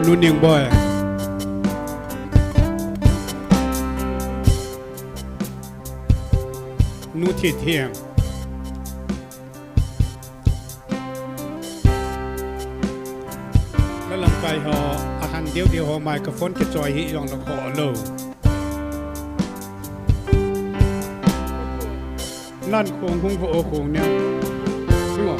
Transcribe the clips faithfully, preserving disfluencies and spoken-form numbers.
Nu Ningboi. Nu Thithiang. La lamkai ho, ahan deu deu ho microphone kichoi hi jong la kho lou. Nan khong hung vo o khong ne. Sungo.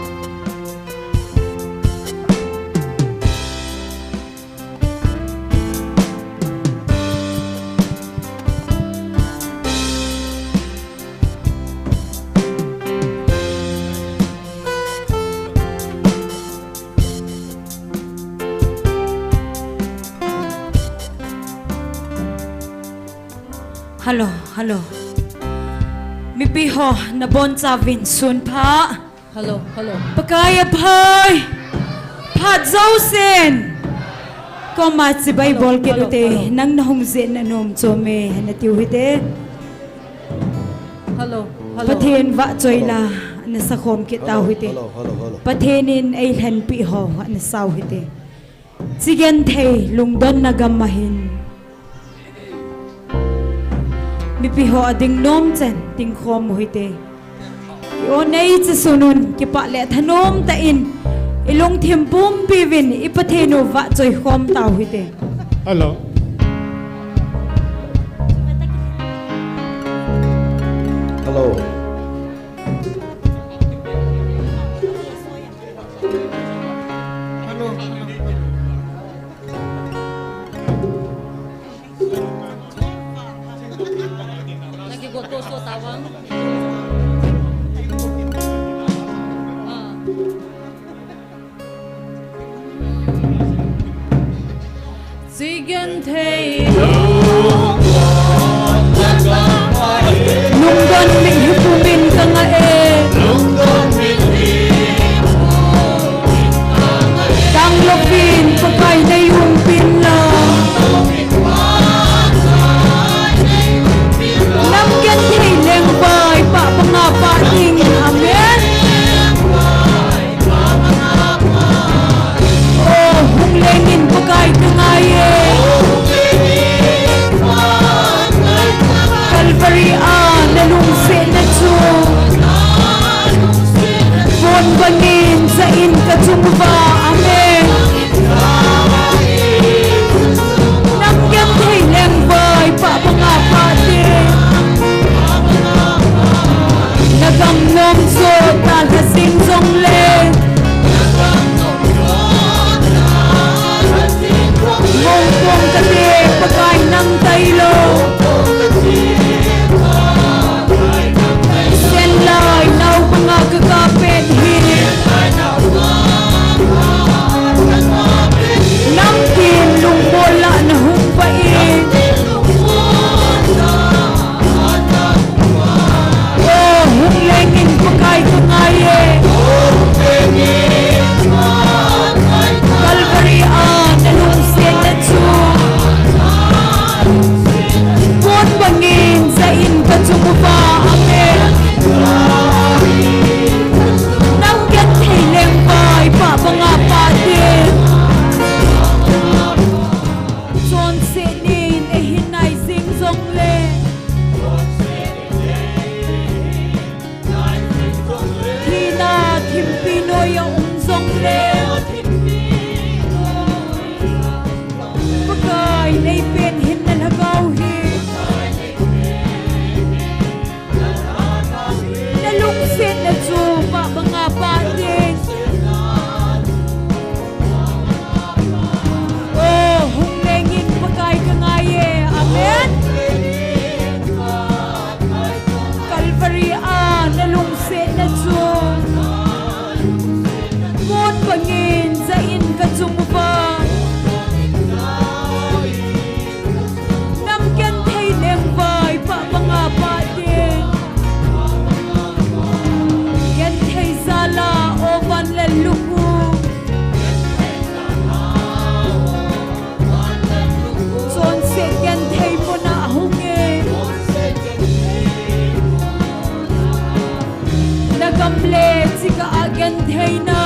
Hello, hello. Mipi ho, nabonchauvin sunpha. Hello, hello. Pakai aphai. Phat jousen. Koma chibai bol kit ute. Hello, hello. Nang nahung jeh in anom chom e, natiu hite. Hello, hello. Pathen vahchoi la, nasakhom kit tau hite. Hello, hello, hello, hello. Pathen in eilhenpi ho, nasau hite. Chigenthei lungdonna gam ahin. Mipi ho ading nom chen, dingkhom u hite. I-o nei chisun un, kipah le thanom tah in, ilungthim pumpi uvin, i Pathen u vahchoi khom tau hite. Hello. Hello. Chigenthei lungdon min hi pumin kangah e. Danglouvin Pakai nei umpin lang. Nam genthei lengvai pah banga pah ding. Amen. O, hung lengin Pakai kangai e. Calvary a nalungsetna chu pon bangin jah in kachung uva. Amen. Nam genthei lengvai pah banga pah ding. Nagam nom jo talha jing jongle, mongpong kate Pakai nang tailou. Senlai nao banga kaka pen hi. Namtin lungmol lah nahung vah in. O, hung lengin Pakai kangai e. Calvary a nalungsetna chu pon bangin jah in kachung uva. Amen. Nam genthei lengvai pah banga pah ding. Chonset nin eihin nai jing jongle, thina thimpi noiya um jongle, Pakai nei pen hin na lhagao hi. Nalungsetna chu pah banga pah ding. O, hung lengin Pakai kangai e. Amen. Calvary a nalungsetna chu pon bangin jah in kachung uva. Nam genthei lengvai pah banga pah ding. Genthei jal a o van le lukhu. Chonset genthei muna hung e. Nagam le chika a gentheina.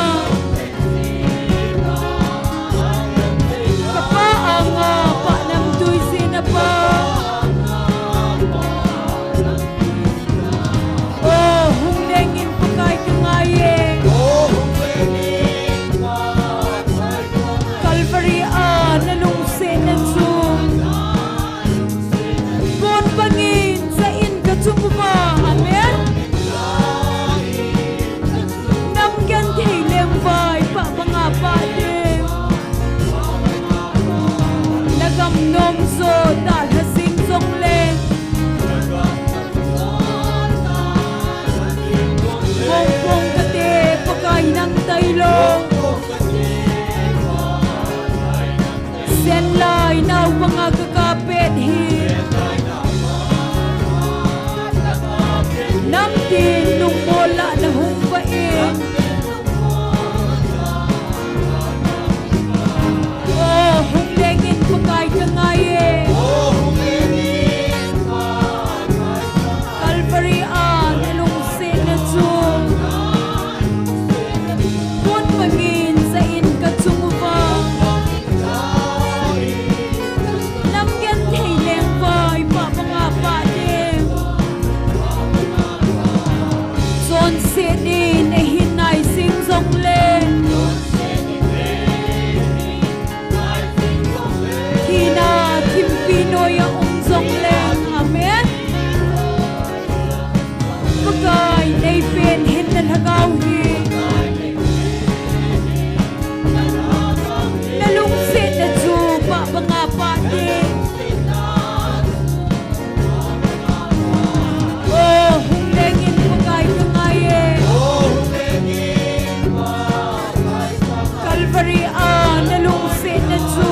Ri a nalungsetna chu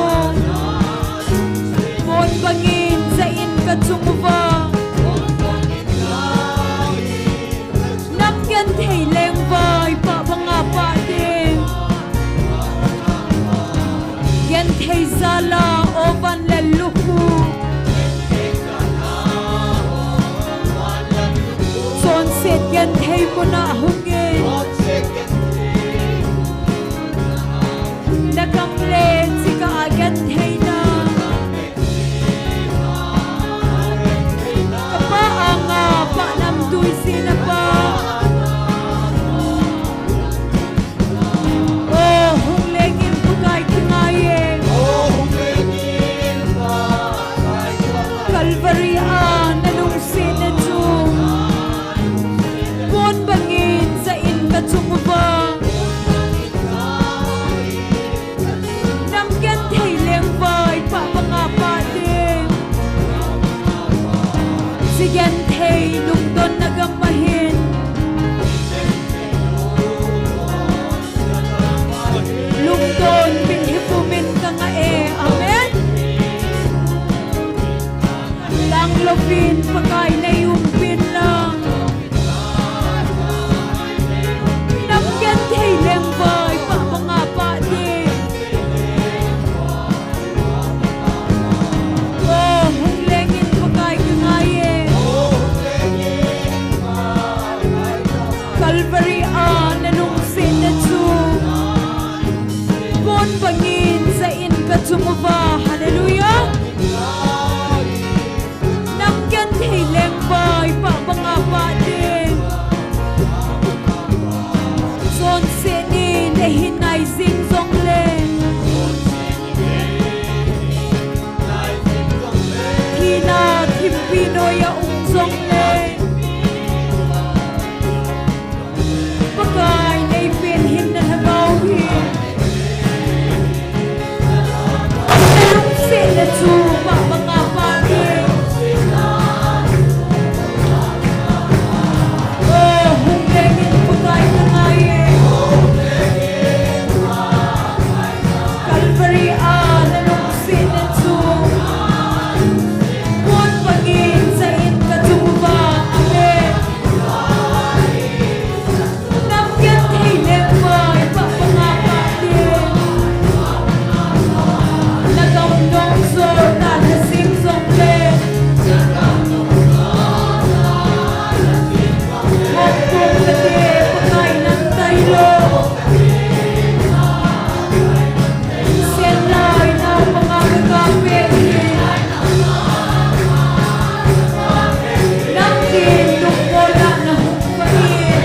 pon bangin jain kachung uva. Nam genthei lengvai pah banga pah ding. Genthei jala o van le lukhu. Chonset genthei muna hungin. Nakam le chika a gentheina. Kapa anga pah namtui sina pa. O hung lengin Pakai kingai e. Calvary a nalungsetna chu pon bangin jain kachung uva. Nam genthei lengvai pah banga pah ding. Chi genthei lungdonna gam ahin. Lungdon min hi pumin kanga e. Amen. Langlovin Pakai neiumpin lang. Nam genthei lengvai pah banga pah ding. O hung lengin Pakai kingai e. Calvary a nalungsetna chu pon bangin jain kachung uva. Hallelujah. Nam genthei lengvai pah banga pah ding. Chonset ni nahin nai jing jongle. Thina thimpi noiya um jongle. Pakai neipen hinna lhagao hi. Nalungsetna chu pah banga pah ding. O hung lengin Pakai kangai e. Calvary a nalungsetna chu pon bangin jain kachung uva. Amen. Nam genthei lengvai pah banga pah ding. Nagam nong sor tah najing jongle. Hopkong kate Pakai nang tailou. Sen lai nau panga kakape hi. Nang kin lungmol a nahung pah in.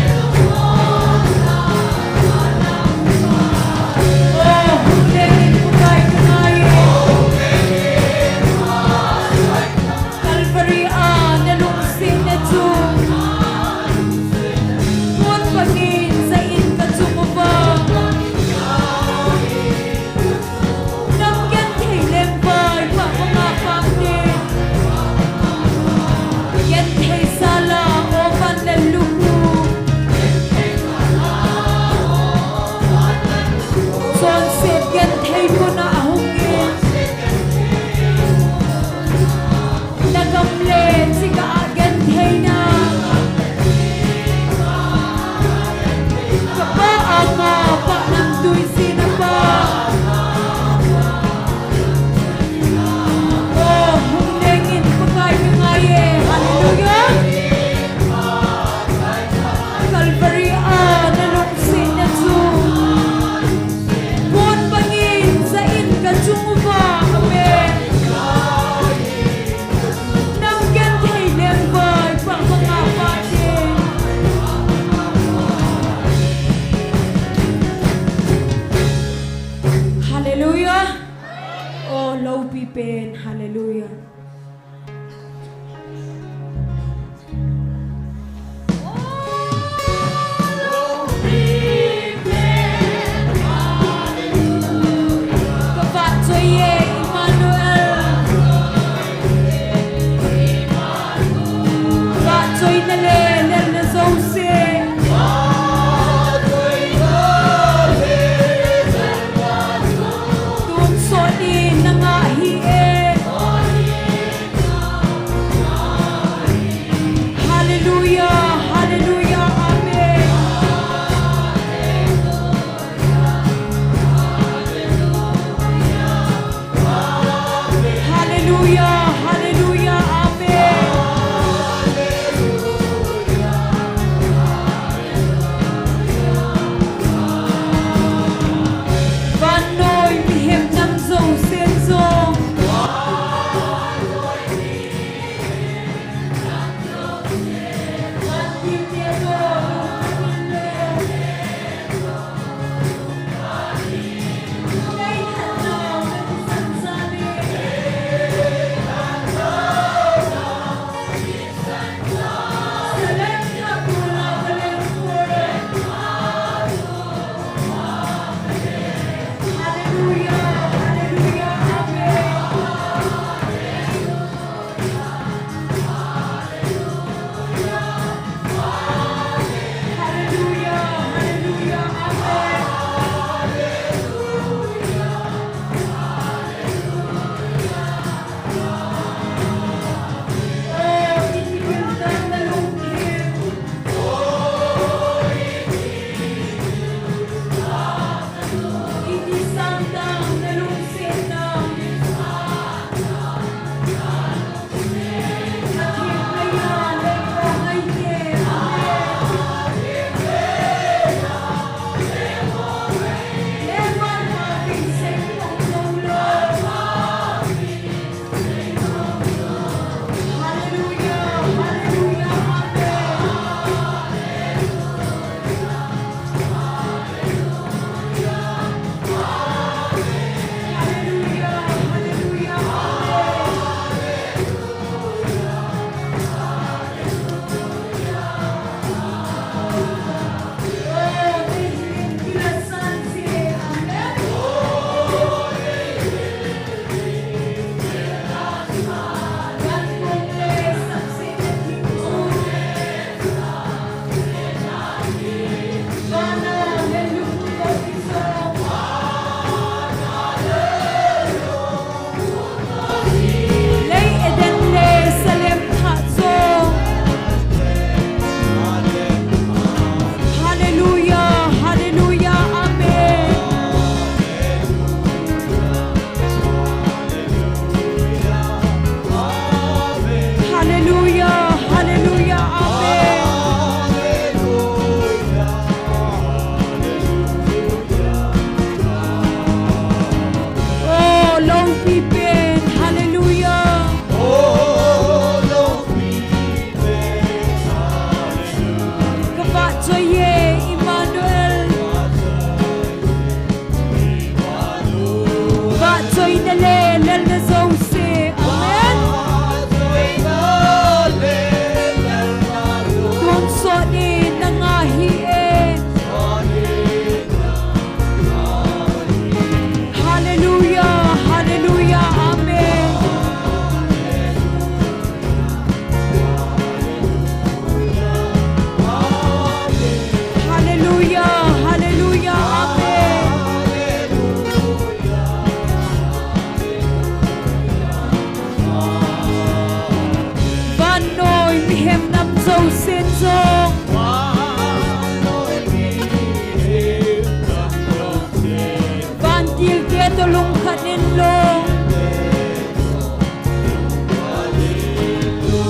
O hung lengin Pakai kangai e. Calvary a nalungsetna chu pon bangin jain kachung uva. Nam genthei lengvai pah banga pah ding. Genthei jala o van le lukhu. Chonset genthei muna hungin. Nagam le chika a gentheina. Kapa anga pah namtui sina pa. O hung lengin Pakai kangai e. Hallelujah. Calvary a nalungsetna chu pon bangin jain kachung uva. Amen. Nam genthei lengvai pah banga pah ding. Hallelujah. O loupi pen. Hallelujah. Ka vahchoi e, Emmanuel. Vahchoina le lelna jouse. Lel, lel na jouse. Amen. Tonsot in nanga hi e. Hallelujah, hallelujah, amen. Hallelujah, hallelujah, amen. Vannoi mihem nam jousen jong, vantil te toh lungkhat in lou.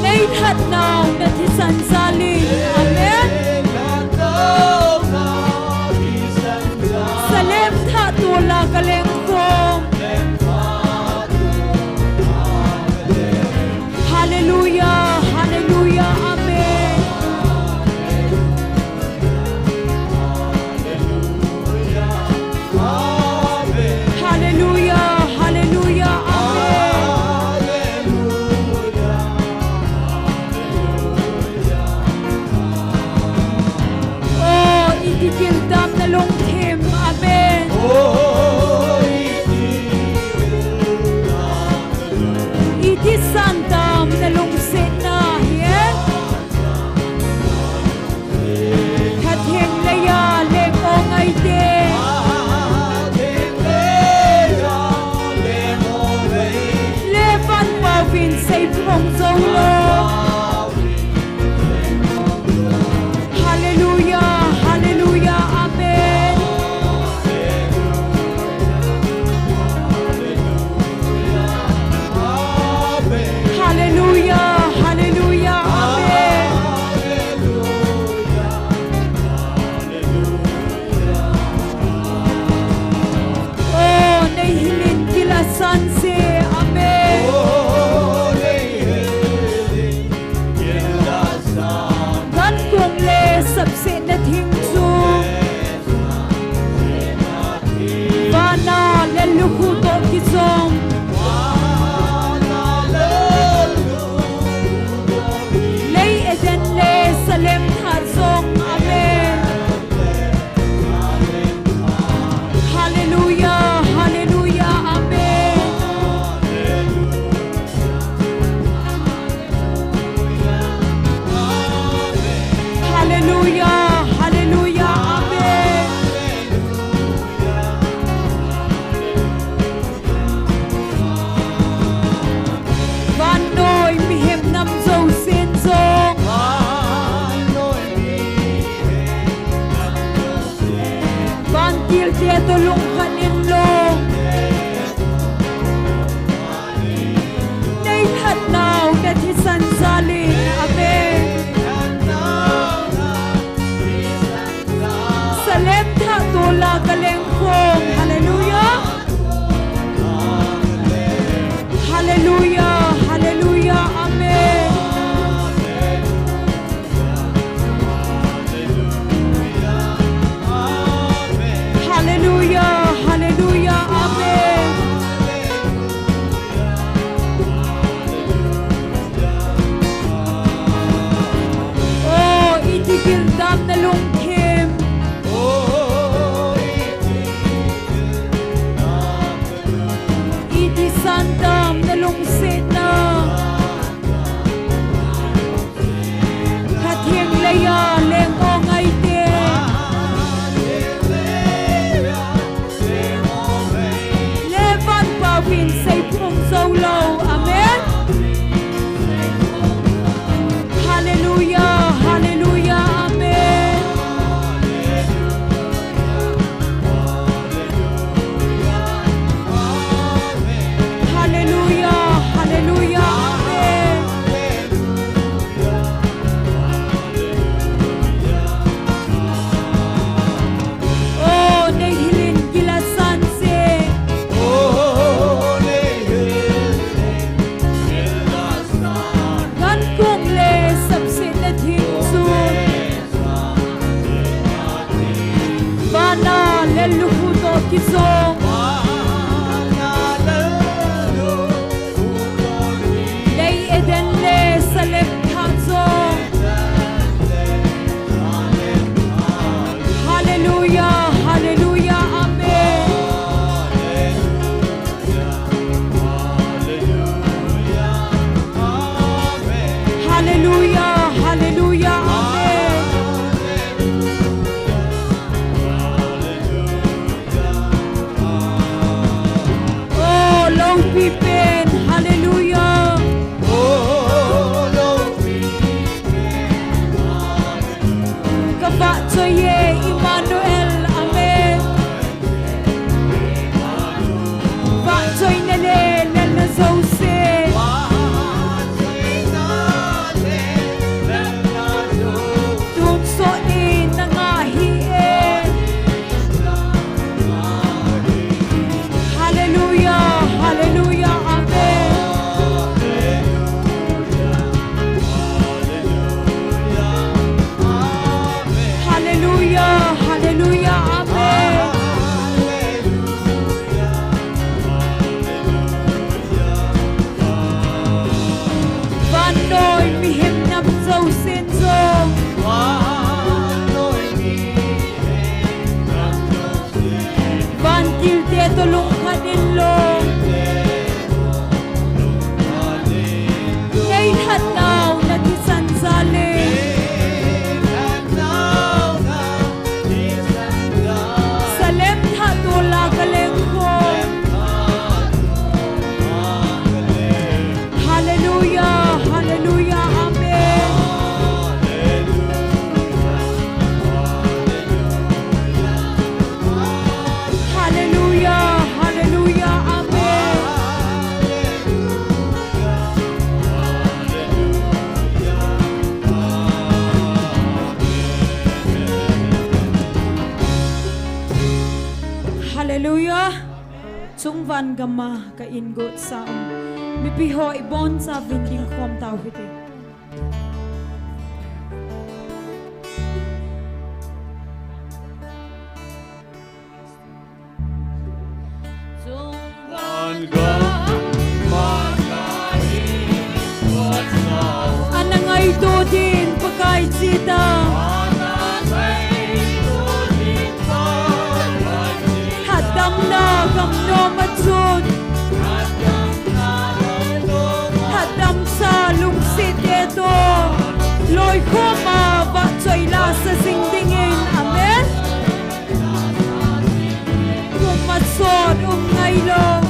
Neilhat nau na thisan jal in. Amen. Salem thah tola kaleng khom. Hallelujah, hallelujah, amen. Hallelujah, hallelujah, amen. Pi pen, hallelujah. Ka vahchoi e, Emmanuel, amen. Vahchoina le lelna jouse. Tonsot in nanga hi e. Hallelujah, hallelujah, amen. Hallelujah, hallelujah, amen. Vannoi mihem nam jousen jong. Vantil te toh lungkhat in lou. Nei lhatnau na thisan jal e. Salem thah tol a ka leng khom. Hallelujah, hallelujah, amen. Hallelujah, hallelujah, amen. Hallelujah. Chungvan gam a ka in got sa um. Mipi ho ibon chauvin ding khom tau hite. Ana ngaito din Pakai chita. Lhatdamna gam nom a chun. Lhatdamsa lungset te toh loikhom a vahchoi lasa jing dingin. Amen. Kum masot um ngailou.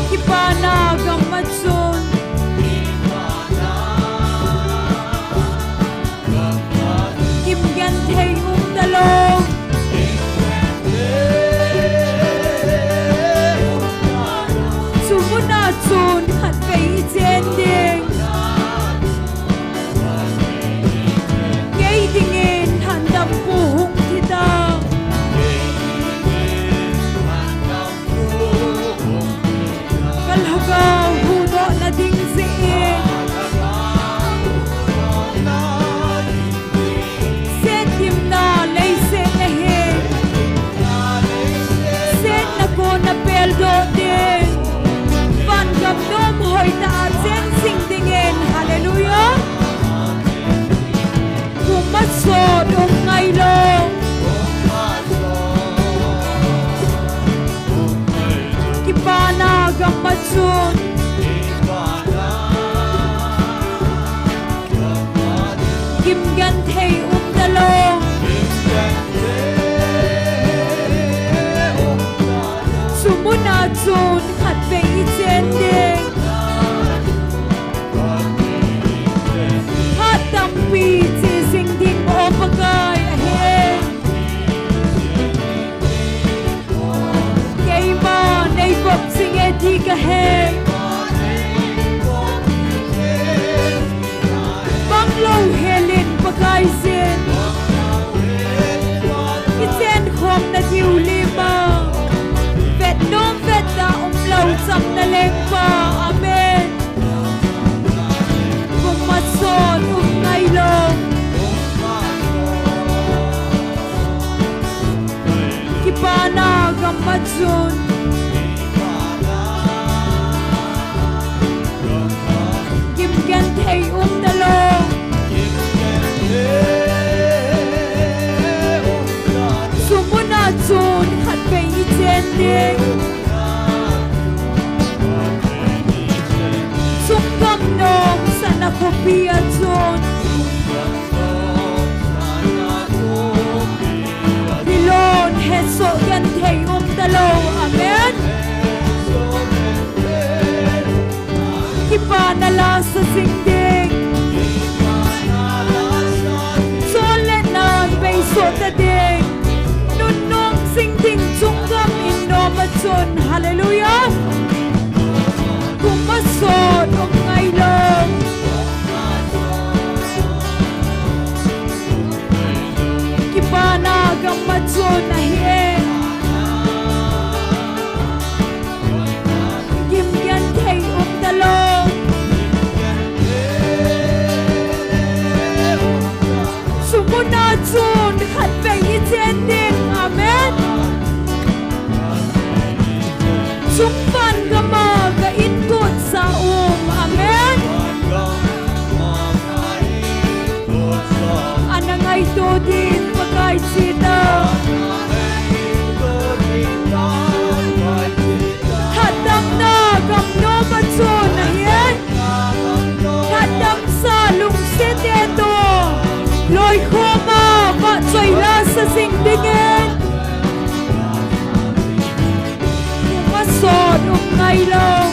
Kipana gam a chun. Kimgenthei um talou. Chumun a chun khatvei i chen ding. Kei dingin lhandampu hung thi ta. Ka lhagao huhdohna ding jeh in. Setthimna leiset na hi. Setna kona peldoh ding. Vangam nom hoitah a cheng jing dingin. Hallelujah. Kum masot um ngailou. Kipana gam a chun. Kimgenthei um talou. Chumun a chun khatvei i chen ding. Phat tampi che jing ding, O Pakai, ahi. Keima nei vop jing e ti ka he. Banglou helin Pakaiyin. I chen khom na diu lima. Vet nom vet da umlou cham na lengpa. Amen. Kum masot um ngailou. Kipana gam a chun. Kimgenthei um talou. Chumun a chun khatvei i chen ding. Chungam nom sana khopi a chun. Hilou heso Chun ahi e. Gimgenthei umtalou. Chumuna chun khatvei ichen ding. Amen. Chungvan gama ka inkotsah um. Amen. Ana ngaito din Pakai chita. Lhatdamna gamnom a chun ahi e. Lhatdamsa lungset e to. Loikhoma vahchoi lasa jing dingin. Masot um ngailou.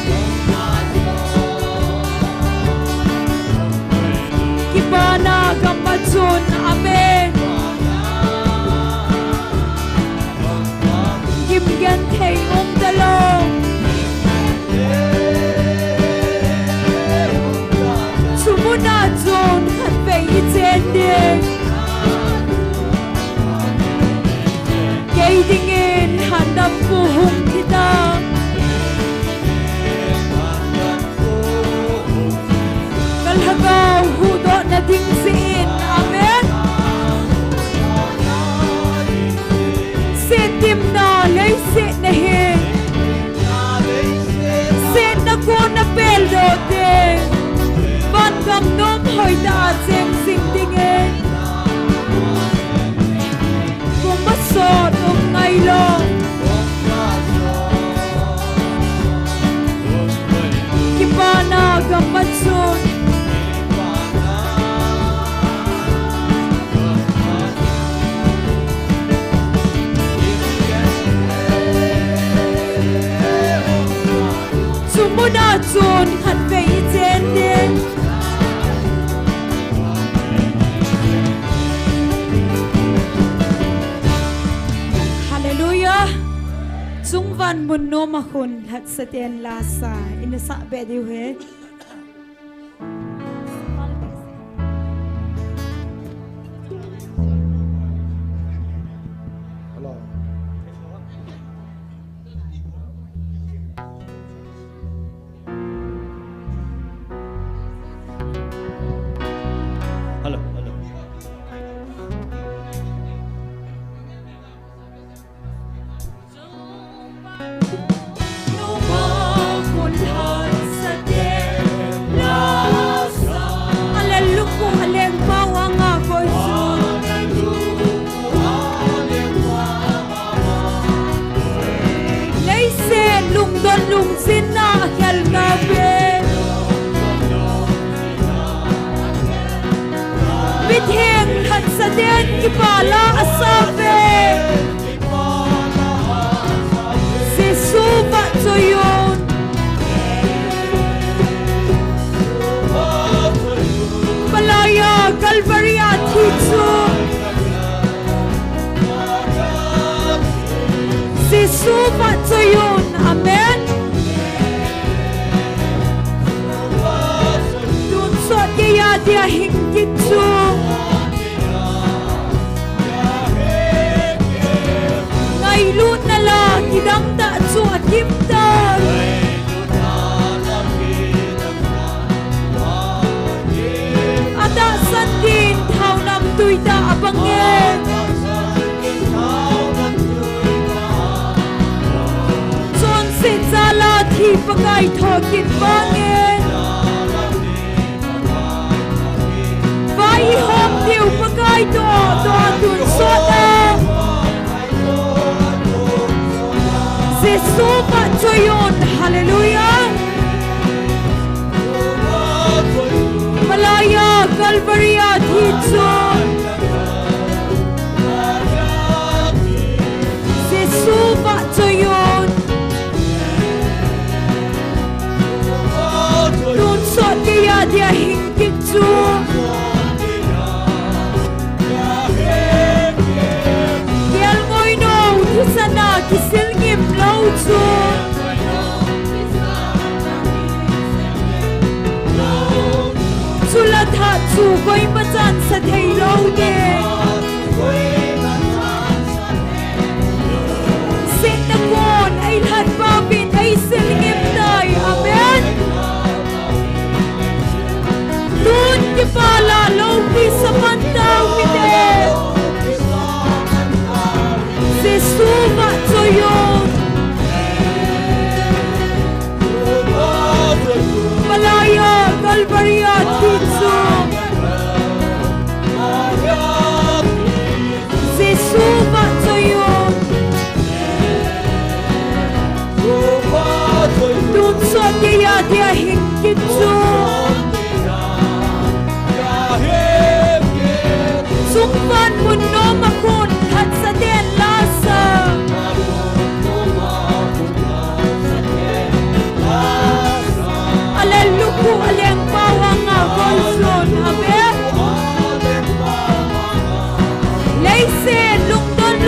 Kipana gam a chun, amen. Gimgenthei umtalou. Chumuna chun khatvei ichen ding. Kei dingin lhatdampu hung thi ta. Ka lhagao huhdohna ding jeh in. Amen. Setthimna leiset nahi. Setna kona peldoh te. Van gamnom hoitah a cheng jing dingin. Kum masot um ngailou. Kipana gam a chun. Chumuna chun khatvei ichen ding. Hallelujah. Chungvan mun nom a khun lhatsa ten lasa ina sah be diu ahi. Hello. Hello, hello. Leiset lungdon lungchinna a khel tauve. Mitheng lhatsa ten kipa la a sa uve. Jesu vahchoi un. Palai a Calvary a thi chu. Jesu vahchoi un. Amen. Tonsot geiya dia hing kit chu. Ngailutna la kidang tah chu akim tai. Atahsan din thao namtui tah abang e. Chonset jal a thi Pakai thokit vang e. Vai ihom diu Pakai toh, toh tonsot a. Jesu vahchoi un, hallelujah. Palai a Calvary a thi chu. Jesu vahchoi un. Tonsot geiya dia hing kit chu. Kelngoi nou thisan a kisil ngim lou chu. Chule thah chu koima chan sa thei lou.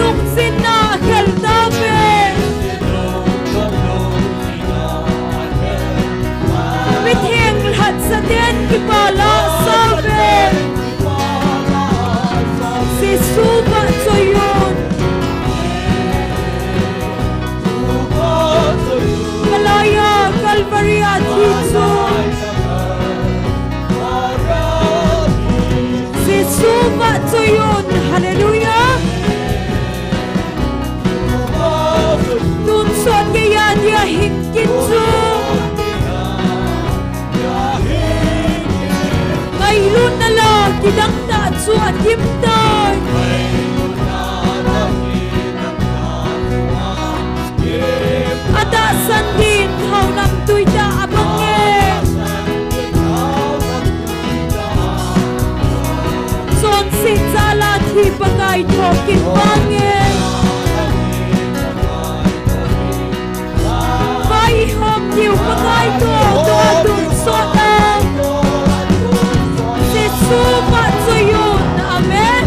Lungsetna akhel tauve. Mitheng lhatsah ten kipah lhasauve. Jesu vahchoi un. Kalai a Calvary a thi chu. Jesu vahchoi un. Hallelujah. Tonsot geiya dia hing kit chu. Ngailutna la kidang tah chu akim tai. Atahsan din thaonamtui tah abang e. Chonset jal a thi Pakai thokit bang e. Vaihom diu Pakai toh, toh tonsot a. Jesu vahchoi un. Amen.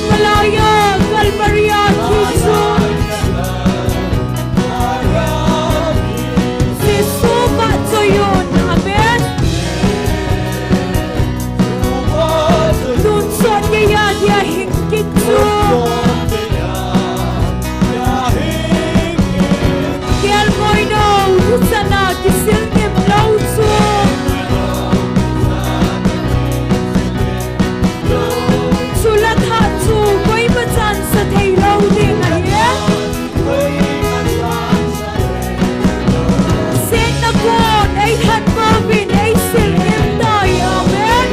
Kalai a Calvary a thi chu. Jesu vahchoi un. Amen. Tonsot geiya dia hing kit chu. Kelngoi nou, husa na kisil ngim lou chu. Chule thah chu koima chan sa thei lou ding ahi. Setna kon eithat pouvin eisil ngim tai. Amen.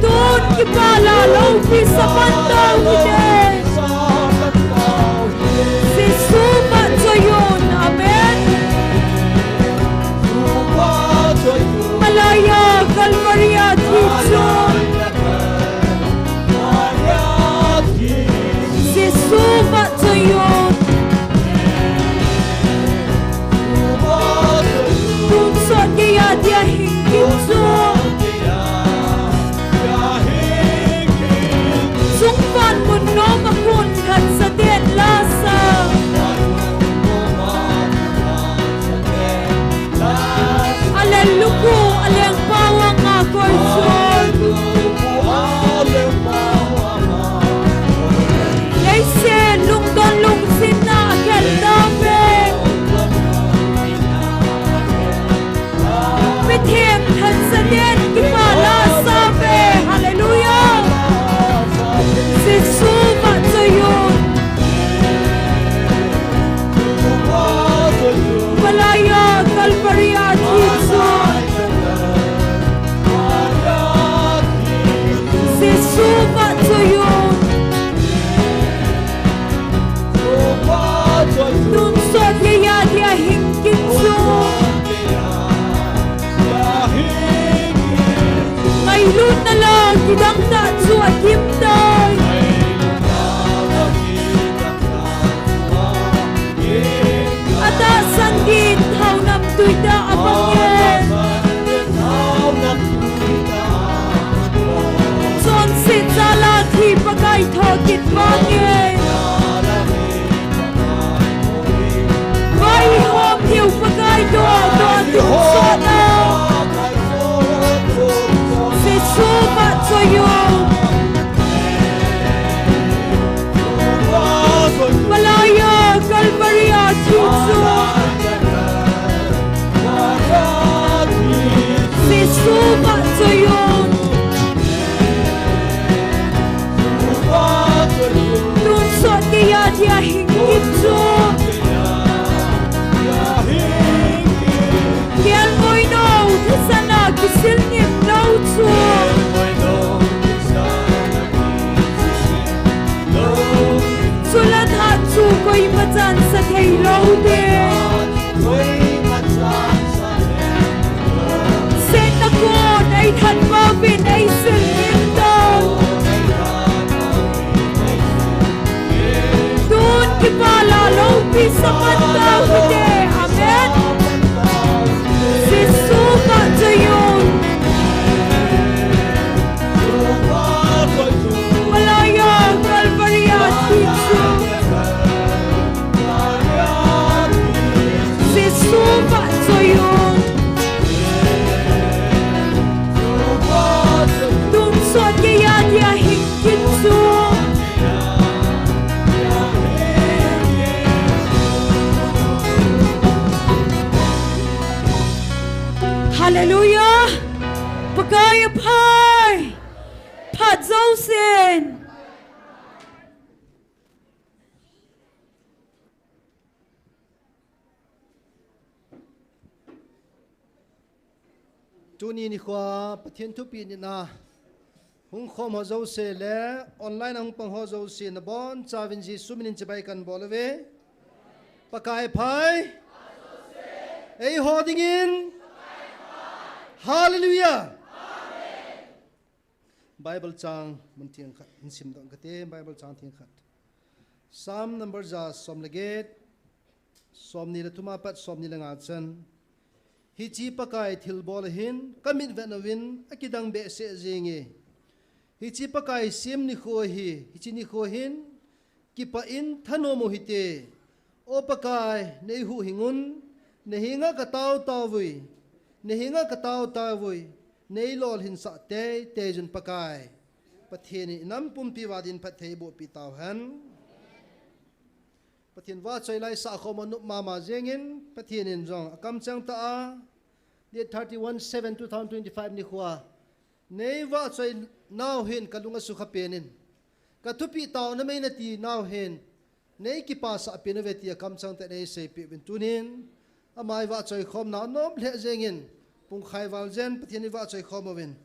Tun kipah la loupi sa pan tau hite. Jesu vahchoi un. Amen. Kalai a Calvary a thi chu. Jesu vahchoi un. Tonsot geiya dia hing kit chu. Chungvan mun nom a kon lhatsah ten lasa. Alen lukhu, alen pao anga koi chu. Leiset lungdon lungsetna akhel tauve. Mitheng lhatsah ten kipah lhasauve. Hallelujah. Jesu vahchoi un. Kalai a Calvary a thi chu. Jesu vahchoi un. Tonsot geiya dia hing kit chu. Ngailutna la kidang tah chu akim tai. Atahsan din thaonamtui tah abang e. Chonset jal a thi Pakai thokit bang e. Vaihom diu Pakai toh, toh tonsot a. Jesu vahchoi un. Kalai a Calvary a thi chu. Jesu vahchoi un. Tonsot geiya dia hing kit chu. Kelngoi nou, husa na kisil ngim lou chu. Chule thah chu koima chan sa thei lou ding. Setna kon eithat pouvin eisil ngim tai. Tun kipah la loupi sa man tau hite. Amen. Jesu vahchoi un. Phai, phat jousen. Tuni nikho Pathen thupeh nina hung khom ho jouse le online a hung pang ho jouse nabonchauvin Jesu minin chibai kahin bol uve. Pakai phai. Eiho dingin. Hallelujah. Bible chang mun theng khat hin simdoh kate, Bible chang theng khat. Psalm number ja som le get, somni le thum apat somni le nga chan. Hiche Pakai thilbol ahin, kamit vetna uvin akidang behseh jenge. Hiche Pakai sem nikho hi, hiche nikho hin, kipah in thanom u hite. O Pakai, neihuhhing un, nahenga katao taovui, nahenga katao taovui, neilolhinsah teitei un Pakai. Pathen in inam pumpi uva din phatthei eibohpeh tauhen. Pathen vahchoi lai sah khom a nop mama jengin, Pathen in jong akamcheng tah a, date thirty-one seven two thousand twenty-five nikho a, neivahchoi nau hin kalung asukha pen in, kathupeh taona mei nati nau hin, neikipasah pen uve ti akamcheng tah in eiseipeh uvin tunin, ama eivahchoi khomna anom lheh jengin, pungkhai val jen Pathen in eivahchoi khom uvin.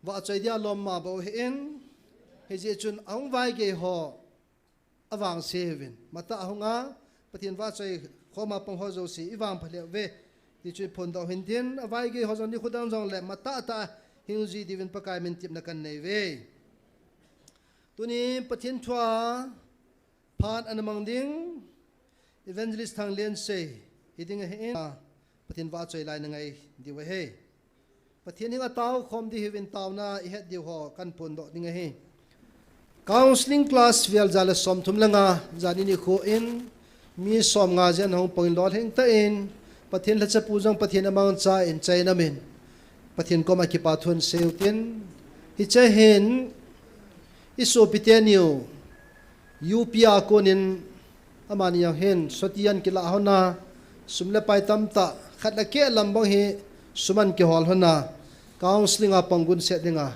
Vahchoi dia lom ma bou ahin, hijeh chun ahung vaigei ho avangse uvin. Matah a hunga, Pathen vahchoi khom a pang ho jouse ivangpha lheh uve. Ti chu iphondoh u hintin, avaigei ho jong nikho dang jongle matah tah a hung jui diuvin Pakai min tepna kahin nei uve. Tuni Pathen thua phat ana mang ding, Evangelist Thanglen sei hiding ahin, Pathen vahchoi lai nangai diu ahi. Pathen henga tao khom diu hiuvin taona ihet diu ho kahin phondoh ding ahi. Counseling class vel ja le somthum le nga, jani nikho in, mi somnga jen ahung pang in lolhing tah in, Pathen lhachapu jong Pathen amangcha in chai namin, Pathen koma kipa thu ahin sei utin, hiche hin, isopi teniu, U P a konin amani jong hin, soti ahin kilah lhon a, sum le pai tamtah, khat le keh lam bang hi sum ahin kihol lhon a, counseling a pang gunset dinga,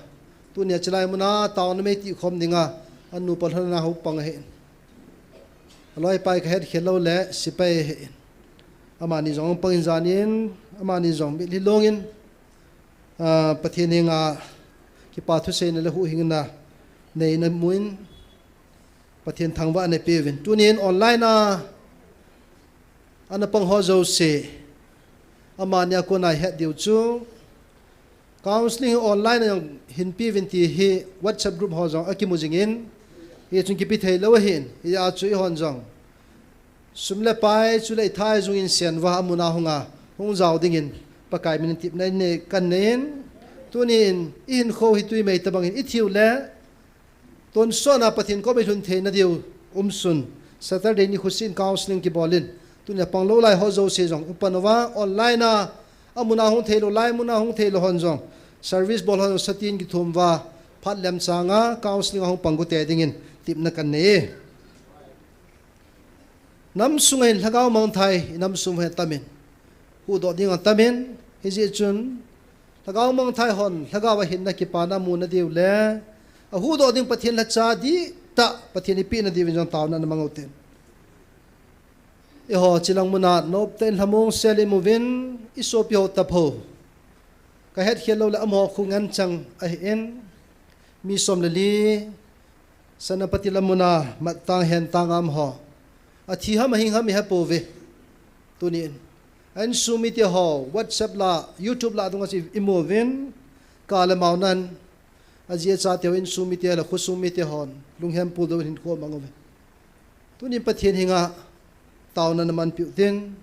tunia chulai muna taona mei tihkhom dinga, anupa lhon a hung pang ahin. Aloipa hi kahet khel lou le, sepai ahin. Amani jong pang in janin, amani jong mitlhi longin, ah, Pathen henga kipa thuseina le huhhingna neina mun, Pathen thangvahna peuvin. Tunin online a ana pang ho jouse, amani a kona ihet diu chu, counseling hi online a jong hin peuvin ti hi WhatsApp group ho jong akimu jingin, hichun kipe thei lou ahin, hijeh a chu eihon jong sum le pai chule ithai jungin sen uva amun a hunga hung jao dingin Pakai minin tepna nei kahin nei in, tunin ihinkho hi twi mei tabang in ithiu le tonsot a Pathen koma ilhun theina diu umsun, Saturday nikho sin counseling kibol in, tunia pang lou lai ho jouse jong upan uva online a, amun a hung thei lou, lai mun a hung thei lou hon jong, service bol hon jong satin kithum uva, phat lem chang a counseling a hung pang gu te dingin tepna kahin nei e. Nam sunga hin lhagao mangthai, inam sung hin atamin, huhdoh ding atamin, hijeh chun, lhagao mangthai hon, lhagao a hinna kipana amuna diu le, ahuhdoh ding Pathen lhacha dihtah, Pathen ipehna diuvin jong taona ana mang utin. Eiho, chilang muna, noptah in lhamong sel imuvin, isopi ho tapou. Kahet khel lou le amaho khu ngen chang ahin, mi som le li, Senapati lam muna, mattang hentang a um ho. Athi ham ahing ham ihepouve. Tunin. A insung mite ho, WhatsApp la, YouTube la dunga chu imu uvin, ka le mao nan, aji acha teu insung mite le, khosung mite hon, lunghem puldou in hinkho amang uve. Tunin Pathen henga, taona naman piu tin,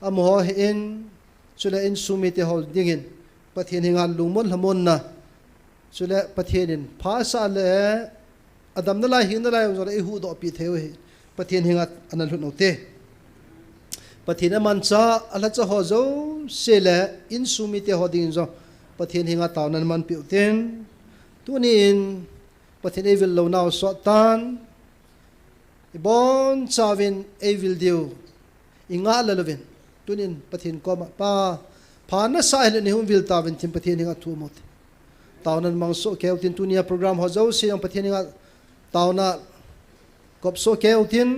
amaho hin, chule insung mite ho dingin, Pathen henga lungmon lhamonna, chule Pathen in phasah le, adamna lai, hingna lai, jong le eihuhdoh pi thei u hi, Pathen henga ana lhut u te. Pathen amancha, alhacha ho jouse le, insung mite ho dingin jong, Pathen henga taona naman piu tin, tunin, Pathen eivil lounau sot tan, ibonchauvin eivil diu, ingah lel uvin, tunin Pathen koma Pa, Pha nasa ahile nei hung vil tauvin tin Pathen henga thum u hite. Taona mangsoh keu tin tunia program ho jouse jong Pathen henga taona kopsoh keu tin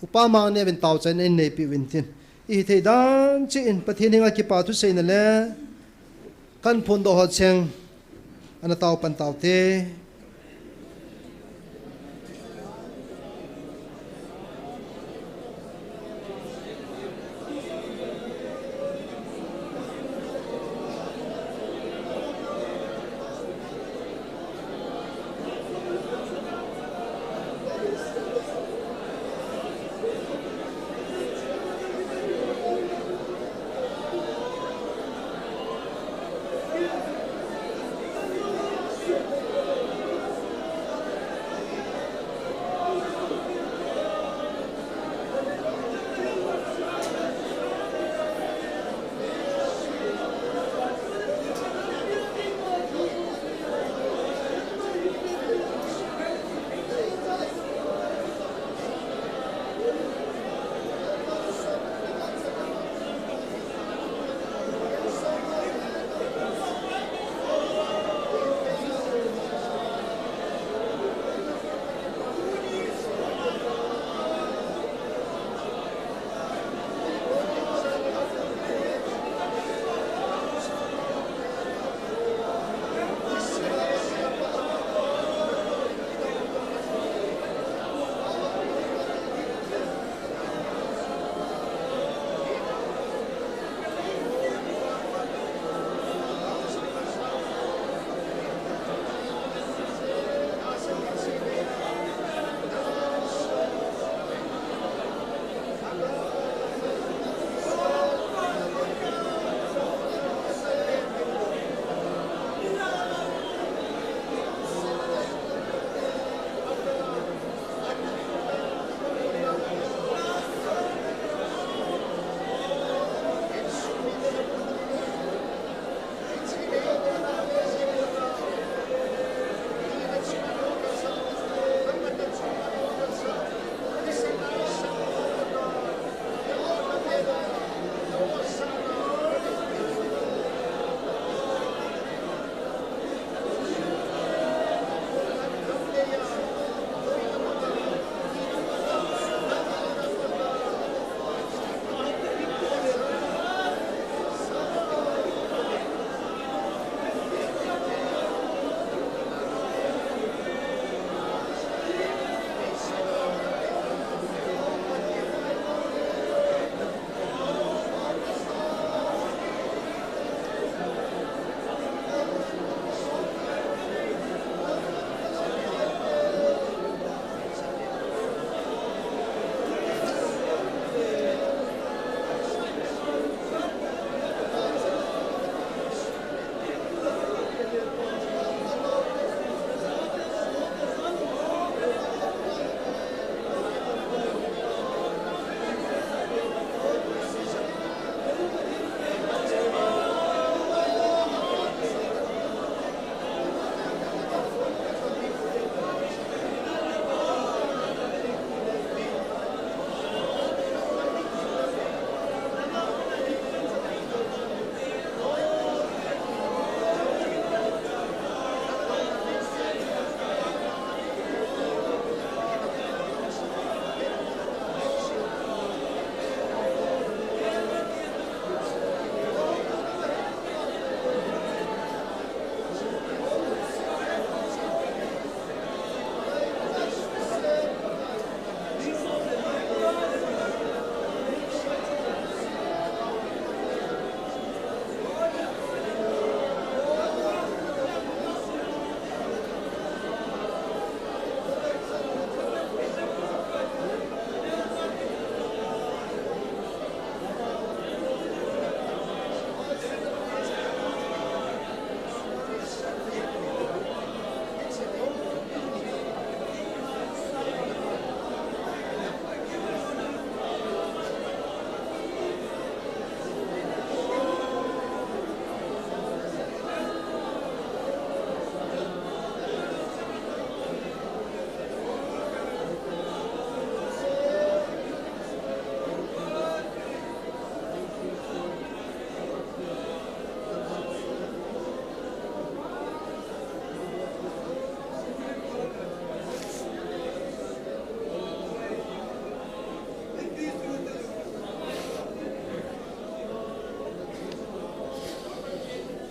upa mang neuvin taochaina in neipeuvin tin. Ihithei dan cheh in Pathen henga kipa thuseina le kahin phondoh ho cheng ana tao pan taute.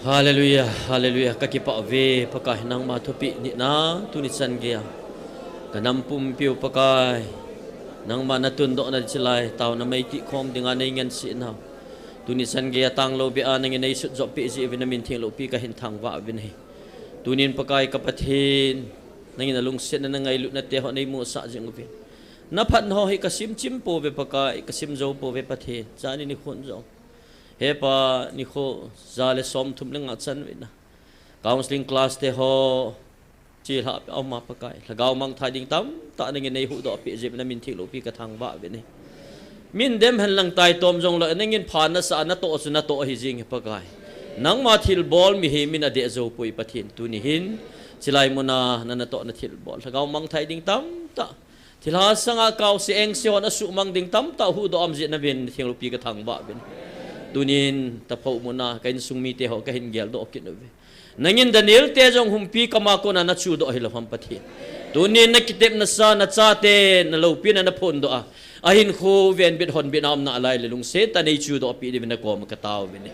Hallelujah, hallelujah. Ka kipah uve, Pakai, nangma thupeh nina, tuni chan geiya ka nam pumpiu, Pakai, nangma na tundohna chilai taona meitih khom dinga nei ngense nau, tuni chan geiya tanglou beh a nangin nei sutjop peh jeh uvin na min theng loupi ka hin thangvah uvin ahi. Tunin, Pakai ka Pathen, nangin na lungsetna, na ngailutna te ho nei musah jing uvin. Na phatna ho hi ka sim chim pouve, Pakai, ka sim jou pouve, Pathen. Chani nikhon jong, he Pa, nikho ja le somthum le nga chan uvin a counselling class te ho chelhah peh a um a, Pakai, lhagao mangthai ding tamtah nangin nei huhdoh peh jeh uvin na min theng loupi ka thangvah uvin ahi. Min dem hen lang, taitom jong lou, nangin pha nasah a natoh chu natoh ahi jing hi, Pakai. Nangma thilbol mihem in adeh jou poi, Pathen. Tuni hin chilai muna na natohna thilbol, lhagao mangthai ding tamtah, thilha sanga kaose engse hon asuhmang ding tamtah huhdoh a um jeh uvin na min theng loupi ka thangvah uvin. Tunin taphou muna ka insung mite ho ka hin geldoh kit uve. Nangin Daniel te jong humpi kama kona na chuhdoh hilou ham, Pathen. Tunin na kitepna sa, na chate na loupina na phondoh a, ahinkho venbit honbitna umna lai le lungset tah a nei chuhdoh peh diuvin na koma ka tao uvin ahi.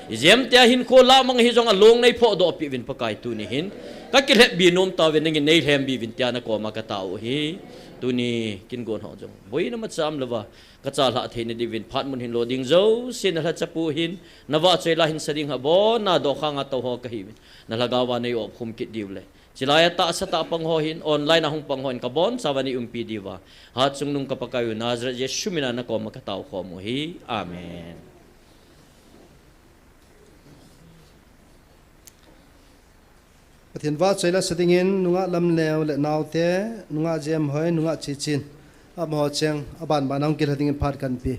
Ijemtia hinkho lamang hijong a long nei phohdoh peh uvin, Pakai, tuni hin ka kilhepbi nom tauvin, nangin nei lhembi uvin tia na koma ka tao u ahi. Tuni kin gon ho jong boina imacha umlouva ka chalhah theina diuvin phat mun hin lo ding jouse na lhachapu hin na vahchoi la hin sa ding, abonna dokhanga tou ho kahiuvin, na lhagao va nei opkhum kit diu le chilai a tahsa tah pang ho hin, online a hung pang ho hin ka bonchauva nei umpi diuva, Hatchungnung ka Pakaiu Nazareth Jesu mina na koma ka tao khom u ahi. Amen. Pathen vahchoi la sa dingin nungah Lamleo le naote, nungah Jemhoi, nungah Chichin, amaho cheng aban ban a hung kilha dingin phat kahin pe.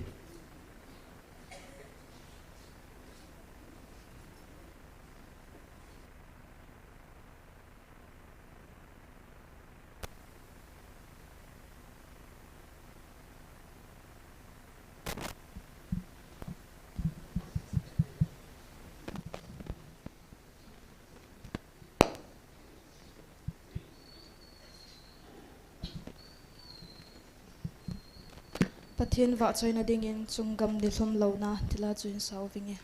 Pathen vahchoina dingin chunggam nilhum louna thilha chu hin sa uvinge.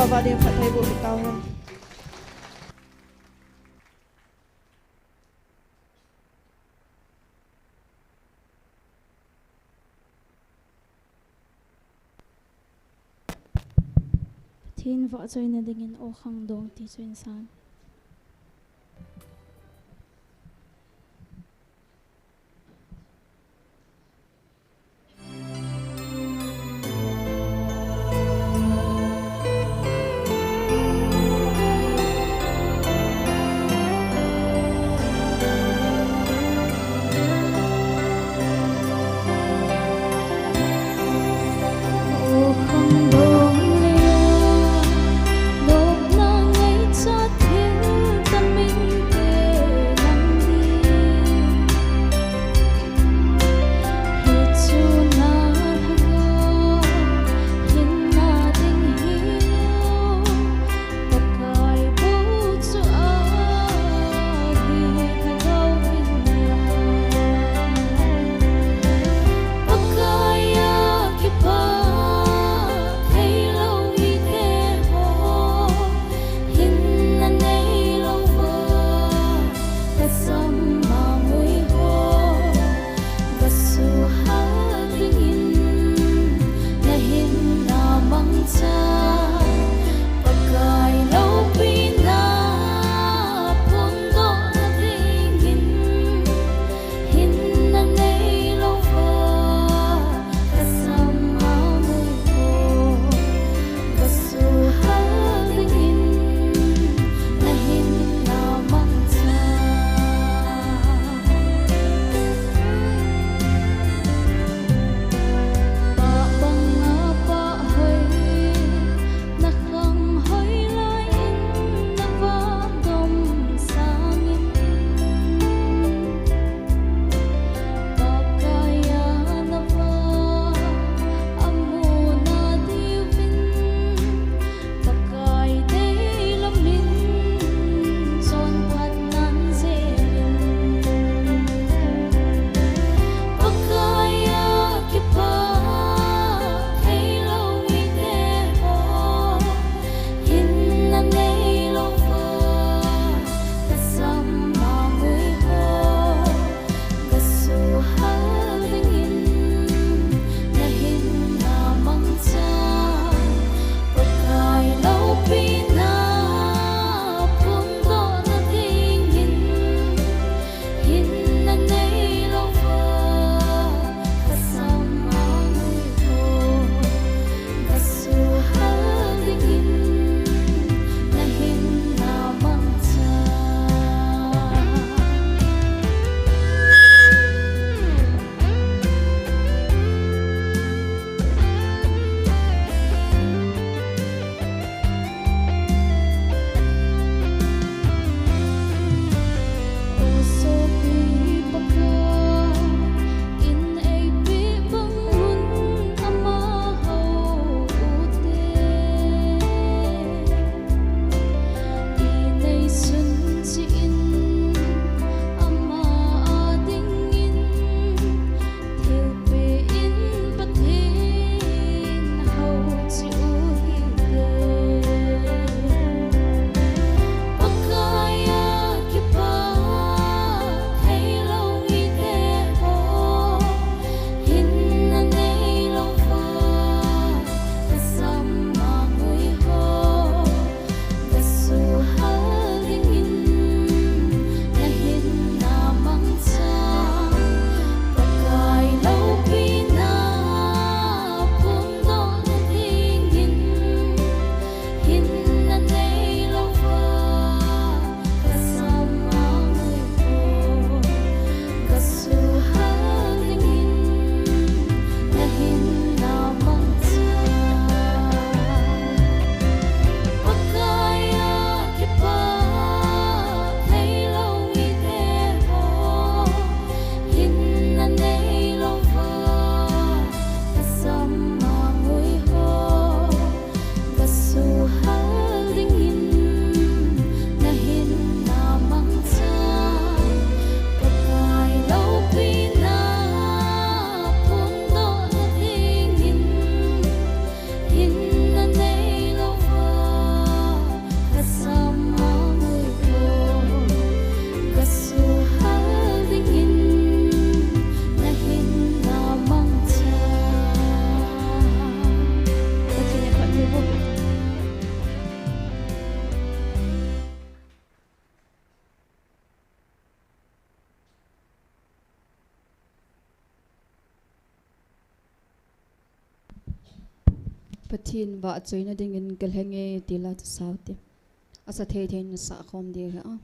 Ava ding phatthei boh kit tauhen. Pathen vahchoina dingin O khangdong ti chu in san. Pathen vahchoina dingin kalheng e ti la chu sao te. Asa thei thei in sah khom ding ahi.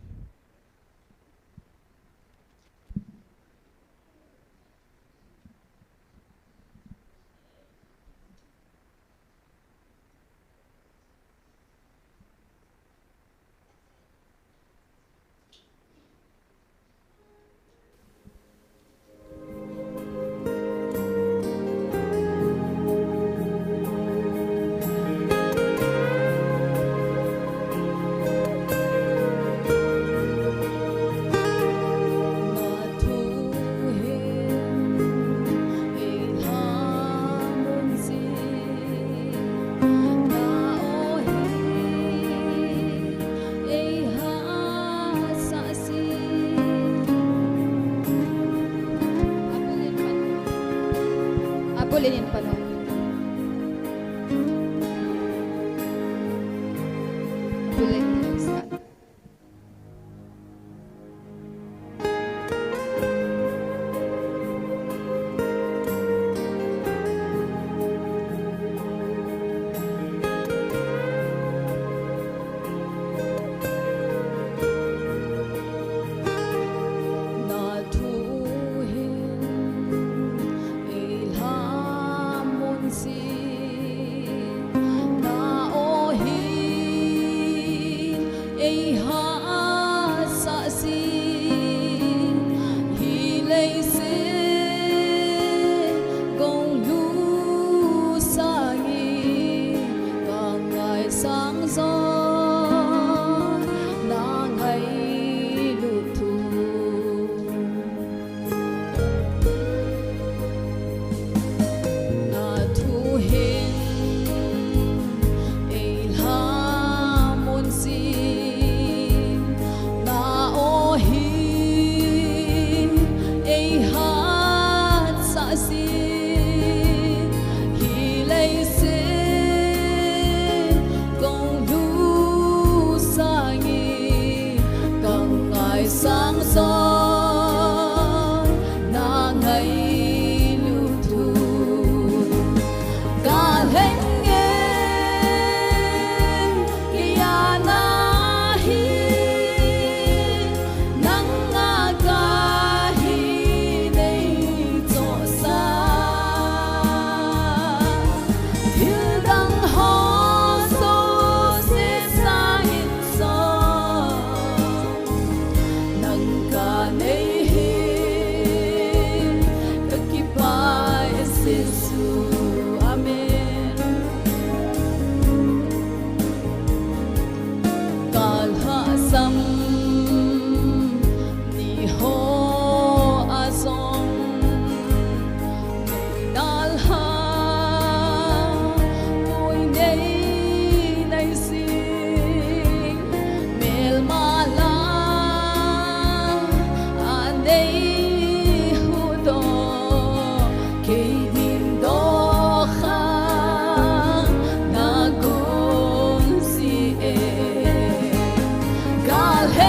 Abulin in pano. Abulin in pano. Na thu hin ei lhamon jin, na aw hin ei hatsah jin, hi leiset kong lut sangin ka ngaisang joh na ngailut thu. Na thu hin ei lhamon jin, na aw hin ei hatsah jin, hi leiset kong lut sangin ka ngaisang joh na ngailut thu. Ka lheng e, kei a na hi, nang a ka hi nei chohsah. Thil dang ho jouse sangin joh nang ka nei hi, ka kipah e Jesu. Amen. Ka lhasam ni ho a jong, nei dalha poi nei nei jing, melma la a nei huhdoh, kei ding doh kha na gon jeh e. Ka lheng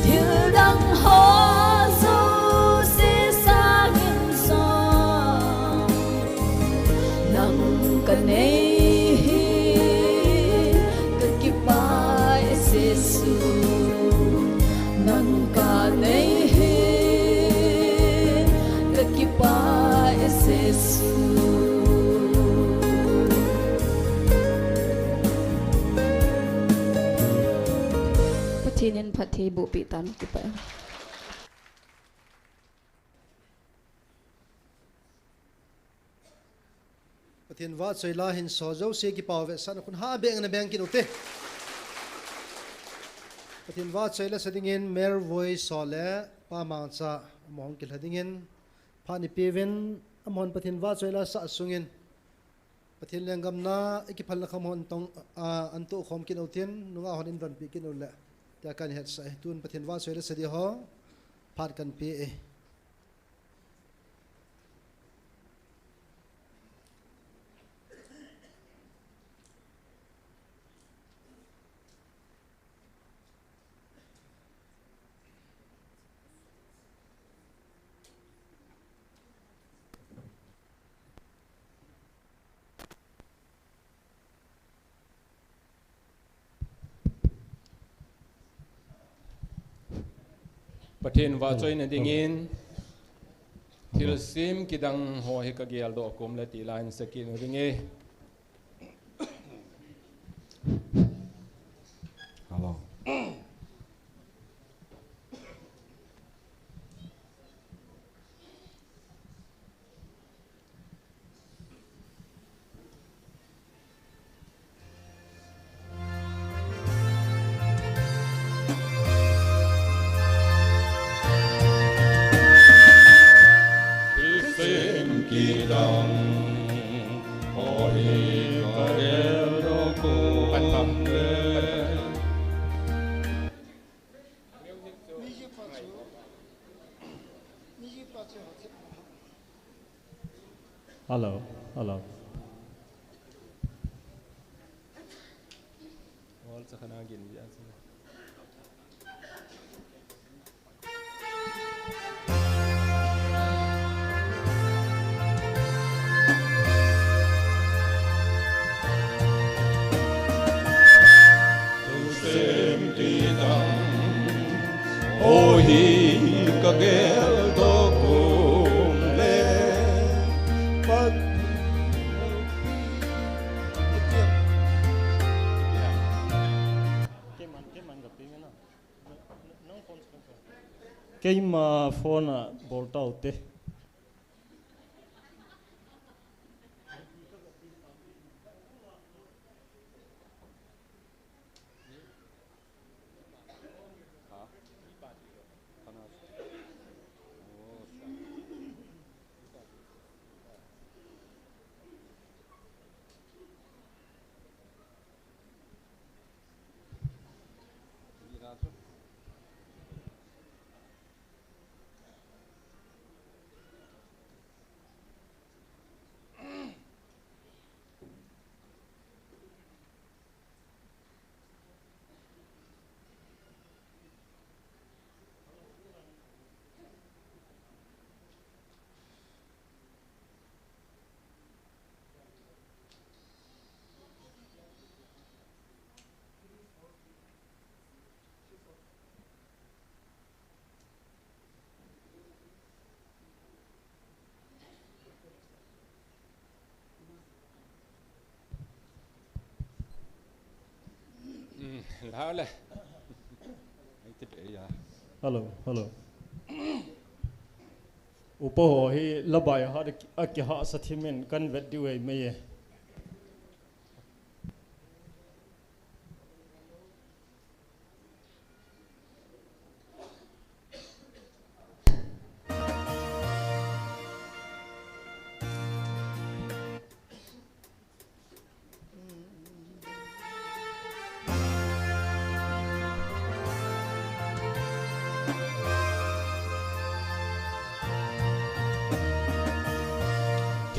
Thil dang ho jouse sangin jong nang kanei hi, kakipah e Jesu. Nang kanei hi, kakipah e Jesu. Pathen in phatthei boh peh tan, kipah e. Pathen vahchoi la hin so jouse kipah u vetsahna khun ha beng na beng kit u te. Pathen vahchoi la sa dingin Mervoi so le Pa Mangcha amahon kilha dingin phat ni peuvin, amahon Pathen vahchoi la sa sungin Pathen lenggam na i kiphalna kham hon tong, a, an toh khom kit u tin, nungah hon in donpi kit u le, tia kan hetsah e. Tun Pathen vahchoi la sa di ho, phat kan pe e. Pathen vahchoina dingin thilsem kidang ho hi ka geldoh kum le ti la in saki nu ring e. Hello. Thilsem kidang ho hi ka geldoh kum le. Hello, hello. Thilsem kidang ho hi ka geldoh kum le. Pat. Keima phone a bol tau te. Hello, hello. Upa ho hi labai hat a kihahsa thim in kan vet diu ahi mai e.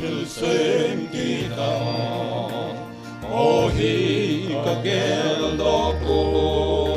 Thilsem kidang ho hi ka geldoh kum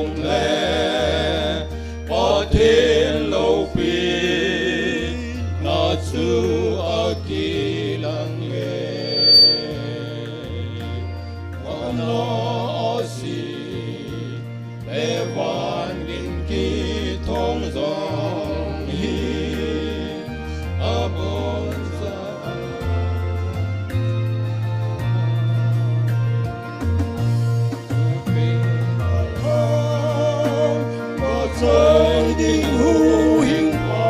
Ding huhhingpa,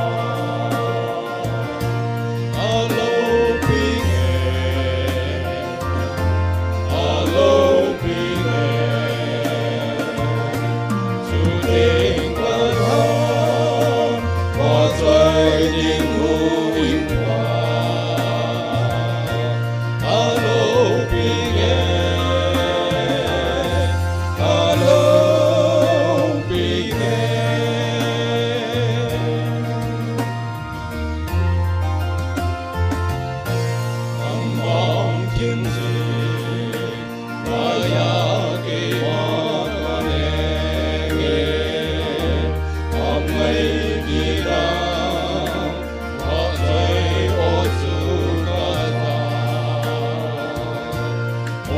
aloupinge, aloupinge. Chuteng kalhan, vachoi ding huhhingpa, aloupinge, aloupinge. Amang kimji maya ke ma ka ne nge, amai ki da, vachoi o chu ka ta.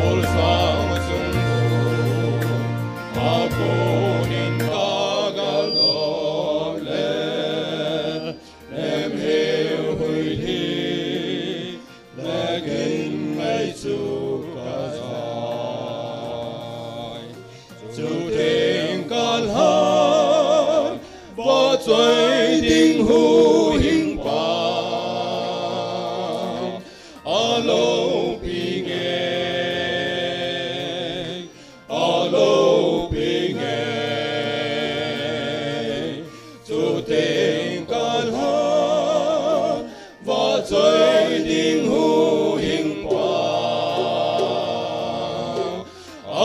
Ol sang chung bu, akonin ka gal dol le, lemheu huihi, le kin ngai chu ka jai. Chuteng kalhan, vachoi ding huhhingpa, aloupinge, aloupinge. Chuteng kalhan, vachoi ding huhhingpa,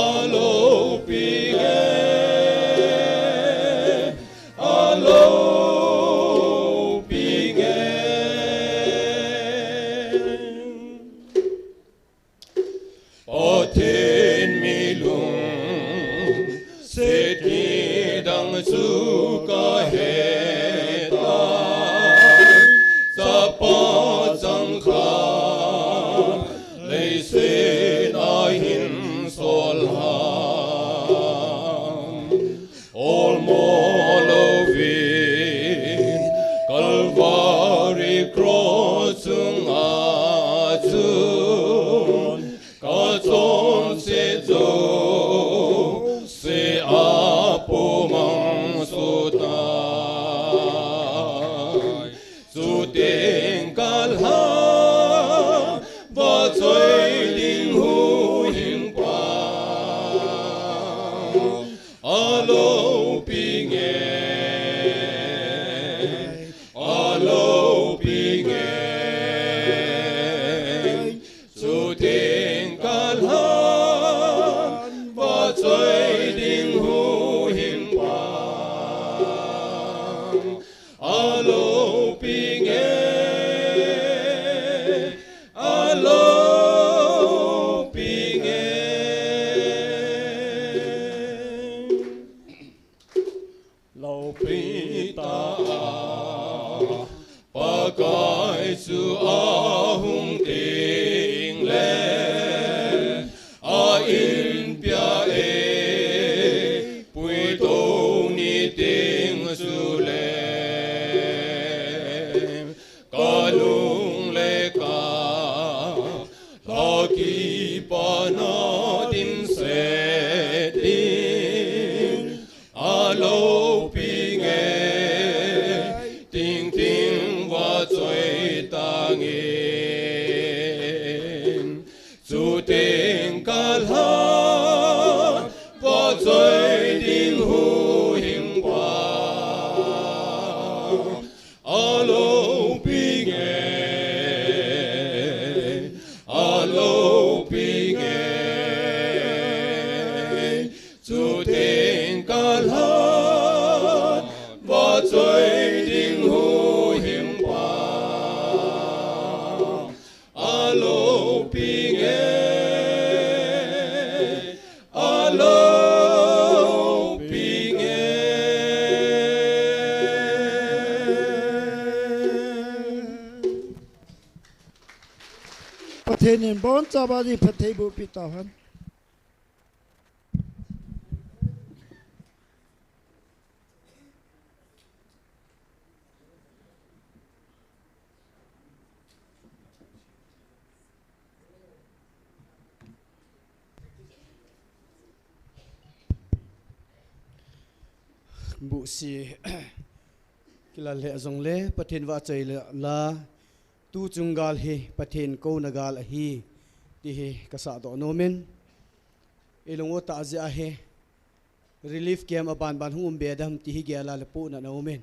aloupinge, aloupinge. Pathen mi lungset kidang chu ka hetai, Chapa changkhat leiset a hin sol ham. Olmo louvin Calvary Cross chunga chun, ka chonset jouse apumang sutai. Chuteng kalhan, vachoi ding huhhingpa, aloupinge, aloupinge. Chuteng kalhan, vachoi ding huhhingpa, aloupinge, aloupinge. Loupitah a Pakai chu ahung tengle, a inpia eipuitou ni teng chule, ka lung le ka lha kipana dinset ding, aloupinge, tingting vachoi tange. Chuteng kalhan, vachoi ding huhhingpa, aloupinge, aloupinge. Chuteng kalhan, vachoi ding huhhingpa, aloupinge, aloupinge. Pathen in abonchauva phatthei boh peh tauhen. Buhsi kilal le jong le Pathen vahchoi la, la tu chunggal hi Pathen kouna gal ahi ti hi kasah doh nomin. Ilung u tah jeh a hi relief camp aban ban hung um be dem ti hi gel a le pohna aumin.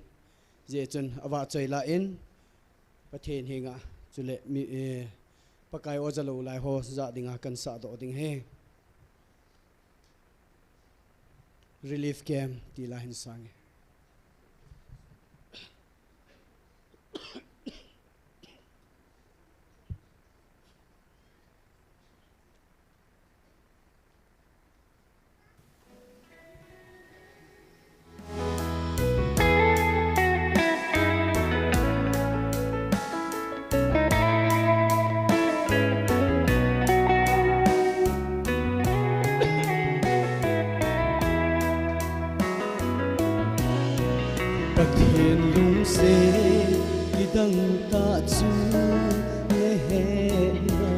Jeh chun avahchoi la in Pathen henga chule mi, eh, Pakai oja lou lai ho jah dinga kan sah doh ding ahi. Relief camp ti la hin sang e. Pathen lungset kidang tah chu nahet na.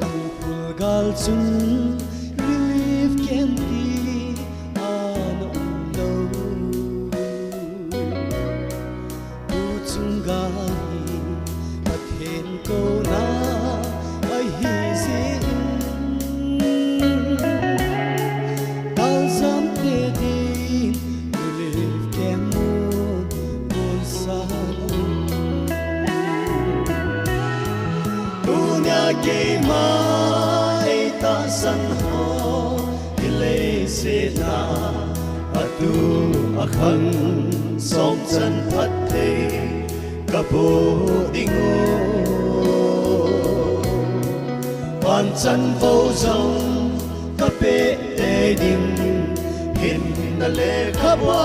Tangkhul gal chun relief camp hi ana um lou. Tu chunggal hi Pathen kouna ahi jeh in, taljam te din relief camp mun mun sa un. Tunia keima eitahsan ho, hi leiset a atu akhang song chan phatthei kaboh ding u. Vanchan vo jong kapeh tei ding, hinna le khabua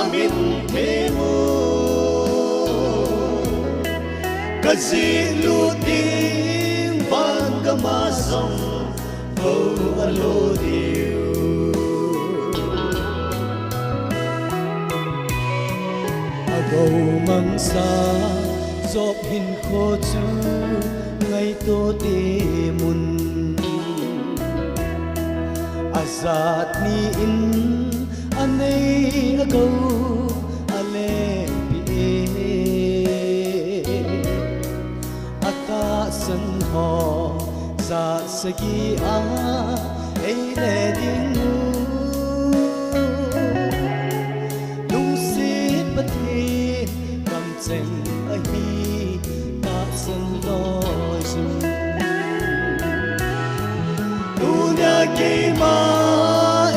amin theng u. Kajih lut ding van gam a jong vo alo diu. Agou mangsa Job hinkho chu ngaito temun. Ajat ni in anei agou alepeh e. Atahsan ho jat sagi a eile ding u. Lungset Pathen kamcheng ahi tahsan loi jin. Tunia keima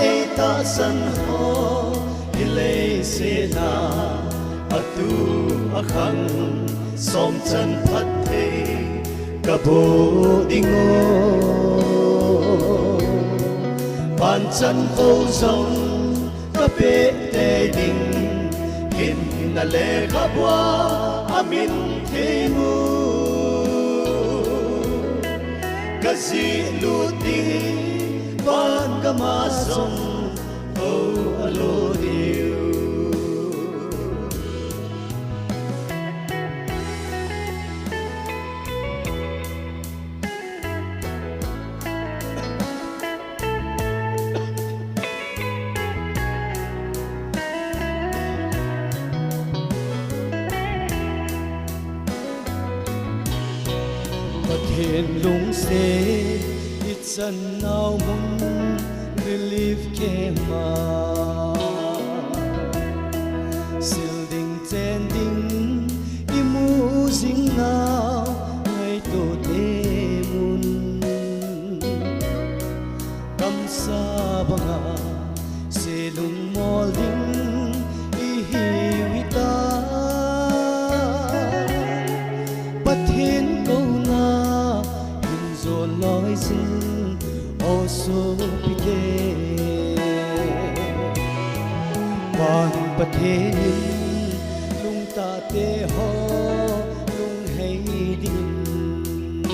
eitahsan ho, hi leiset a atu akhang song chan phatthei kaboh ding u. Vanchan vo jong kapeh tei ding, hinna le khabua amin theng u. Kajih lut ding van gam a jong vo alo diu. Pathen lungset ichan nau mun relief camp a, sil ding chen ding imu jing nau ngaito temun. Kamsa banga se lungmol ding ihiu hita. Pathen kouna hin jon loi jin o sopite. Van Pathen in lungtah te ho lunghei ding,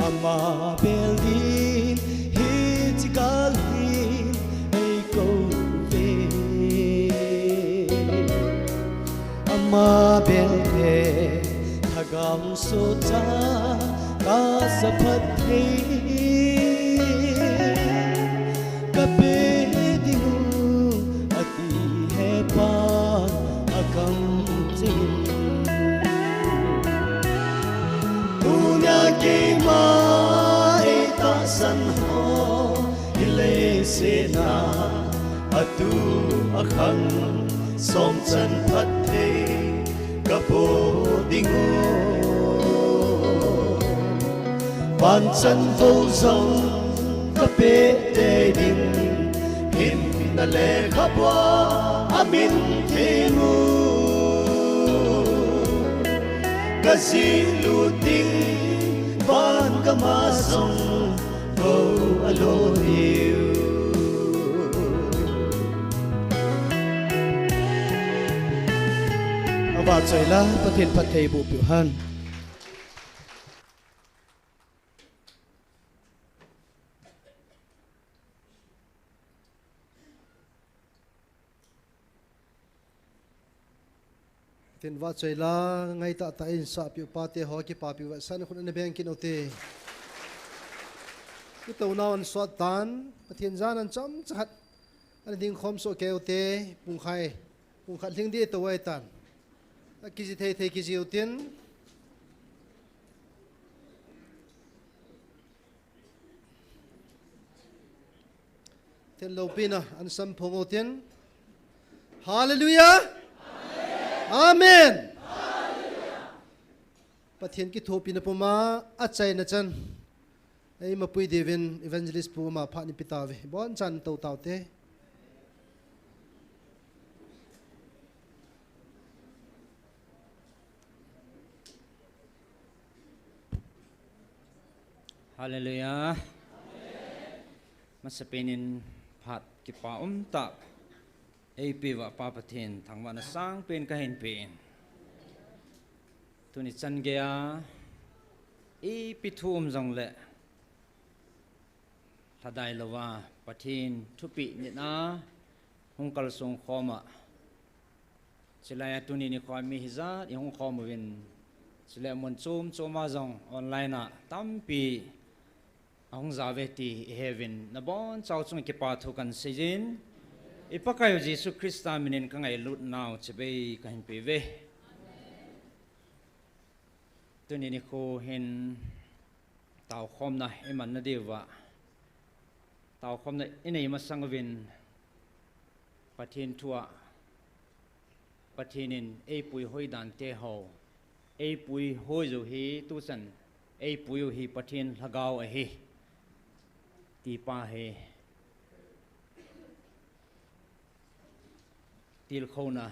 ama bel din hiche kal hin eikou ve. Ama bel e, lhagao socha kasa phatthei. Atu akhang songchan phatthei kapo dingu. Vanchan vo jong kapeh tei ding, hinna le khabua amin thei mu. Kajih lut ding van gam a jong vo alo hiu. Avahchoi la, Pathen phatthei boh peh u hen. Tin, vahchoi la, ngaitah tah in sahpi u pate ho kipapi u vetsahna khut ana beng kit u te. Kitouna u ana sot tan, Pathen jana chomcha khat ana dingkhom soh kei u te, pungkhai, pungkhat lhing ding tou ahitan. Akiji thei thei kiji u tin. Tin, loupina ana samphong u tin. Hallelujah. Amen. Pathen kithopina puma achaina chan eima pui diuvin Evangelist pu ama phat nei pe tauve. Bonchan tou taute. Hallelujah. Masapen in phat kipa umtah eipeuva Pa Pathen thangvahna sangpen kahin pe in. Tuni chan geiya ipi thu um jongle lhadai louva Pathen thupeh nitna hung kalsong khom a, chulaiya tuni nikho mi hijat ihung khom uvin, chule mun chom chom a jong online a tampi ahung jao uve ti iheuvin, nabonchau chunga kipa thu kahin seijin, i Pakaiyu Jesu Christa minin kangailutnau chibai kahin peuve. Tuni nikho hin taokhomna imanna diuva, taokhomna inei masang uvin, Pathen thua, Pathen in eipui hoi dante ho, eipui hoi jou hi tuchan, eipui u hi Pathen Lhagao ahi, ti pa hi tilkhouna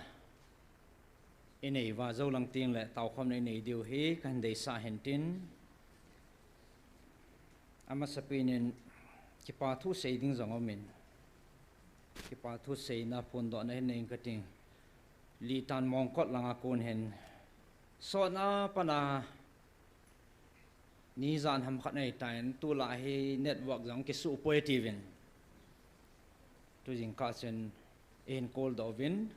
inei uva jou lang tengle taokhomna inei diu hi kahin deisah hin tin. Amasapen in kipa thu sei ding jong umin, kipa thu seina phondohna hin nei inge kating. Litan Mongkot langa kon hin sotna pana nijan ham khat nei tan, tulai hi network jong kisuh poi tiuvin. Tujingkah chun ihin call doh uvin,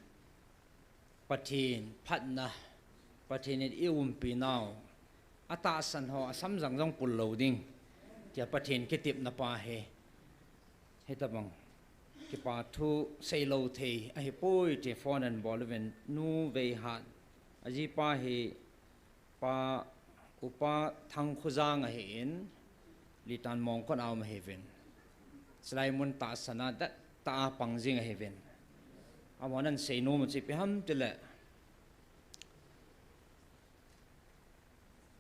Pathen phatna, Pathen in eiumpi nau, atahsan ho asam jang jong pul lou ding, tia Pathen kitepna pa hi, hitobang kipa thu seilou thei ahipoi ti phone ahin bol uvin, Nu Veihat, ajipa hi Pa, Upa Thangkhojang ahin, Litan Mongkot a um ahiuvin. Chulai mun tahsan a dettah a pang jing ahiuvin. Amahon ahin seinom u chu ipi ham tile,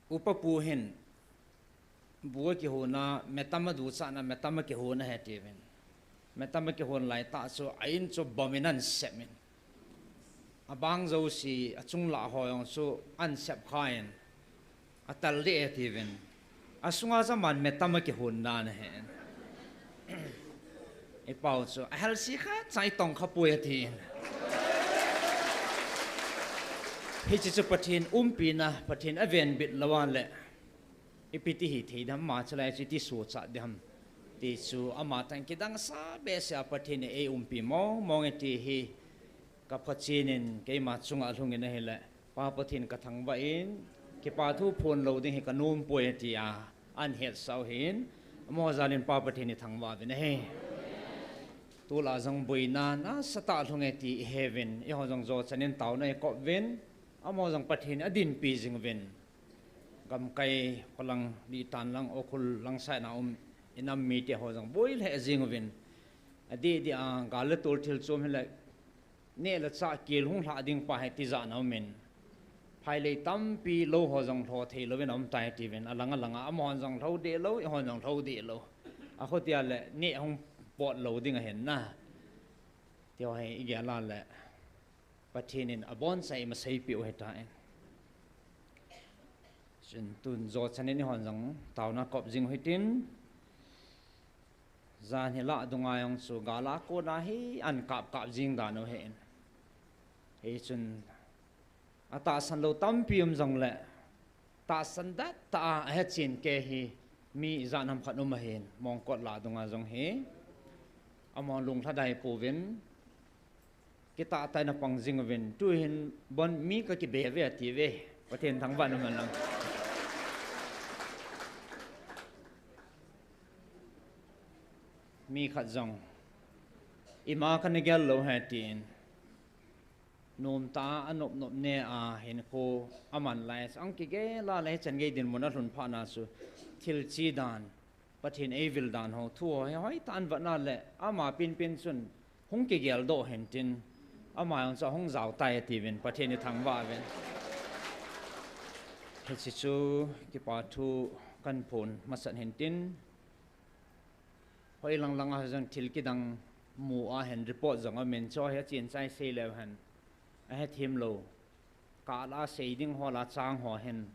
Upa pu hin bu akihon a, metam aduchatna, metam akihon ahi tiuvin. Metam akihon laitah chu a in chu bomb in ahin sep in, abang jouse, achung lah ho jong chu ahin sep khan, atal deh e tiuvin. Asunga chu aman metam akihon dan ahin, ipau chu ahelse khatcha itongkha poi atin. Hiche chu Pathen umpina, Pathen avenbit louva le ipi ti hithei ding ham, ama chulai chu iti sochat ding ham ti chu ama tah in kidangsa behseh a Pathen in eiumpi mong mong e ti hi kaphachen in keima chunga alhungin ahile, Pa Pathen kathangvah in, kipa thu phon lou ding hi kanom poi tia ahin hetsah u ahin, amaho jal in Pa Pathen ithangvah uvin ahi. Tulai jong boina nasatah alhung e ti iheuvin, eiho jong jochan in taona ikop uvin, amaho jong Pathen in adinpi jing uvin, gamkai kholang, Litan lang, Ukhrul lang side a um inam mite ho jong boi lheh jing uvin, Adeh deh a, gal le tol thil chom hi le, neh le chah kel hung lhah ding pa hi tijat na um in. Phailei tampi lou ho jong lho thei louvin a um tai tiuvin, alang alang a, amahon jong lho deh lou, eihon jong lho deh lou. Akhotia le, neh hung pot lou ding ahin na. Tiho hi i gel a le, Pathen in abonchai ima seipeh u ahitan. Chun tun jo chan in eihon jong taona kop jing u hitin. Jan hi lah dunga jong chu gal a kona hi an kap kap jing dan u ahin. Hichun atahsan lou tampi um jongle, tahsan det tah a ahechen kei hi mi ijat ham khat um ahin, Mongkot lah dunga jong hi. Amahon lunglhadai pouvin, kitah tah in apang jing uvin, tuhin bon mi kakibe uve atiuve, Pathen thangvah in umhen lang. Mi khat jong, ima kana gel lou ahi tin, nomtah a anop nop neh a hinkho aman lai, ahung kigel a le hichan gei dinmun alhun phat na chu, thil che dan, Pathen eivil dan ho, thu ho hi hoitah in vetna le, ama penpen chun hung kigeldoh hen tin, ama jong chu ahung jao tai atiuvin, Pathen ithangvah uvin. Hiche chu kipa thu kahin phon masat hen tin, hoilang lang a jong thil kidang mu a hin report jong aumin, chu hi achen chai sei leu hen, ahethem lou, kah la sei ding ho la chang ho hin,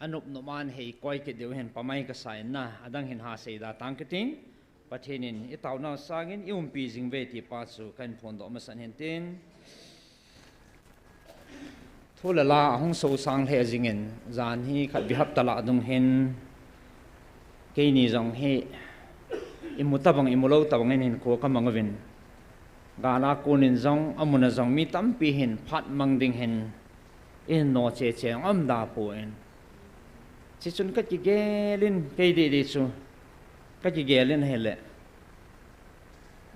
anop nop a ahin hei koi kit diu hin pamai kasa in na, adang hin ha sei da tang kati. Pathen in itaonau sangin eiumpi jing uve ti pa chu kahin phondoh masat hen tin. Thu le la ahung sosang lheh jingin, jan hi khatvei hapta lah dung hin, keini jong hi, imu tabang, imu lou tabang in hinkho kamang uvin, gal a kon in jong, amun a jong mi tampi hin phat mang ding hin, eihin noche che jong aum da poi. Chuchun kakigel in, kei didi chu, kakigel in ahile,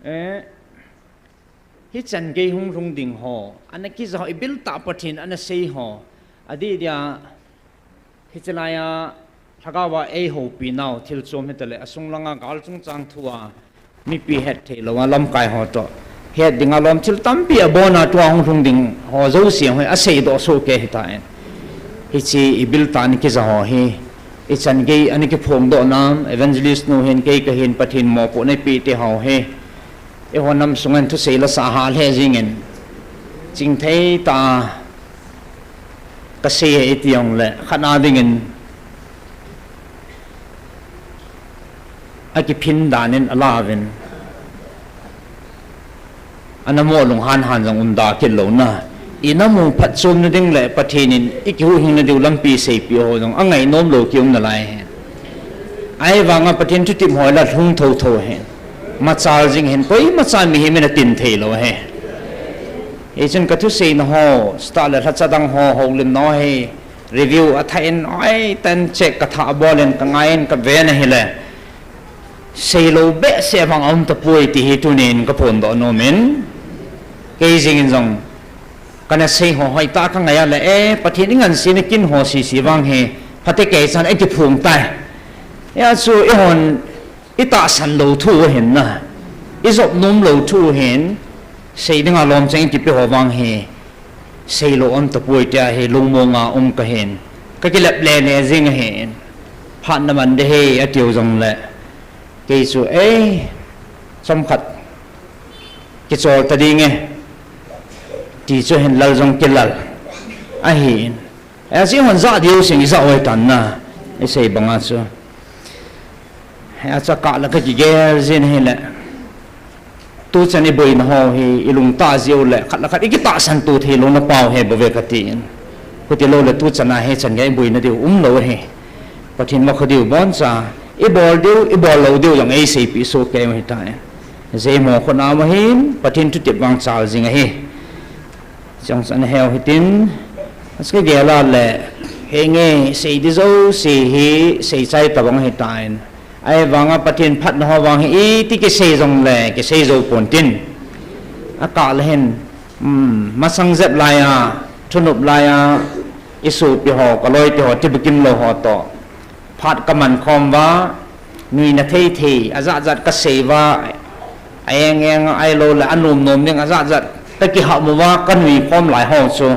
eh, hichan gei hung lhung ding ho ana kija ho, ibiltah Pathen ana sei ho, adeh dia, hiche lai a lhagao a eihoupi nau thil chom hitale, asung lang a gal chungchang thu a mipi hetthei lou a lamkai ho toh het ding a lom thil tampi abon a tua hung lhung ding ho jouse hi aseidoh soh kei ahitan. Hiche ibiltah ana kija ho hi, ichan gei ana kiphongdoh nam, evangelist nu hin, kei kahin, Pathen mopohna eipeh te ho hi, eiho nam sung in thusei la sah hah lheh jingin, chingthei tah a kasei e iti jongle, khat na dingin akiphin dan in alauvin, ana mo lunghan han jong um da kit lou na, inamu phatchomna ding le Pathen in ikihuhhingna diu lampi seipeh ho jong angainom lou kium nalai ahi. Ahivanga Pathen thutep ho la lhung thotho ahi. Machal jing ahin, koimacha mihem in atin thei lou ahi. Hichun kathuseina ho, start le lhacha dang ho, houlimna ho hi, review athah in, hoitah in check kathah bol in, kangai in, kaven ahile, seilou behseh vang aum tapoi ti hi tunin kaphondoh nomin. Kei jeng in jong, kana sei ho hoitah kangai a le, eh, Pathen in angansena kin ho sese vang hi, phatecha chan akiphong tai. Hijeh chun eihon itahsan lou thu ahin na, ijop nom lou thu ahin, sei dinga lom chang ikipe ho vang hi, seilou aum tapoi tia hi lungmonga um kahin, kakilep lele jing ahin, phat naman ding ahi atiu jongle, kei chu, eh, chomkhat kichol ta ding e, ti chu hin lal jong kilal ahin. Ajeh hon jah diu seng ijah oi tan na, isei banga chu. Acha kah la kakigel jin ahile, tuchan iboina ho hi ilungtah jeh u le khat le khat ikitahsan to theilou na pau hi bou ve katin. Khuti lou le tuchan a hichan gei iboina diu umlou ahi. Pathen vakho diu boncha, ibol diu, ibol lou diu jong eiseipeh soh kei u ahitai. Jeh mo khona ma hin, Pathen thutep vang chal jing ahi. Chang san heu hitin, acha kagel a le, henge sei di jouse hi seichai tabang ahitan. Ahivanga Pathen phatna ho vang hi iti kisei jongle, kisei jou pontin. Akah le hin, um, masang jep lai a, thunop lai a, isopi ho, kaloite ho, tibukim lou ho toh, phat kaman khom uva, nuina thei thei, ajat jat kasei uva, Aeng eng a, ahilou le anom nom ding ajat jat kakihah uva kanui khom lai ho chu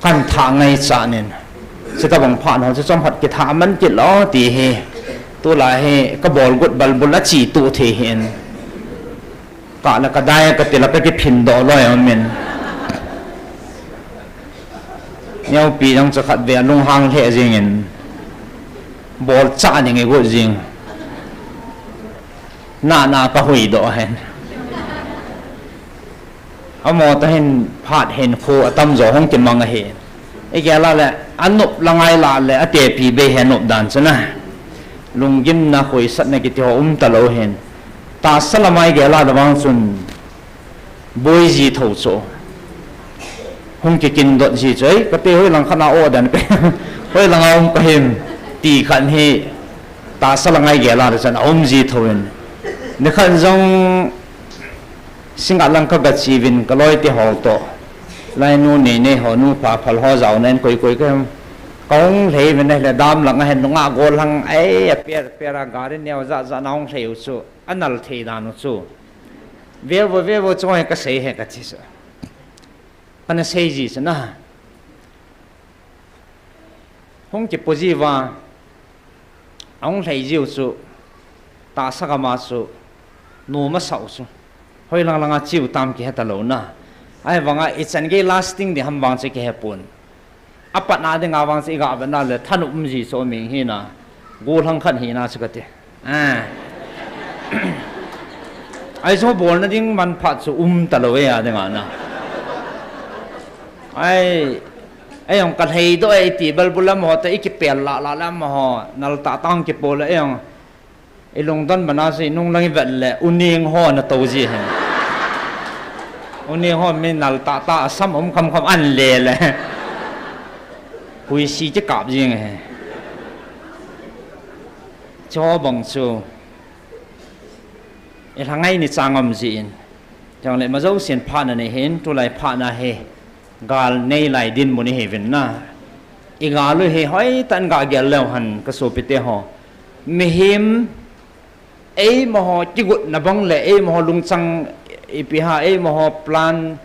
kan thah ngai chan in. Chutabang phat ho chu chomkhat kithah man kit lou ti hi. Tulai hi kabol got balbul a chi tu thei hin. Kah le kadai kati le kakiphin doh loi aum in. Neopi jong chu khat ve alunghang lheh jing in. Bol cha ding igot jing. Na na kahui doh hen. Amaho toh hin phat hin khu atamjo hung kimang ahi. Igel a le, anop la ngai la le, atepi bei hi anop dan chu na. Lunggimna, khoisatna kiti ho um talou hin. Tahsa lama igel a le vang chun, boi ji tho chu. Hung kikin dot ji chu, ei, kate hoilang khat na o dan pe. Hoilang a um kahim, ti khat hi, tahsa langa igel a le chun, aum ji tho in. Nikhat jong, Singa lang kagache uvin kaloi te ho toh. Lai nu nei nei ho nu pha phal ho jaona in koi koi ka hem. Kahung lhei uvin ahile dam lang ahin nungah gollhang ai aper per a gari neo ja ja na hung lhei u chu. Anal thei dan u chu. Ve vo ve vo chu hi kasei hi kati chu. Kana sei ji chu na. Hung kipo ji uva, ahung lhei jiu chu, tahsa gam a chu, nom asah u chu. Hoilang langa cheu tam kihe talou na. Ahivanga, ichan gei lasting ding ham vang chu kihe pon. Apatna dinga vang chu iga vetna le, thanop um ji chu um hina. Gollhang khat hina chu kati. Ah. Aijo bolna ding manphat chu um talou e a dinga na. Ai, ei jong kalhei doh e iti balbul amaho toh ikipel lah lah le amaho nal tah tah hung kipo le ei jong ilungdon bana chu inung lang ivet le uning ho natou ji hen. Uning ho mi nal tah tah asam um kham kham an le le. Huisi kikap jing e. Chubang chu. Ilha ngai ni chang um ji in. Chang le majo sin phatna nei hin, tulai phatna hi. Gal nei lai dinmun ihi uvin na. Igal u hi hoitah in ga gel leu hen kasopi te ho. Mihem, eimaho kigotna bang le, eimaho lungchang ipi ham, eimaho plan,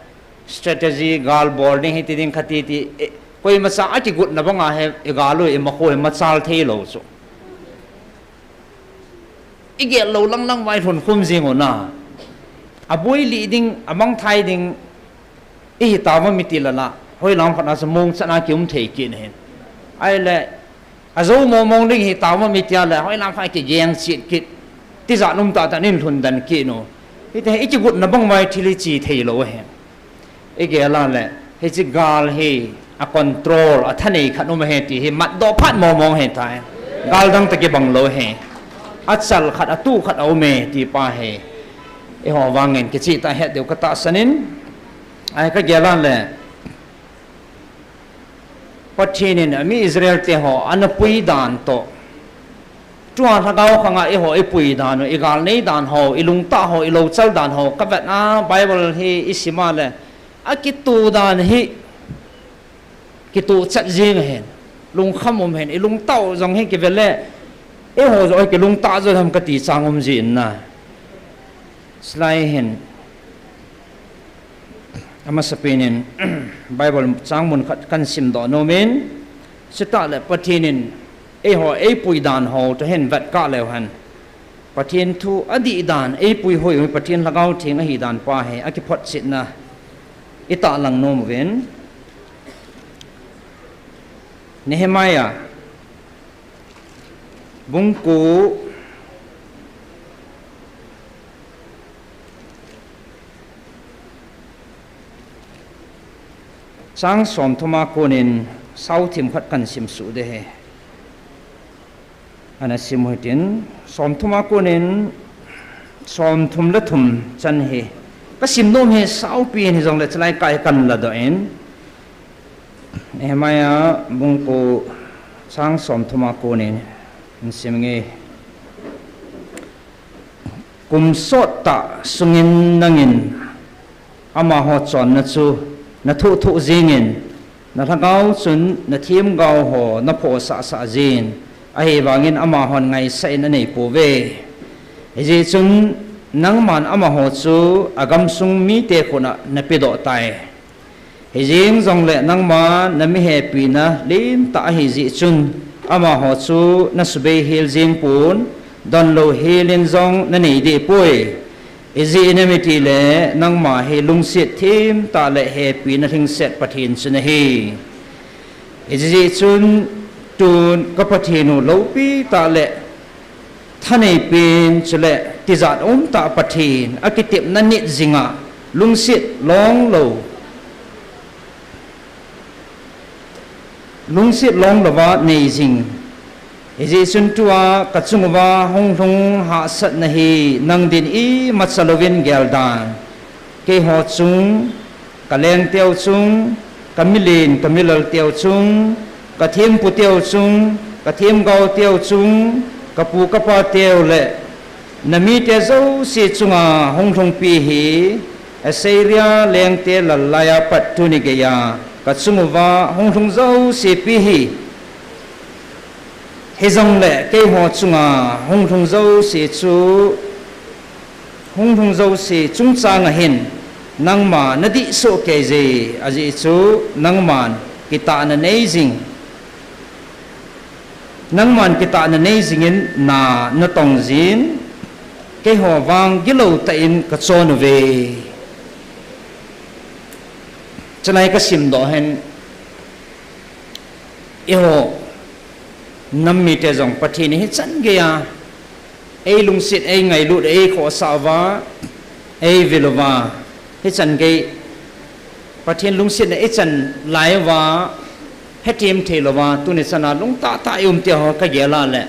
strategy, gal bol ding hiti ding khati ti, e, koimacha akigotna banga hi, igal u, imakho hi machal thei lou chu. Igel lou lang lang vai lhun khum jing u na. Aboi lih ding, amangthai ding, ihi tauvam iti lala. Hoilang khat na chu mong chan a kium thei kit na hin. Ahile, ajo mong mong ding hi tauvam iti a le, hoilang khat kigeng chet kit. Tijat um tah tah in lhun den kit u. Hiti hi ikigotna bang vai thil hi chi thei lou ahi. Igel a le, hiche gal hi a control, athanei khat um ahi ti hi matdoh phat mong mong ahitai. Gal dang toh kibang lou ahi. Achal khat, atuh khat aum e ti pa hi. Eiho vangin kicheh tah het diu katahsan in. Ai kagel a le, Pathen in ami Israel te ho ana pui dan toh. Tua lhagao khanga eiho ipui dan u, igal nei dan ho, ilungtah ho, ilouchal dan ho, kavet a Bible hi isim a le, akitoh dan hi, kitoh chet jing ahin, lungkham um ahin, ilungtah u jong hi kivet le, eiho joh hi kilungtah jo ham kati chang um ji in na. Chulai hin, amasapen in, Bible chang mun khat kahin simdoh nom in, chutah le Pathen in, eiho, eipui dan ho, toh hin vet kah leu hen. Pathen thu adih dan, eipui hoi u, Pathen Lhagao Theng ahi dan pa hi, akiphotchetna, itahlang nom uvin. Nehemiah, bung ko, chang somthum a konin sao thim khat kahin simsuh ding ahi. Ana sim u hitin, somthum a konin, somthum le thum chan hi. Kasim nom hi saopi in hijongle chulai kah hi kahin ladoh in. Nehemiah bung ko chang somthum a konin, hin sim inge. Kum sottah sungin nangin amaho chonna chu nathoh thoh jingin, nalhagao chun nathemgao ho naphohsah sah jin, ahivangin amahon ngaisah in aneipouve. Hijeh chun Nangman amaho chu agamsung mite khut a napedoh tai. Hijeng jongle nangma namihepina lentah ahijeh chun, amaho chu nasubeihel jeng pon, donlou helin jong nanei dehpoi. Ijeh inem itile nangma hi lungset themtah le hepina lhingset Pathen chu nahi. Hijeh chun tun ka Pathen u loupitah le thaneipen chule tijat umtah Pathen akitepna nit jinga lungset longlou, lungset longlouva nei jing. Hijeh chun tua kachunguva hunglhung hahsatna hi nang din imacha louvin geldan. Keiho chung, kalengteu chung, kamilen kamilalteu chung, kathemputeu chung, kathemgaoteu chung, kapu kapateu le namite jouse chunga hunglhungpi hi, Assyria lengte lallaiya pat tuni geiya kachunguva hunglhung jousepi hi. Hijongle keiho chunga hunglhung jouse chu, hunglhung jouse chungchanga hin nangma nadihsoh keije, ajeh chu nangman kitahna nei jing. Nangman kitahna nei jingin na natong jin, keiho vang gilou tah in kachon uve. Chulai kasimdoh hin, eiho nam mite jong Pathen in hichan geiya eilungset, eingailut, eikhohsah uva, eivil uva, hichan gei Pathen lungsetna ichan lai uva, hethem theilouva tuni chana lungtahtah ium tiho kagel a le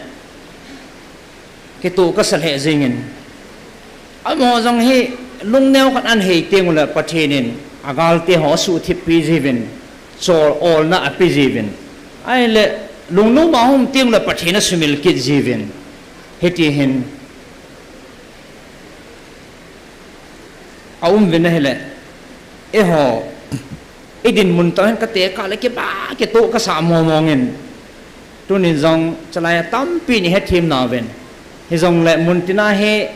kitoh kasa lheh jengin. Amaho jong hi lungneo khat anhei tengule Pathen in agalte ho asuhthippi jiuvin, chol olna ape jiuvin. Ahile lungneo ma hung tengule Pathen asumil kit jiuvin. Hiti hin aum uvin ahile, eiho idinmun toh hin katekah le kipa kitoh kasah mongmongin. Tunin jong chulai a tampin ihethem nauvin. Hijongle muntina hi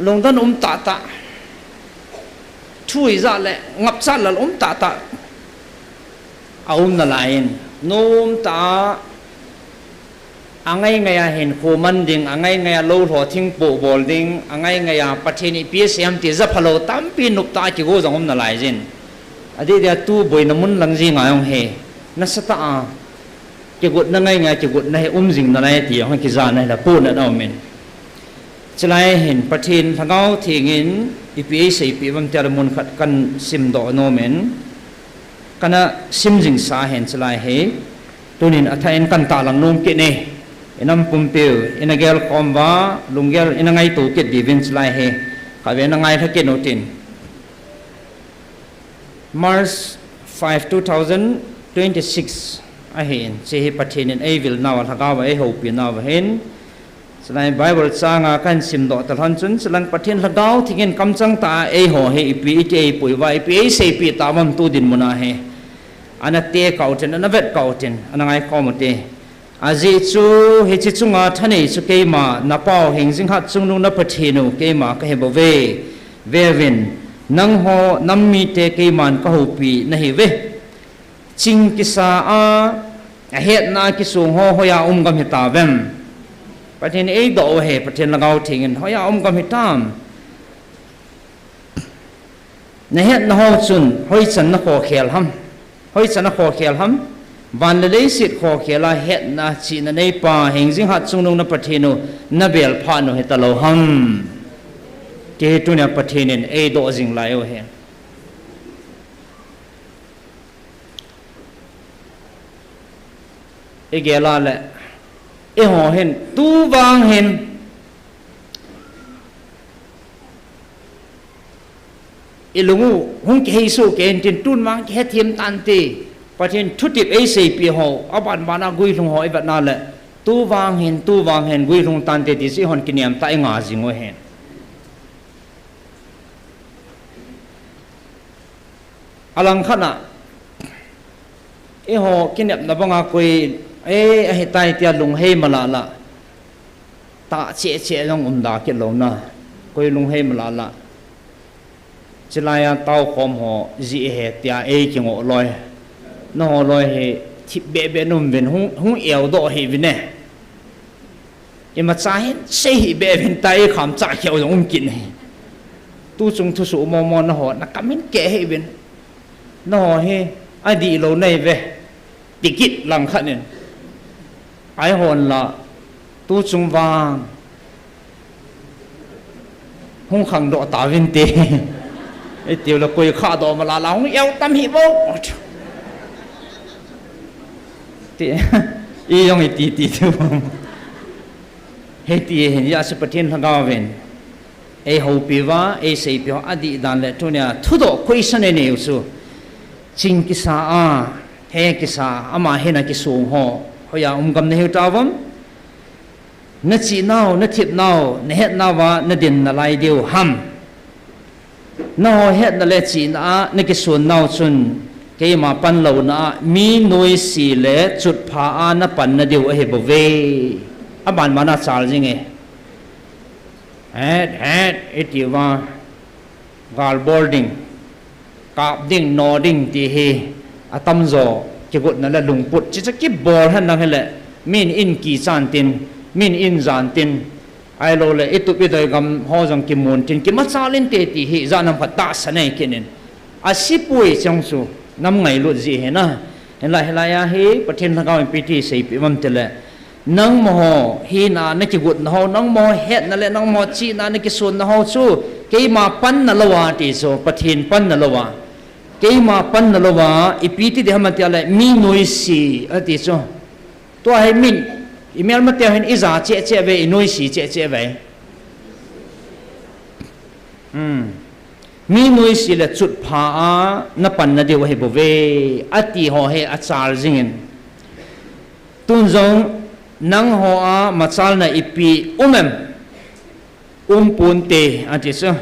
lungdon um tahtah, thu ijat le ngapchat lal um tahtah aum nalaiyin, nomtah a angaingaiya hinkho man ding, angaingaiya lou lho thingpoh bol ding, angaingaiya Pathen ipi asei ham ti japhalou tampi noptah a kigo jong um nalaijin. Adeh dia tu boina mun lang jenga jong hi nasatah a kigotna ngaingai, kigotna hi um jing nalai ti jong kijana hila pohnat aumin. Chulai hin Pathen Lhagao Thengin ipi eiseipeh uvam tile mun khat kahin simdoh nomin, kana sim jingsa hin chulai hi tunin athah in kahin tahlang nom kit e. Inam pumpiu ina gelkhom uva, lunggel ina ngaito kit diuvin chulai hi khatvei na ngailha kit utin. March five, two thousand twenty-six ahin, hiche hi Pathen in eivil nauva, Lhagao a eihoupina uva hin, chulai Bible changa kahin simdoh talhon chun, chulang Pathen Lhagao Thengin kamchang tah a eiho hi ipi iti eipui uva, ipi eiseipeh tauvam tu dinmun a hi, ana tekah utin, ana vetkah utin, ana ngaikhom ute. Ajeh chu hiche chunga thanei chu keima napau Hengjinghat Chungnung na Pathen u keima kahibouve. Veuvin, nangho nam mite keiman kahoupi nahiuve. Ching kisa a, ahetna a kisong ho hoiya um gam hitauvem? Pathen eidoh u ahi, Pathen Lhagao Thengin hoiya um gam hitam? Nahetna ho chun hoichan nakhokhel ham? Hoichan akhokhel ham? Van le leiset khokhel a hetna chihna neipa Hengjinghat Chungnung na Pathen u nabel phat u hitalou ham? Ti hi tunia Pathen in eidoh jing lai u ahi. Igel a le, eiho hin, tuvang hin, ilung u hung kiheisoh kei intin, tun vang kihethem tante, Pathen thutep eiseipeh ho, abanbana guilhung ho ivetna le, tuvang hin, tuvang hin, guilhung tante ti chu eihon kiniamtah inga jing u ahin. Alangkhat a, eiho kinepna banga koi, e, ahitai tia lunghei malala, Tah cheh cheh jong um da kit lou na. Koi lunghei mala la. Chilai a tao khom ho ji he tia ei kingoh loi. Naho loi hi thip beh beh num vin hung, hung eu doh hi vin e. Imacha hin sei hi beh vin ta ei kham cha kheu jong um kit ne. Tu chung thu su mo mo naho na kamin ke hi vin. Naho hi adih lou nei ve. Tikit lang khat nin. Ai hon la, tu chung vang. Hung khang doh ta vin te. Ei tiu la koi kha doh mala la hung eu tam hi bo. Ti, i jong i ti ti tu. Hei ti hin ya su Pathen lhagao vin. Ei houpi uva, ei seipi uva, adih dan le tunia thudoh question ei neiu chu. Ching kisa a, he kisa, ama hina kisung ho. Hoiya um gam nahiu tauvem? Na chihnau, na thipnau, na hetnau va, na din nalai diu ham. Naho hetna le chihna a, na kisun nau chun, keima panlouna a, mi noise le chutpha a na panna diu ahi bouve. Aban mana chal jing e. Het, het, iti uva, gal bol ding, kap ding, no ding ti hi, atamjo, kigotna le lungput, chicha kibol hen nang hile, min in kichan tin, min in jan tin, ahilou le, itup idoi gam ho jong kimun tin, kimachal inte ti hi, jan nam khat tahsa nei kit in. Asipui chang chu, nam ngailut ji hi na, hinla hilai a hi, Pathen lhagao in ipi ti seipeh uvam tile, Nangma ho, hina na kigotna ho, nangma ho hetna le nangma ho chihna na kisunna ho chu, keima panna lou a ti chu, Pathen panna lou a. Keima panna lou a, ipi ti ding ham ati le, mi noise, ati chu. Tua hi min, i melmate hin i ja cheh cheh ve, i noise cheh cheh ve. Hmm. Mi noise le chutpha a na panna diu ahi bouve, ati ho hi achal jing in. Tun jong nangho a machalna ipi um em? Um ponte, ati chu.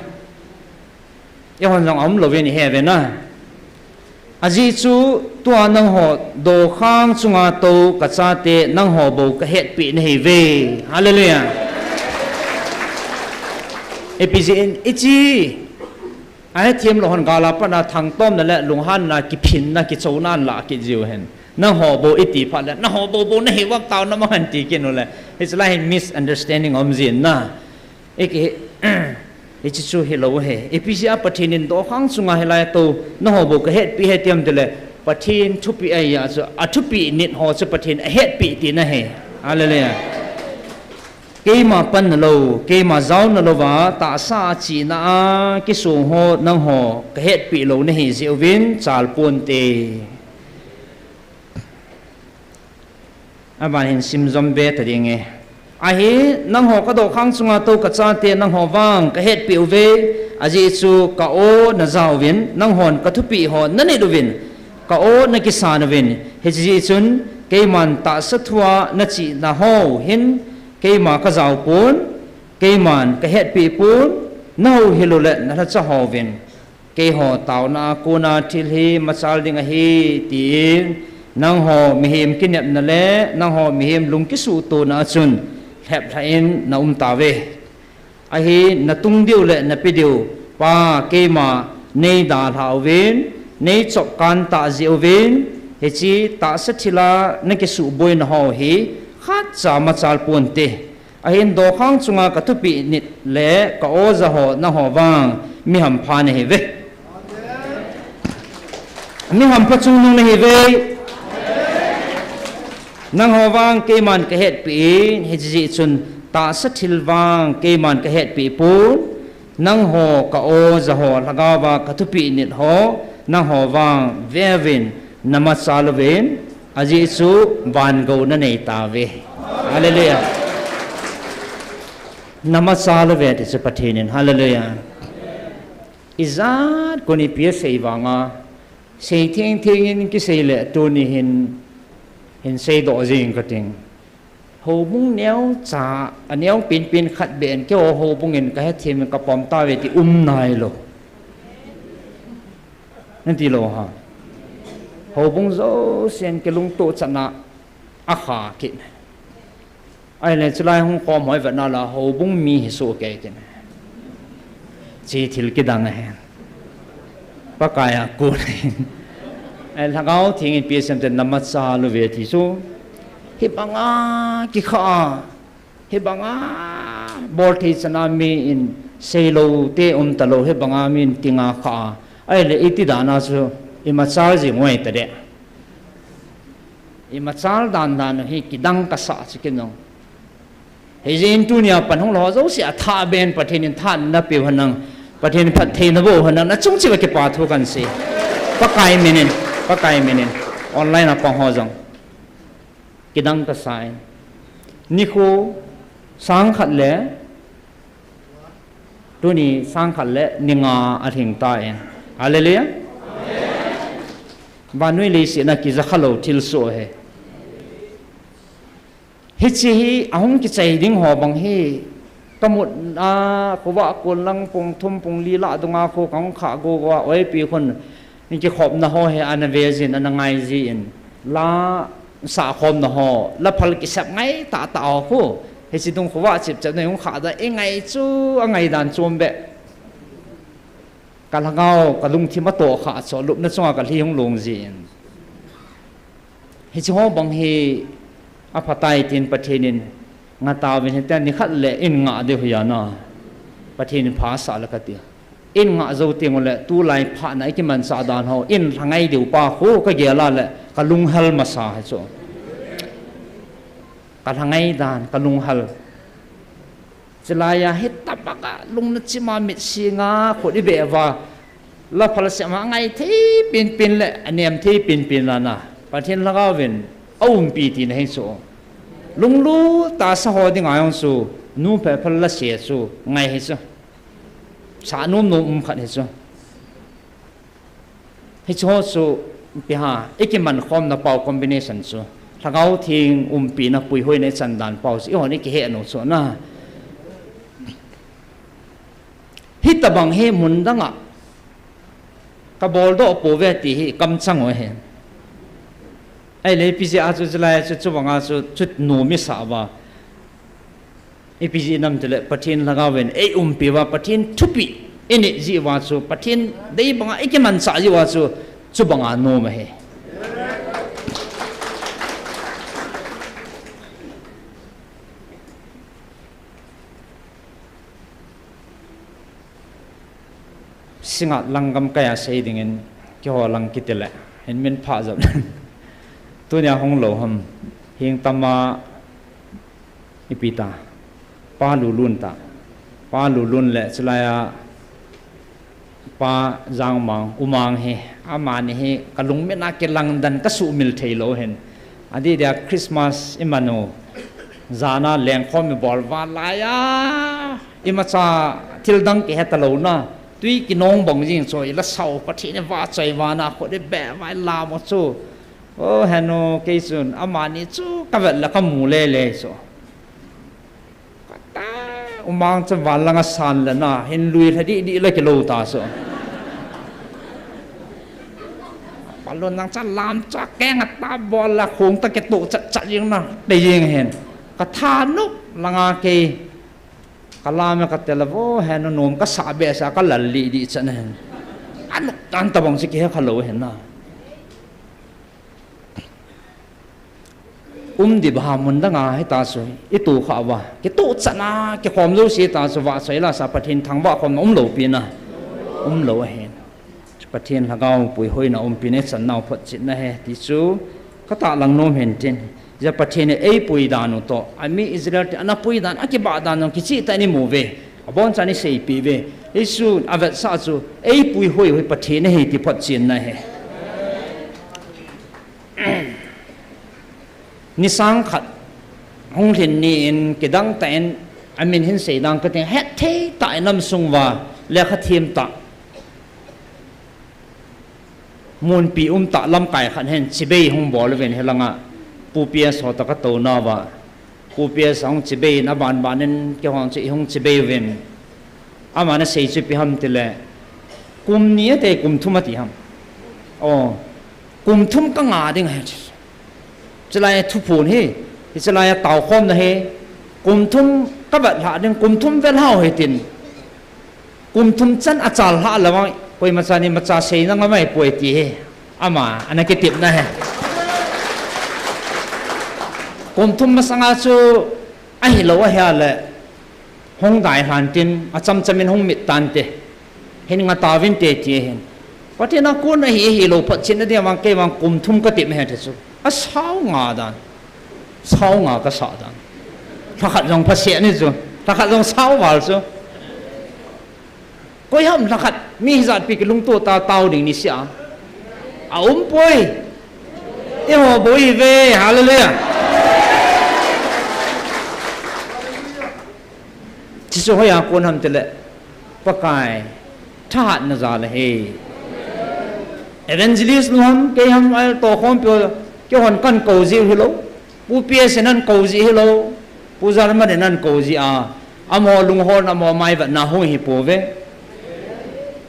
Eihon jong aum louvin ihe ve na. Ajeh chu tua nangho dokhang chunga tou kachate nangho bou kahetpeh nahiuve. Hallelujah. Ipi jeh in, ichi. Ahethem lou hon gal a pat a thangtomna le lunghanna kiphinna kichouna ahin lah kit jiu hen. Nangho bou iti phat le, nangho bou bou nahiu vang taona mang hen ti kit u le. Hiche lai hin misunderstanding aum jin na. Eke, hiche chu hilou ahi. Ipi jeh a Pathen in dokhang chunga hilai tou, nangho bou kahetpeh e ati ham tile, Pathen thupeh ahi a chu, athupeh nit ho chu Pathen ahetpeh tina ahi. Hallelujah. Keima panna lou, keima jaona lou va, tahsa a chihna a kisung ho nangho kahetpeh lou nahi jeh uvin chal ponte. Aban hin sim jom ve ta ding e. Ahi, nangho kadokhang chunga tou kachate nangho vang kahetpeh uve, ajeh chu ka o naja uvin, nanghon kathupeh ho nanit uvin, ka o nakisan uvin, hiche jeh chun keiman tahsa thu a nachihna ho hin, keima kajao pon, keiman kahetpeh pon, nahouhil u le nalhacha houvin, keiho taona a kona thil hi machal ding ahi, tin, nangho mihem kinepna le, nangho mihem lung kisuhtona a chun, lheplhah in naum tauve. Ahi, natung diu le nape diu, Pa, keima neidalhah uvin, neichop kan tah jeh uvin, hiche tahsa thil a nakisuhboina ho hi, khatcha machal ponte. Ahin dokhang chunga kathupeh nit le ka o ja ho nangho vang mi hampha nahiuve. Mi hampha chungnung nahiuve. Nangho vang keiman kahetpeh in, hiche jeh chun tahsa thil vang keiman kahetpeh pon, nangho ka o ja ho lhagao va kathupeh nit ho, nangho vang veuvin namachal uvin, ajeh chu vangou nanei tauve. Hallelujah. Namachal uve ti chu Pathen in. Hallelujah. Ijat kon ipi asei vanga, sei theng theng in kisei le tuni hin, hin seidoh jing kating. Houbung neocha, aneo penpen khat beh in, keiho houbung in kahethem in kapom tauve ti um nailou. Nati lou ham? Houbung jousen kilungtoh chan a akha kit. Ahile chulai hung khom ho ivet na la houbung mi hi soh kei tin. Chi thil kidang ahi. Pakai a kon ahi. Ai Lhagao Theng in P S M te na machal uve ti chu. Hibanga kikha a. Hibanga bol thei chana mi in seilou te um talou hibanga mi in tinga kha a. Ahile iti dan a chu imachal jing u ahi tade. Imachal dan dan u hi kidang kasa chu kinung. Hijeh in tunia pan hung lou ho jouse a tha ben Pathen in tha na pe u henlang, Pathen in phatthei na boh u henlang, na chung cheh uva kipa thu kan sei. Pakai min in, Pakai min in, online a pang ho jong. Kidang kasa in. Nikho sang khat le, tuni sang khat le ni nga alhing tan. Hallelujah. Vannoi leiset a kija khalou thilsoh ahi. Hiche hi ahung kichai ding ho bang hi, kamut a, khovah kon lang pung thum pung li lah dunga kho kahung khah go go a, oipi khun, kikhopna ho hi ana ve jin, ana ngai jin, la sah khomna ho, la phal kisep ngai tah tah ho khu, hiche dung khovah chip chep na hung khah da, i ngai chu, angai dan chom beh. Ka lhagao, ka lungthim atoh khah chu, lupna chunga ka lhi hung long jin. Hiche ho bang hi aphatai tin Pathen in ngah tauvin hitia nikhat le in ngah diu hi ana. Pathen in phasah le kati. In ngah jou teng ule tulai phatna i kimanchah dan ho, in lhangai diu pa khu ka gel a le ka lunghel masa hi chu. Ka lhangai dan, ka lunghel. Chulai a hitabang a lungna chima mit singa khut i beh uva, la phal sema ngai thei pinpin le, anem thei pinpin lana, Pathen lhagao vin aumpi tina hi chu. Lunglut tah sa ho dinga jong chu, nu phe phal la se chu, ngai hi chu. Sa nom nom um khat hi chu. Hiche ho chu, ipi ham, i kiman khomna pau combination chu. Lhagao Theng umpina puihoina i chan dan pau chu, i hon i kihe nau chu na. Hitabang hi mun dang a, ka bol doh pouve ti hi, kam chang u ahi. Ahile ipi jeh a chu, chulai chu, chubang a chu, chu nom i sa uva. Ipi jeh ham itile Pathen lhagao vin ei umpi uva, Pathen thupeh i nei jeh uva chu, Pathen dei banga i kimanchah jeh uva chu, chubanga nom ahi. Singngat lang gamkai a sei dingin, keiho lang kiti le, hin min pha jep. Tunia hung lou ham, hing tam a, ipi ta, Pa Lulun ta, Pa Lulun le chulai a, Pa Jangmang, U Mang hi, amani hi, ka lungmit a kilang dan ka sumil thei lou hin. Adeh dia Christmas i man u, jan a lengkhom i bol uva lai a, imacha thil dang kihe talou na, tui kinong bang jing chu, i la sao Pathen i vahchoi uva na, khut i beh uva i lam u chu. O henu, kei chun, amani chu ka vet le ka mu lele chu. Kata, U Mang chu van lang a san le na, hin lui lha dih dih le kilou ta chu. Pa Lun nang cha lam cha keng a ta bol la khong ta kitoh chat chat jing na, te jing hin. Ka thanop langa kei. Ka lam e ka tel a vo, henu nom ka sa behseh a ka lal lih dih chan hin. Anop tan tabang chu kihe kha lou hin na. Um ding bang ham mun dang a hita chu, i tu kha uva. Kitoh chan a, kikhom jouse ta chu vahchoi la sa Pathen thangvah khomna um lou pi na. Um lou ahin. Pathen lhagao puihoina umpina i chan nau photchetna ahi ti chu ka tahlang nom hin tin. Hijeh a Pathen in ei pui dan u toh, ami Israel te ana pui dan, a kibah dan u kicheh tah in i mu uve. Abonchan i seipeh uve. Jesun avetsah chu ei puihoi u hi Pathen ahi ti photchetna ahi. Ni sang khat hung lhin ni in kidang tah in, amin hin sei dang kati, hetthei tah in nam sung uva lekha them tah, munpi um tah lamkai khat hin chibai hung bol uvin, hilanga Pu P S ho toh ka tou nauva, Pu P S hung chibai in, aban ban in keihon chu i hung chibai uvin. Aman asei chu ipi ham tile, kum ni ati, kum thum ati ham. O, kum thum ka ngah ding ahi. Chulai a thuphon hi, hiche lai a taokhomna hi, Kum thum kavet lha ding, kum thum vel hau hitin. Kum thum chan achal lha lou vang, koima chan in macha seina ngamai poi ti hi. Ama, ana kitepna hi. Kum thum masanga chu ahilou ahi a le. Hung dai lhan tin, achamcham in hung mit tante. Hin nga tauvinte ti hin. Pathen a kon ahi, ahilou phat chin na dia vang kei vang kum thum katep ahi ti chu. Asao nga dan. Sao nga kasa dan. Lhakhat jong phaseh ni chu. Lhakhat jong sao val chu. Koi ham lhakhat mi hijat pi kilungto ta tao ding ni sia. A um poi. Eiho bou ive, hallelujah. Chuchu hoiya kon ham tile. Pakai. Thahatna jal ahi. Evangelist nu ham, kei ham, ahi tokhompi ho, keihon kakou jiu hilou. Pu P S in akou ji hilou. Pu Jarman in akou ji a. Amaho lungholna, amaho maivatna hung hi pouve.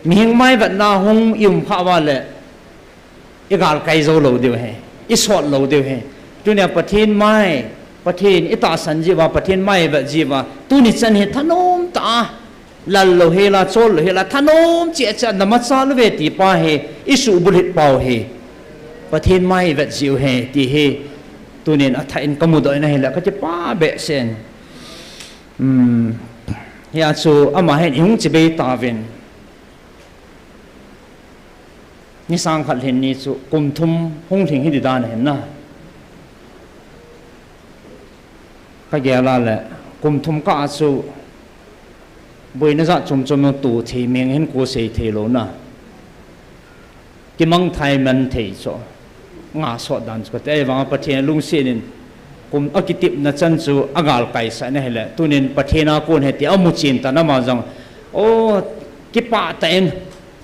Mihem maivatna hung i um kha uva le. I galkai jou lou diu ahi. I sot lou diu ahi. Tunia Pathen mai, Pathen i tahsan jiuva, Pathen mai i vet jiuva. Tuni chan hi thanom tah a. Lal lou hela, chol lou hela, thanom cheh cheh a, namacha lou ve ti pa hi, i subulhit pau hi. Pathen mai i vet jiu ahi, ti hi. Tunin athah in kamudoh in ahile, kakipah behseh in. Hmm. Hia chu ama hin i hung chibai tauvin. Ni sang khat lhin ni chu kum thum hung lhing hi di dan ahin na. Ka gel a le kum thum kah a chu boina jat chom chom jong to thei, meng hin ko sei thei lou na. Kimang thai man thei chu. Nga sot dan chu ka ti. Ahivang a Pathen lungset in kum a kitepna chan chu a galkai sah na ahile. Tunin Pathen a kon ahi ti a muchen tan ama jong. O, kipah tah in.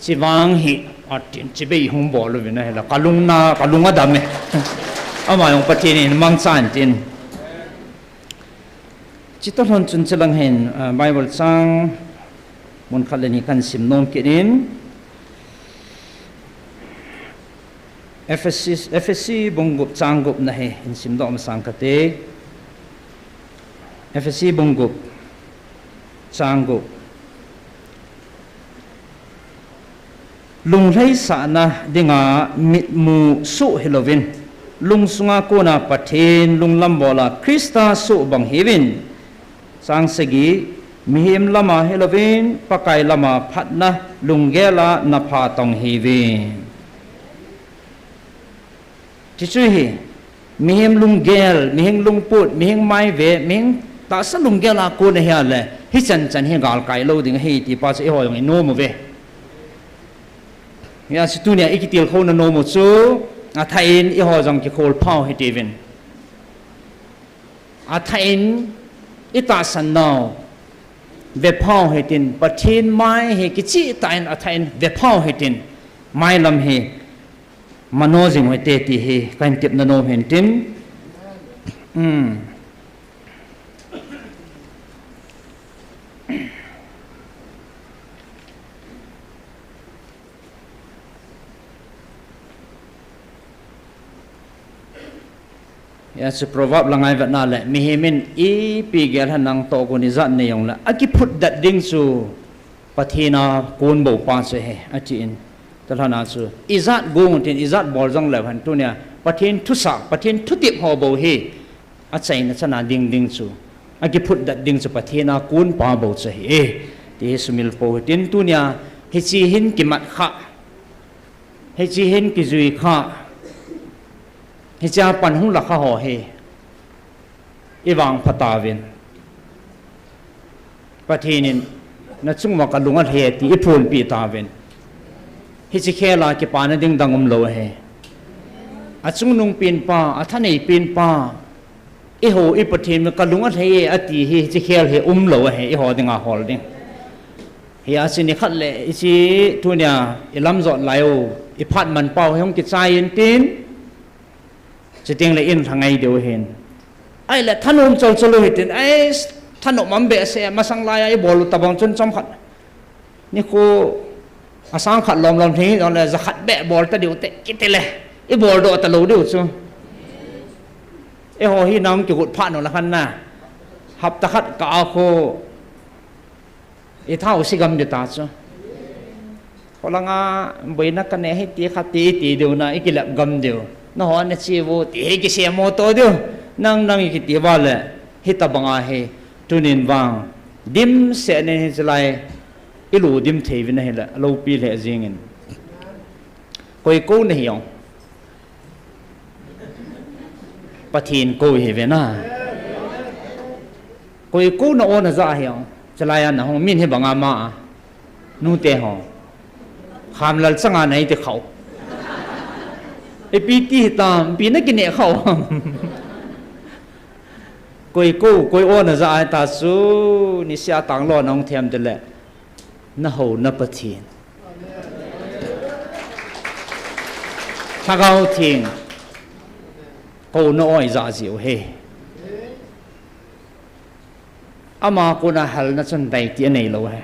Chivang hi, atin, chibai hung bol uvin ahile, kalung na, kalung adam e. Ama jong Pathen in mangchan tin. Chutoh lhon chun chulang hin, ah, Bible chang mun khat le ni kan sim nom kit in. Ephesi, Ephesi bung gup chang gup na hi, hin simdoh masang kate. Ephesi bung gup chang gup. Lunglhaisahna dinga mitmu soh hilouvin, lungsunga kona Pathen lunglam bola Christa soh bang hiuvin, chang sagi, mihem lama hilouvin, Pakai lama phatna lunggela napha tong hiuvin. Chuchu hi, mihem lunggel, mihem lungput, mihem maive, mihem tahsa lunggel a kon ahi a le, hichan chan hi galkai lou ding ahi ti pa chu eiho jong i nom uve. Hia chu tunia i kitilkhouna nom u chu, athah in eiho jong kikhol phau hite uvin. Athah in i tahsan nau, ve phau hitin, Pathen mai hi kicheh tah in athah in ve phau hitin, mailam hi, Mano jing u hite ti hi, kahin tepna nom hin tin. Hmm. Hia chu Proverb la ngai vetna le, mihem in ipi gel hen lang tohgon ijat nei jongle, akiphutdet ding chu Pathen a kon bou pa chu ahi, atin. Talhana chu, ijat gong tin, ijat bol jong leu hen tunia, Pathen thusah, Pathen thutep ho bou hi, achaina chana ding ding chu, akiphutdet ding chu Pathen a kon pa bou chu ahi, ti hi sumil pou hitin tunia, hiche hin kimat kha, hiche hin kijui kha, hichea pan hung la kha ho hi, i vangpha tauvin. Pathen in, nachung uva kalung alhai e ti i phonpeh tauvin. Hiche khel a kipana ding dang umlou ahi. Achungnung pen pa, athanei pen pa, eiho i Pathen in kalung alhai e ati hi, hiche khel hi umlou ahi, eiho dinga hol ding. Hia chu nikhat le, hiche tunia i lamjot lai u, i phat man pau hi hung kichai in tin, chuteng le in lhangai diu ahin. Ahile thanom chol chol u hitin, ai, thanom um behseh, masang laiya i bol u tobang chun chomkhat. Nikho asang khat lom lom hi jongle, jakhat beh bol ta diu te, kiti le, i boldoh talou diu chu. Eiho hi nang kigot phat u la khan na. Hapta khat kah a khu i thau si gam ding ta chu. Kholanga boina ka nei hi ti khat ti ti deu na i kilep gam deu. Na ho na chi vo ti hi kisem mo to deu. Nang nang i kiti va le hi ta banga hi tunin vang dimset nen hi chulai i lu dim thei vin ahi le lopi le jingin. Koi ko na hi ong. Pathen ko hi ve na. Koi ko na o na ja hi ong. Chulai a na hong min hi banga ma a. Nu te ho. Kham lal changa na i te khau. E pi ti hi tam, pi na kine khau. Koi ko, koi o na ja ai ta chu, ni sia tang lo na hong them de le. Na ho na Pathen. Lhagao Theng. Ko na oi ja jiu he. Ama kona halna chun dai ti anei lo he.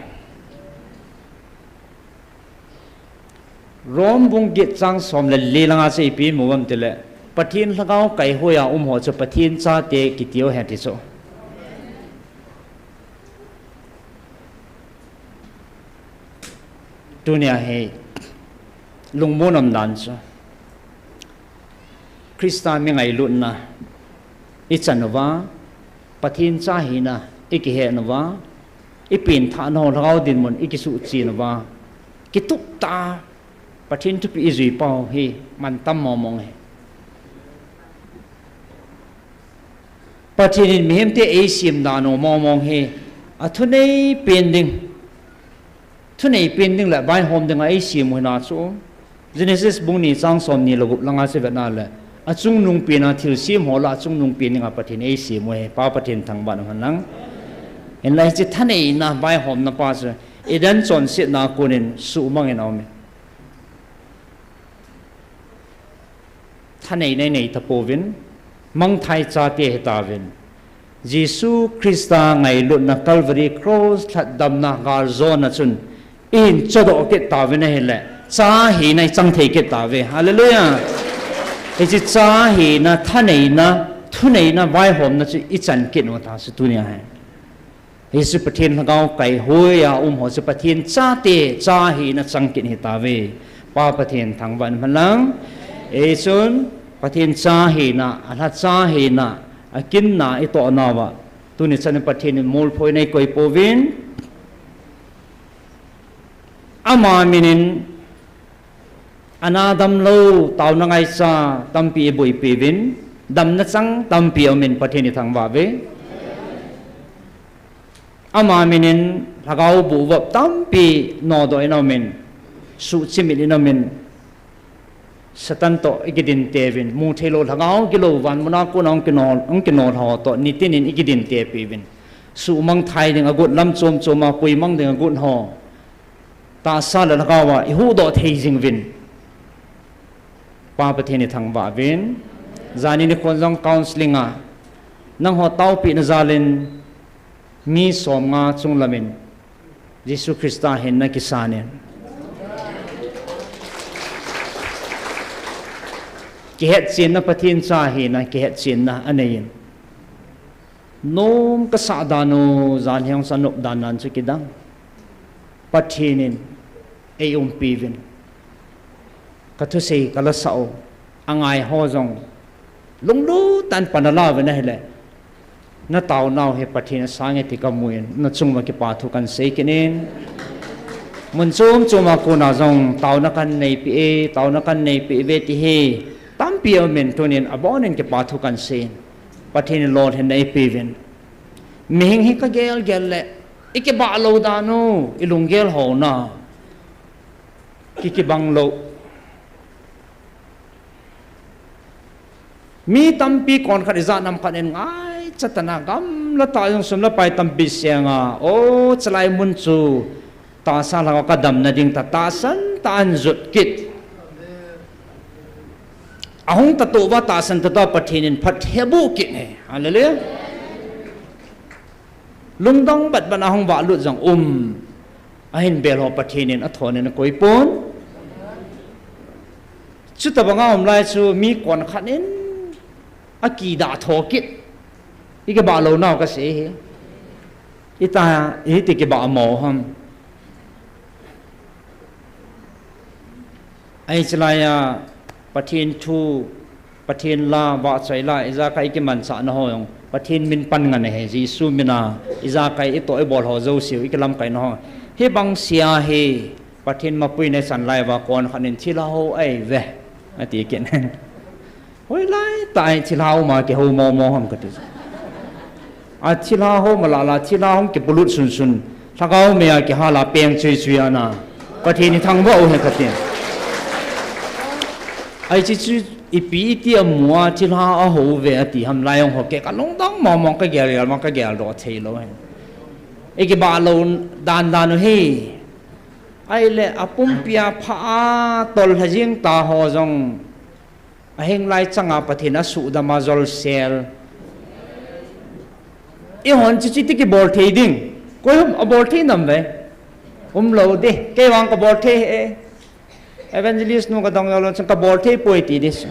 Rom bung get chang som le li langa che ipi mu vam tile. Pathen lhagao kai hoya um ho chu Pathen chate kitiu he ti chu. Tunia hi lungmon um dan chu. Krista mi ngailutna i chan uva, Pathen cha hina i kihet uva, i pengthah nau lhagao dinmun i kisuh chin uva, kitup ta Pathen thupi i jui pau hi mantam mong mong hi. Pathen in mihemte eisem dan u mong mong hi a thunei pen ding. Thunei pen ding le vaihom dinga eisem u hina chu. Genesis bung ni chang som ni le gup langa che vetna le. A chungnung pena thilsem ho lah a chungnung pen dinga Pathen eisem u hi. Pa Pathen thangvah in um hen lang. Hinlah hiche thaneina vaihomna pa chu Eden chonsetna konin suhmang in a um e. Thaneina nei tapouvin, mangthai chate hitauvin. Jesu Krista ngailutna Calvary Cross lhatdamna galjona chun ihin chodoh kit tauvin ahile, cha hina ichang thei kit tauve. Hallelujah. Hiche cha hina, thaneina, thuneina, vaihomna chu ichan kit u ta chu tunia hi. Hichu Pathen lhagao kai hoiya um ho chu Pathen chate cha hina chang kit hitauve. Pa Pathen thangvah in um hen lang. Hichun Pathen cha hina, alha cha hina, akinna itoh nauva. Tuni chan Pathen in molphoina ikoi pouvin. Ama minin ana damlou, taona ngaicha tampi iboipi uvin, damna chang tampi aumin Pathen ithangvah uve. Ama minin lhagao boh vop tampi nodoh in aumin, suhchimit in aumin, Satan toh ikidinte uvin, mutheilou lhagao gilou van muna kona hung kino, hung kino ho toh nitinin ikidinte pi uvin. Suhmang thai ding agot lam chom choma, puimang ding agot ho. Tahsa le lhagao a ihuhdoh thei jing uvin. Pa Pathen ithangvah uvin. Jani nikho jong counseling a nangho taopehna jalin mi somnga chunglamin Jesu Christa hinna kisanin. Kihetchenna Pathen cha hina kihetchenna aneiyin. Nom kasah dan u, jan hi hung sa nop dan dan chu kidang. Pathen in eiumpi uvin. Kathusei kalasah u, angai ho jong lunglut tah in pan ala uvin ahile, nataonau hi Pathen asang e ti kamun, nachung uva kipa thu kahin sei kit in. Mun chom choma kona jong taona kahin neipi e, taona kahin neipi uve ti hi tampi aumin, tunin abonin kipa thu kahin sei in. Pathen in lolhinna eipe uvin. Mihing hi kagel gel le, ikibah lou dan u, ilunggel houna, ki, kibang lou. Mi tampi konkhat ijat nam khat in ngaicha tah in gamla tah jong sum le pai tampi senga, o, chalai mun chu tahsa lhagao kadamna ding tah, tahsan tah in jot kit. Ahung tah tou va tahsan tah tou Pathen in phatthei aboh kit e. Hallelujah. Lungdong bat bat a hung vahlut jong um. Ahin bel ho Pathen in athon in akoi pon. Chuti banga um lai chu mi konkhat in akidah tho kit. Ikibah lou nau kasei hi. Ita, iti kibah mo ham. Ahi chulai a, Pathen thu, Pathen la, vahchoi la, ijakai ikimanchah na ho jong, Pathen min pan ngen ahi, Jesu min a, ijakai itoh ibol ho jouse u, ikilamkai na ho. Hibang sia hi, Pathen mapui nei chan lai uva kon khat in thilha ho ahi ve, ati kit. Hoilai tah a thilha ho ma kihou momo ham kati. A thilha ho ma la la, thilha hung kipolut sunsun. Lhagao mei a kihal a peng chuichui ana. Pathen ithangvah u hen kati. Ahi chu chu ipi iti amu a thilha ahou ve ati ham lai jong ho kei kalungdong momo kagel gel ma kageldoh thei lou hen. Ikibah lou dan dan u hi. Ahile apumpi a pha a tol lha jing ta ho jong. Ahinglai chang a Pathen asuhdam a jolsel. Eihon chuche ti kibol thei ding. Koi um abol thei nam ve. Umlou de. Kei vang kabol thei e. Evangelist nu kadong jou lou chun kabol thei poi ti di chu.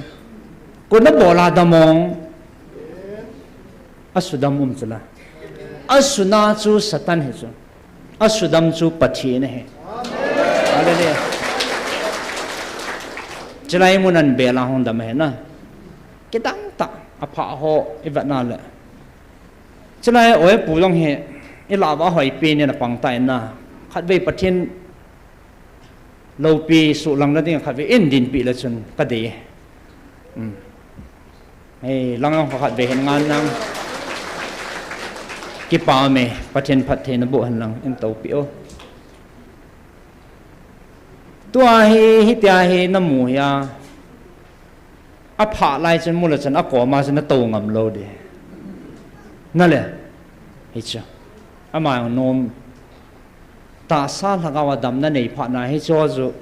Koi nabol a dam ong. Asuhdam um chu la. Asuna chu Satan hi chu. Asuhdam chu Pathen ahi. Hallelujah. Chulai mun a bel a hung dam ahi na. Kidang tah apha ho ivet na le. Chulai oi pu jong hi ilah uva hoipi ni na pang tai na. Khatvei Pathen loupi suhlang na ding khatvei in dinpi le chun kadei. Um. Hei, lang ang khatvei hin ngan nang. Kipa me, Pathen phattheina boh hen lang, in toupi o. Tua hi, hitia hi namu hia. Apha lai chun mu le chun akom a chun natou ngam lou di. Na le. Hichu. Ama jong nom. Tahsa lhagao a damna nei phat na hichu chu.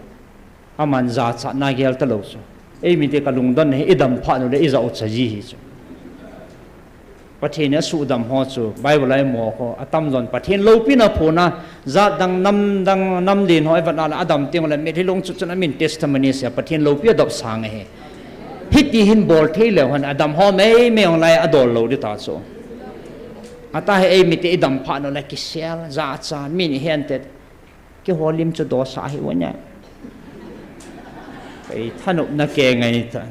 Aman jachatna gel talou chu. Eimite kalungdon hi idam phat u le ijah u cha ji hi chu. Pathen in asuhdam ho chu, Bible a imu ho, atamjon Pathen loupina phona, jat dang, nam dang, nam len ho ivet na le adam teng le mitlhi lungchut chun amin testimony sia, Pathen loupi adop sang ahi. Hiti hin bol thei leu hen, adam ho meimei jong lai adol lou di ta chu. Ata hi eimite idam phat u le kisel, jachat, min ihen te. Keiho lim chu dosa hi uva nia. Kei thanopna kei ngai ta.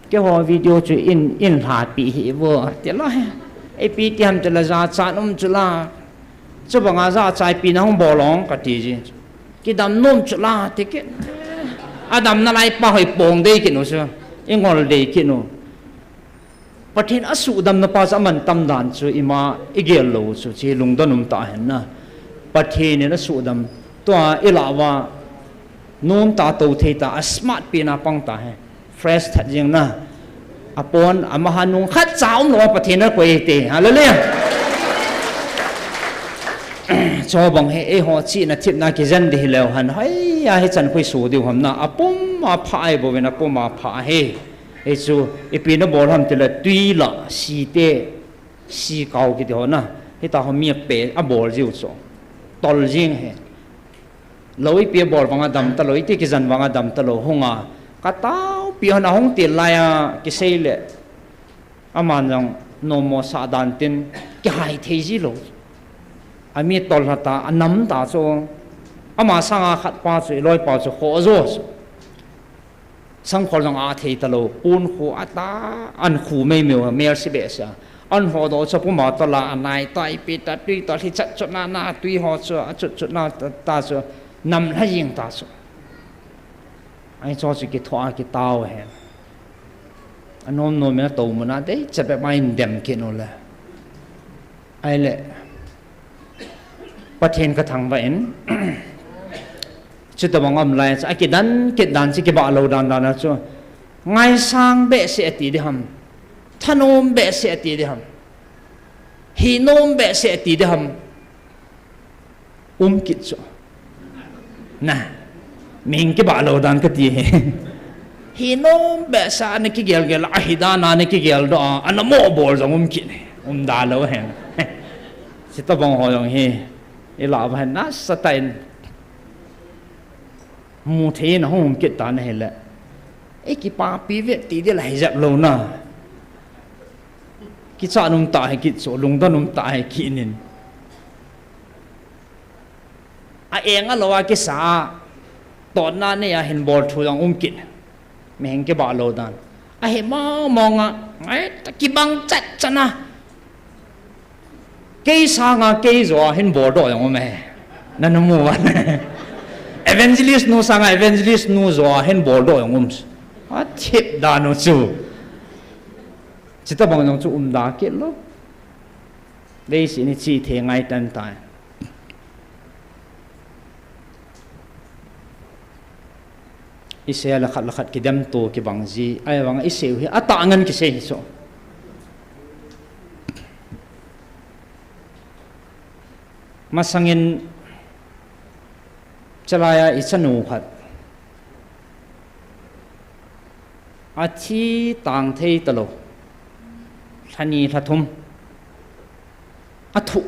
Keiho video chu in, in lhapi hi uva. Ti la he. Ipi ti ham ti la jachat um chu la. Chubanga jachat ipi na hung bol ong kati ji. Kidam nom chu la ti kit. Adamna lai pa hoi pong dei kit u chu. Ingol dei kit u. Pathen asuhdamna pa chu aman tam dan chu ima igel lou chu, chu lungdon um tah hen na. Pathen in asuhdam tua ilah uva nom ta tou thei ta, a smart pi na pang ta he. Fresh that jing na. Apon, amaha nung khat cha um lou a Pathen akoi te. Hallelujah. Chubang hi eiho chihna thepna kijen di hileu hen. Hoi a hichan khui su diu ham na. Apum a pha ahi bouvin apum a pha ahi. Hichu, ipi nabol ham ti le tui la, site, sikau kiti ho na. Hita ho mi ape, abol jiu chu. Tol jing he. Lou ipi abol vang adam talou, iti kijen vang adam talou, hung a. Kataopi hon ahung til lai a, kisei le. Aman jong, nommo sah dan tin, kihai thei ji lou. Ami tol lha ta, anam ta chu. Ama sanga khat pa chu, iloi pa chu, kho jo chu. Sangkhol jong a thei talou, pon khu ata, an khu meimei u, mel si behseh a. An ho doh chu puma tola, anai ta, ipi ta, tui ta, hi chat chut na, na, tui ho chu, achut chut na, ta, ta chu, nam lha jing ta chu. Ahi chu chu kithoa, kitao hen. Anom nom in atou mun a, dei chat bep ma in dem kit u le. Ahile, Pathen kathangvah in, chutobang um lai chu, akidan kit dan chu, kibah lou dan dan a chu, ngaisang behseh ati di ham, thanom behseh ati di ham, hinom behseh ati di ham, um kit chu. Na, mihing kibah lou dan kati hi. Hinom behseh a ana kigel gel, ahi dan a ana kigel doh a, ana mo bol jong um kit. Um da lou hen. Chutobang ho jong hi. Ilah uva hen nasatah in. Mu thei in ahung um kit ta na hile. Ikipapi ve ti di la hijep lou na. Kichat um tah hi kit chu, lungdon um tah hi kit in. A eng a lou a kisa a, totna nei a hin bol thu jong um kit. Mihing kibah lou dan. Ahi mong mong a, ngai ta kibang chat chan a. Kei sanga kei jo a hin bol doh jong um e. Nanu mu van. Evangelist nu sanga evangelist nu jo a hin bol doh jong um. A thip dan u chu. Chita bang jong chu um da kit lou. Leiset hi chi thei ngai tan tai. I sei a la khat la khat kidem to kibang ji. Ahivang i sei u hi atah ngen kisei hi chu. Masangin chalai a i chanu khat. A thi tang thei talou. Lha ni lha thum. A thu.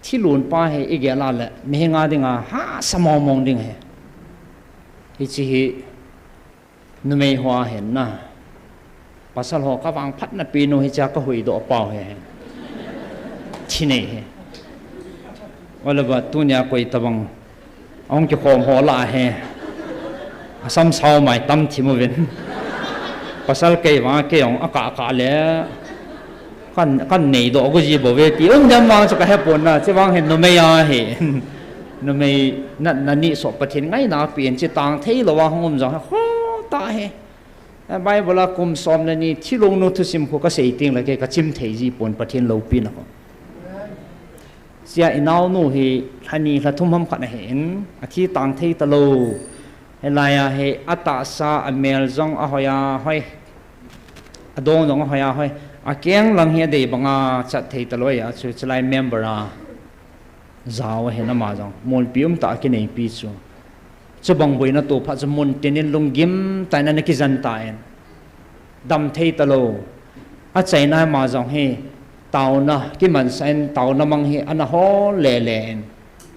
Thi lun pa hi i gel a le, mihing a dinga hahsa mong mong ding hi. Hichi hi numei ho a hin na. Pasal ho ka vangphatna pi nu hicha ka huhdoh pau hi. Thi nei hi. Ole ba tunia koi tabang. Ahung kikhom ho la hi. Asam sao mai tam thim uvin. Pasal kei vang kei hung a kah kah le. Kan, kan nei doh gu ji bou ve ti um dem vang chu ka he pon na, chi vang hin numei a hi. Numei na, na ni so Pathen ngaina pi in chi tang thei lou a hung um jong he ho ta he. A Bible a kum som le ni thi lung nu thusim khu ka sei ting le kei ka chim thei ji pon Pathen loupina ko. Sia i nau nu hi lha ni lha thum ham khat na hi in, a thi tang thei talou. He lai a hi a tahsa a mel jong a hoi a hoi. A dong jong a hoi a hoi. A keng lang hi a dei banga chat thei talou a chu chulai member a. Jao a hin ama jong. Molpi um ta a kinei pi chu. Chubang boina to phat chu mun tin in lunggim ta in ana kijan ta in. Dam thei talou. A chaina ama jong hi taona, kimansa in taona mang hi ana hol le le in.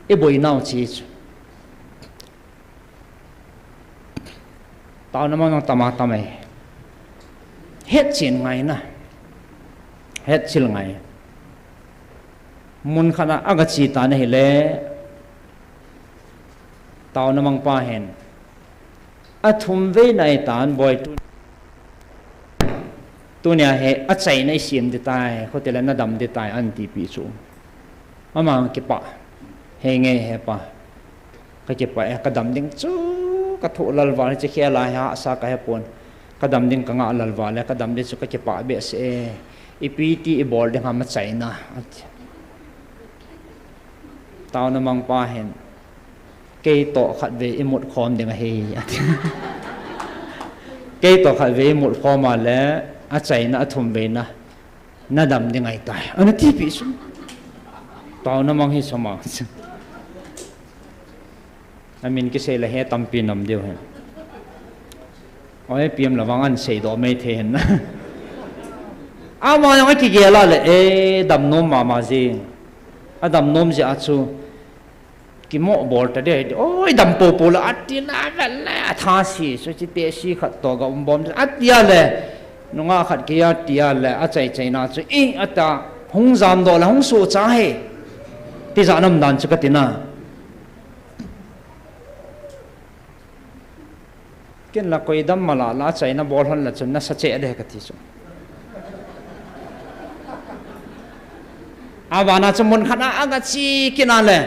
I boinau chi chu. Taona mang jong tama tama e. Hetchen ngai na. Hetchil ngai. Mun khat a aga chi ta na hi le. Taona mang pa hin. A thum vei na i tan boi tu. Tunia hi a chaina i sim di tai, khotile na dam di tai, an ti pi chu. Ama kipa, he nge he pa. Ka kipa e, ka dam ding chu, ka thu lalval chi khel a he hahsa ka he pon. Ka dam ding ka ngah lalval e, ka dam ding chu ka kipa behseh e. Ipi ti i bol ding ham a chaina. Taona mang pa hin. Kei toh khat vei i mut khom ding ahi, ati. Kei toh khat vei i mut khom a le, a chaina a thum vei na, na dam ding ahi tai. Ana ti pi su. Taona mang hi soma. A min kisei le he tampi nam diu hen. Oi, piam la vang an sei doh mai thei hen. Ama jong a kigel a le, e, dam nom mama jing. A dam nom jeh a chu. Kimoh bol ta de, oi dam popo la, ati na vel le, a tha si, so chi te si khat to ga um bom, ati a le, nunga khat kia ti a le, a chai chai na chu, i, ata, hung jam doh la, hung su cha he, ti ja nam dan chu ka ti na. Ken la koi dam mala la chaina bol hon la chun nasa che de ka ti chu. Avana chu mun khat a aga chi kina le.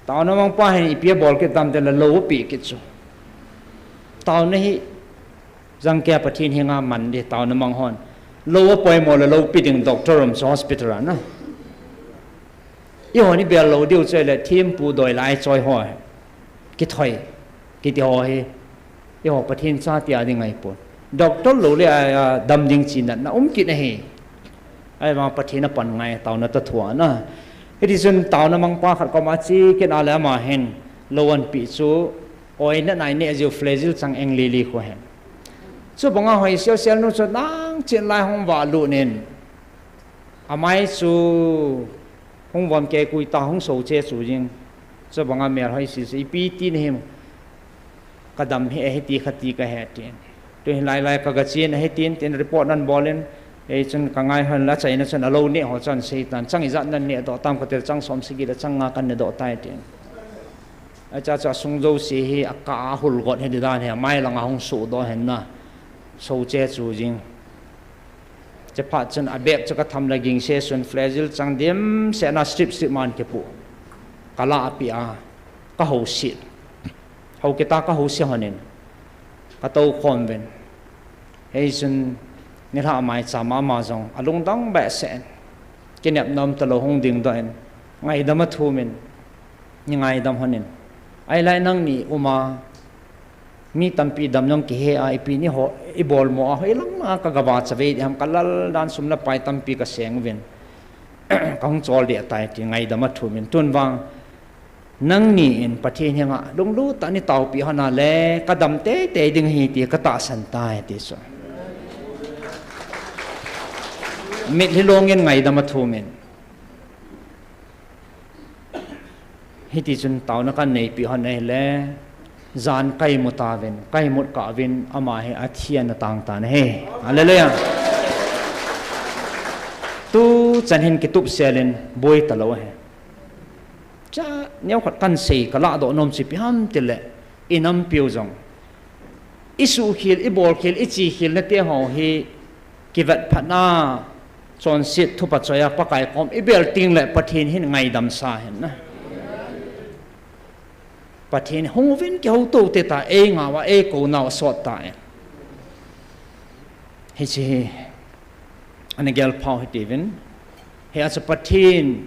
Taona mang pa hin ipi bol kit tam te la lo pi kit chu. Taona hi jang kia Pathen hi nga man de taona mang hon. Lo poimo le lo pi ding doctor um chu hospital a na. I ho ni bel lo diu choi le thim pu doi lai choi ho. Kithoi. Kiti ho hi. I ho Pathen cha tia ding ngai pon. Doctor lo le a, a dam ding chi natna um kit na hi. Ai ma Pathen a pan ngai taona ta thua na. Hiti chun taona mang pa khat koma chi kit a le ama hin. Lo an pi chu. Oi na nai ne jiu flagyl chang eng li li khu hen. Chu banga hoi sial sial nu chu nang chin lai hong va lu nin. Amai chu hung vom ke kui ta hung so che chu jing. Chu banga mel hoi si si ipi ti ni him. Ka dam hi e hi ti kha ti ka he tin. Tu hilai lai ka gachen ahi tin, tin report nan bolin, ei chun ka ngai hon la chaina chun alou neh ho chun seitan, chang ijat nan neh doh tam ka tel, chang som sagi le chang nga kan neh doh tai tin. Acha cha sung jouse hi aka hul got hi di dan hi, mai langa hung suh doh hen na. So che chu jing. Che phat chun a bag chu ka tham la ging se sun flagyl chang dim se na strip strip man kipu. Ka la api a, ka ho si. Ho kita ka ho si honin. Ka to khom vin. Hei sun ni hla mai cha ma ma jong. A lungdang ba sen. Kinep nom ta lo hung ding doh in. Ngaidam a thumin. Ni ngaidam honin. Ai lai nang ni uma. Mi tampi dam jong kihe a, ipi ni ho, i bol mo a, hoi lang lang a ka gava chavei di ham, ka lal dan sum la pai tampi ka seng uvin. Ka hung chol di atai ti ngaidam a thumin. Tun vang, nang ni in Pathen henga, lunglut tah ni taopi hon a le, ka dam teitei ding hi ti ka tahsan tai ti chu. Mitlhi longin ngaidam a thumin. Hiti chun taona kan neipi hon ahile, jan ka imut tauvin, ka imut kah uvin, ama hi a thian a tang tan ahi. Hallelujah. Tu chan hin kitup selin boi ta lo ahi. Cha, neokhat kan sei ka ladoh nom chu ipi ham tile, i nampiu jong. I suhkhel, i bolkhel, i chikhel nate ho hi kivet phatna, chonset thupha choi a Pakai kom i bel ting le Pathen hin ngaidam sa hen na. Pathen hung uvin kihouto te ta, ei ngau a, ei kou nau a sot ta e. Hiche hi, ana gel phau hi tivin. Hi a chu Pathen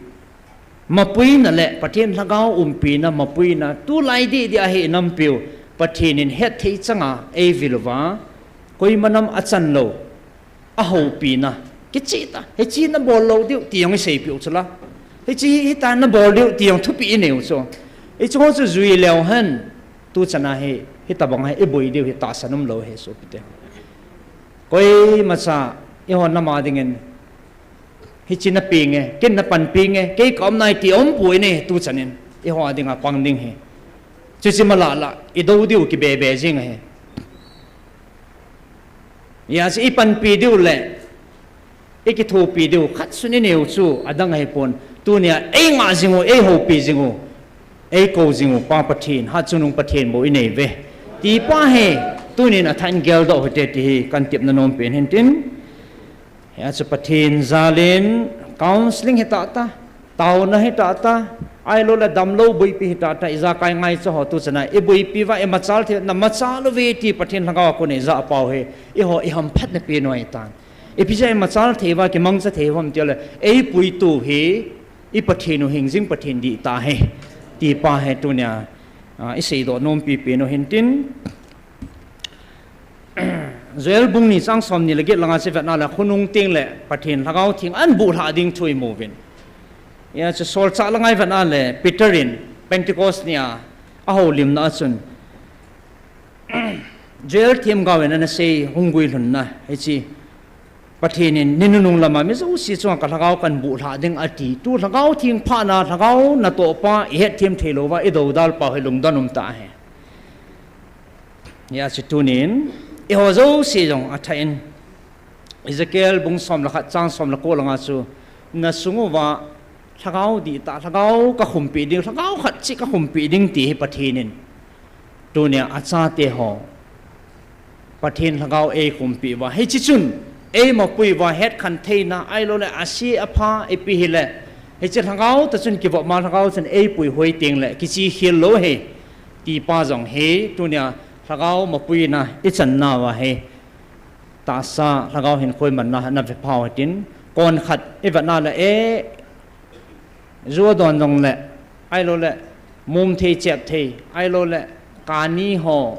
Mapuina le Pathen lhagao umpina, mapuina, tulai didi ahi nampiu, Pathen in hetthei changa ei vil uva, koima nam a chan lo, a houpina, kicheh ta, hiche na bol lou diu, ti jong i seipiu chu la. Hiche hi, hita na bol diu, ti jong thupi i neiu chu. Hiche ho chu jui leu hen, tu chana hi, hitabang hi, i boi diu, hi tahsan um lou hi, sopite. Koimacha, i hon nama dingin, Hiche na peng e, ken na panpi nge, kei ka um nai ti um poi ne, tu chanin, eiho a dinga pang ding hi. Chuche mala la, i do diu kibebe jing ahi. Hijeh chun i panpi diu le, i kithopi diu, khat sun i neiu chu, adang ahipon, tunia, ei ngah jing u, ei houpi jing u. Ei kou jing u Pa Pathen, Hatchungnung Pathen bou i nei uve. Ti pa hi, tunin athah in geldoh u hite ti hi, kan tepna nompen hintin. Hijeh chun Pathen jalin, counseling hita ta, taona hita ta, ahilou le damlou boipi hita ta, ijakai ngaicha ho tu chana, i boipi uva, i machal thei, na machal uve ti Pathen lhagao a kon eija pau hi, eiho i hamphatna pen u ahitan. Ipi jeh a i machal thei uva, kimangcha thei uvam tile, ei puitu hi, I Pathen u hingjing Pathen dihtah ahi. Ti pa hi tunia, ah, i seidoh nompi pen u hintin. Joel bung ni chang somni le get langa chu vetna le khonung teng le Pathen Lhagao Theng ahin buhlhah ding thu i mu uvin. Hijeh chun Solchah langa i vetna le Peter in Pentecost nia a houlimna a chun Joel themgao in ana sei hung guilhunna, hiche Pathen in ni nunung lama mi jouse chunga ka lhagao kahin buhlhah ding ati. Tu Lhagao Theng phatna, lhagao natoh pa, i hetthem thei louva, i dodal pau hi lungdon um tah ahi. Hijeh chun tunin, eiho jouse jong athah in, Ezekiel bung som le khat chang som le ko langa chu, na sung uva, Lhagao dihtah, lhagao ka khumpi ding, lhagao khat cheh ka khumpi ding ti hi Pathen in. Tunia achate ho. Pathen lhagao ei khumpi uva. Hiche chun, ei mapui uva, hetkhen theina, ahilou le, ase apha, ipi hile. Hiche lhagao tah chun kivop ma lhagao chun ei puihoi teng le, kiche khel lou ahi. Ti pa jong hi, tunia lhagao mapuina i channa uva hi. Tahsa lhagao hinkho imanna, na ve phau hitin. Kon khat i vetna le, e, Ju adon jong le, ahilou le, mum thei chep thei, ahilou le, kani ho,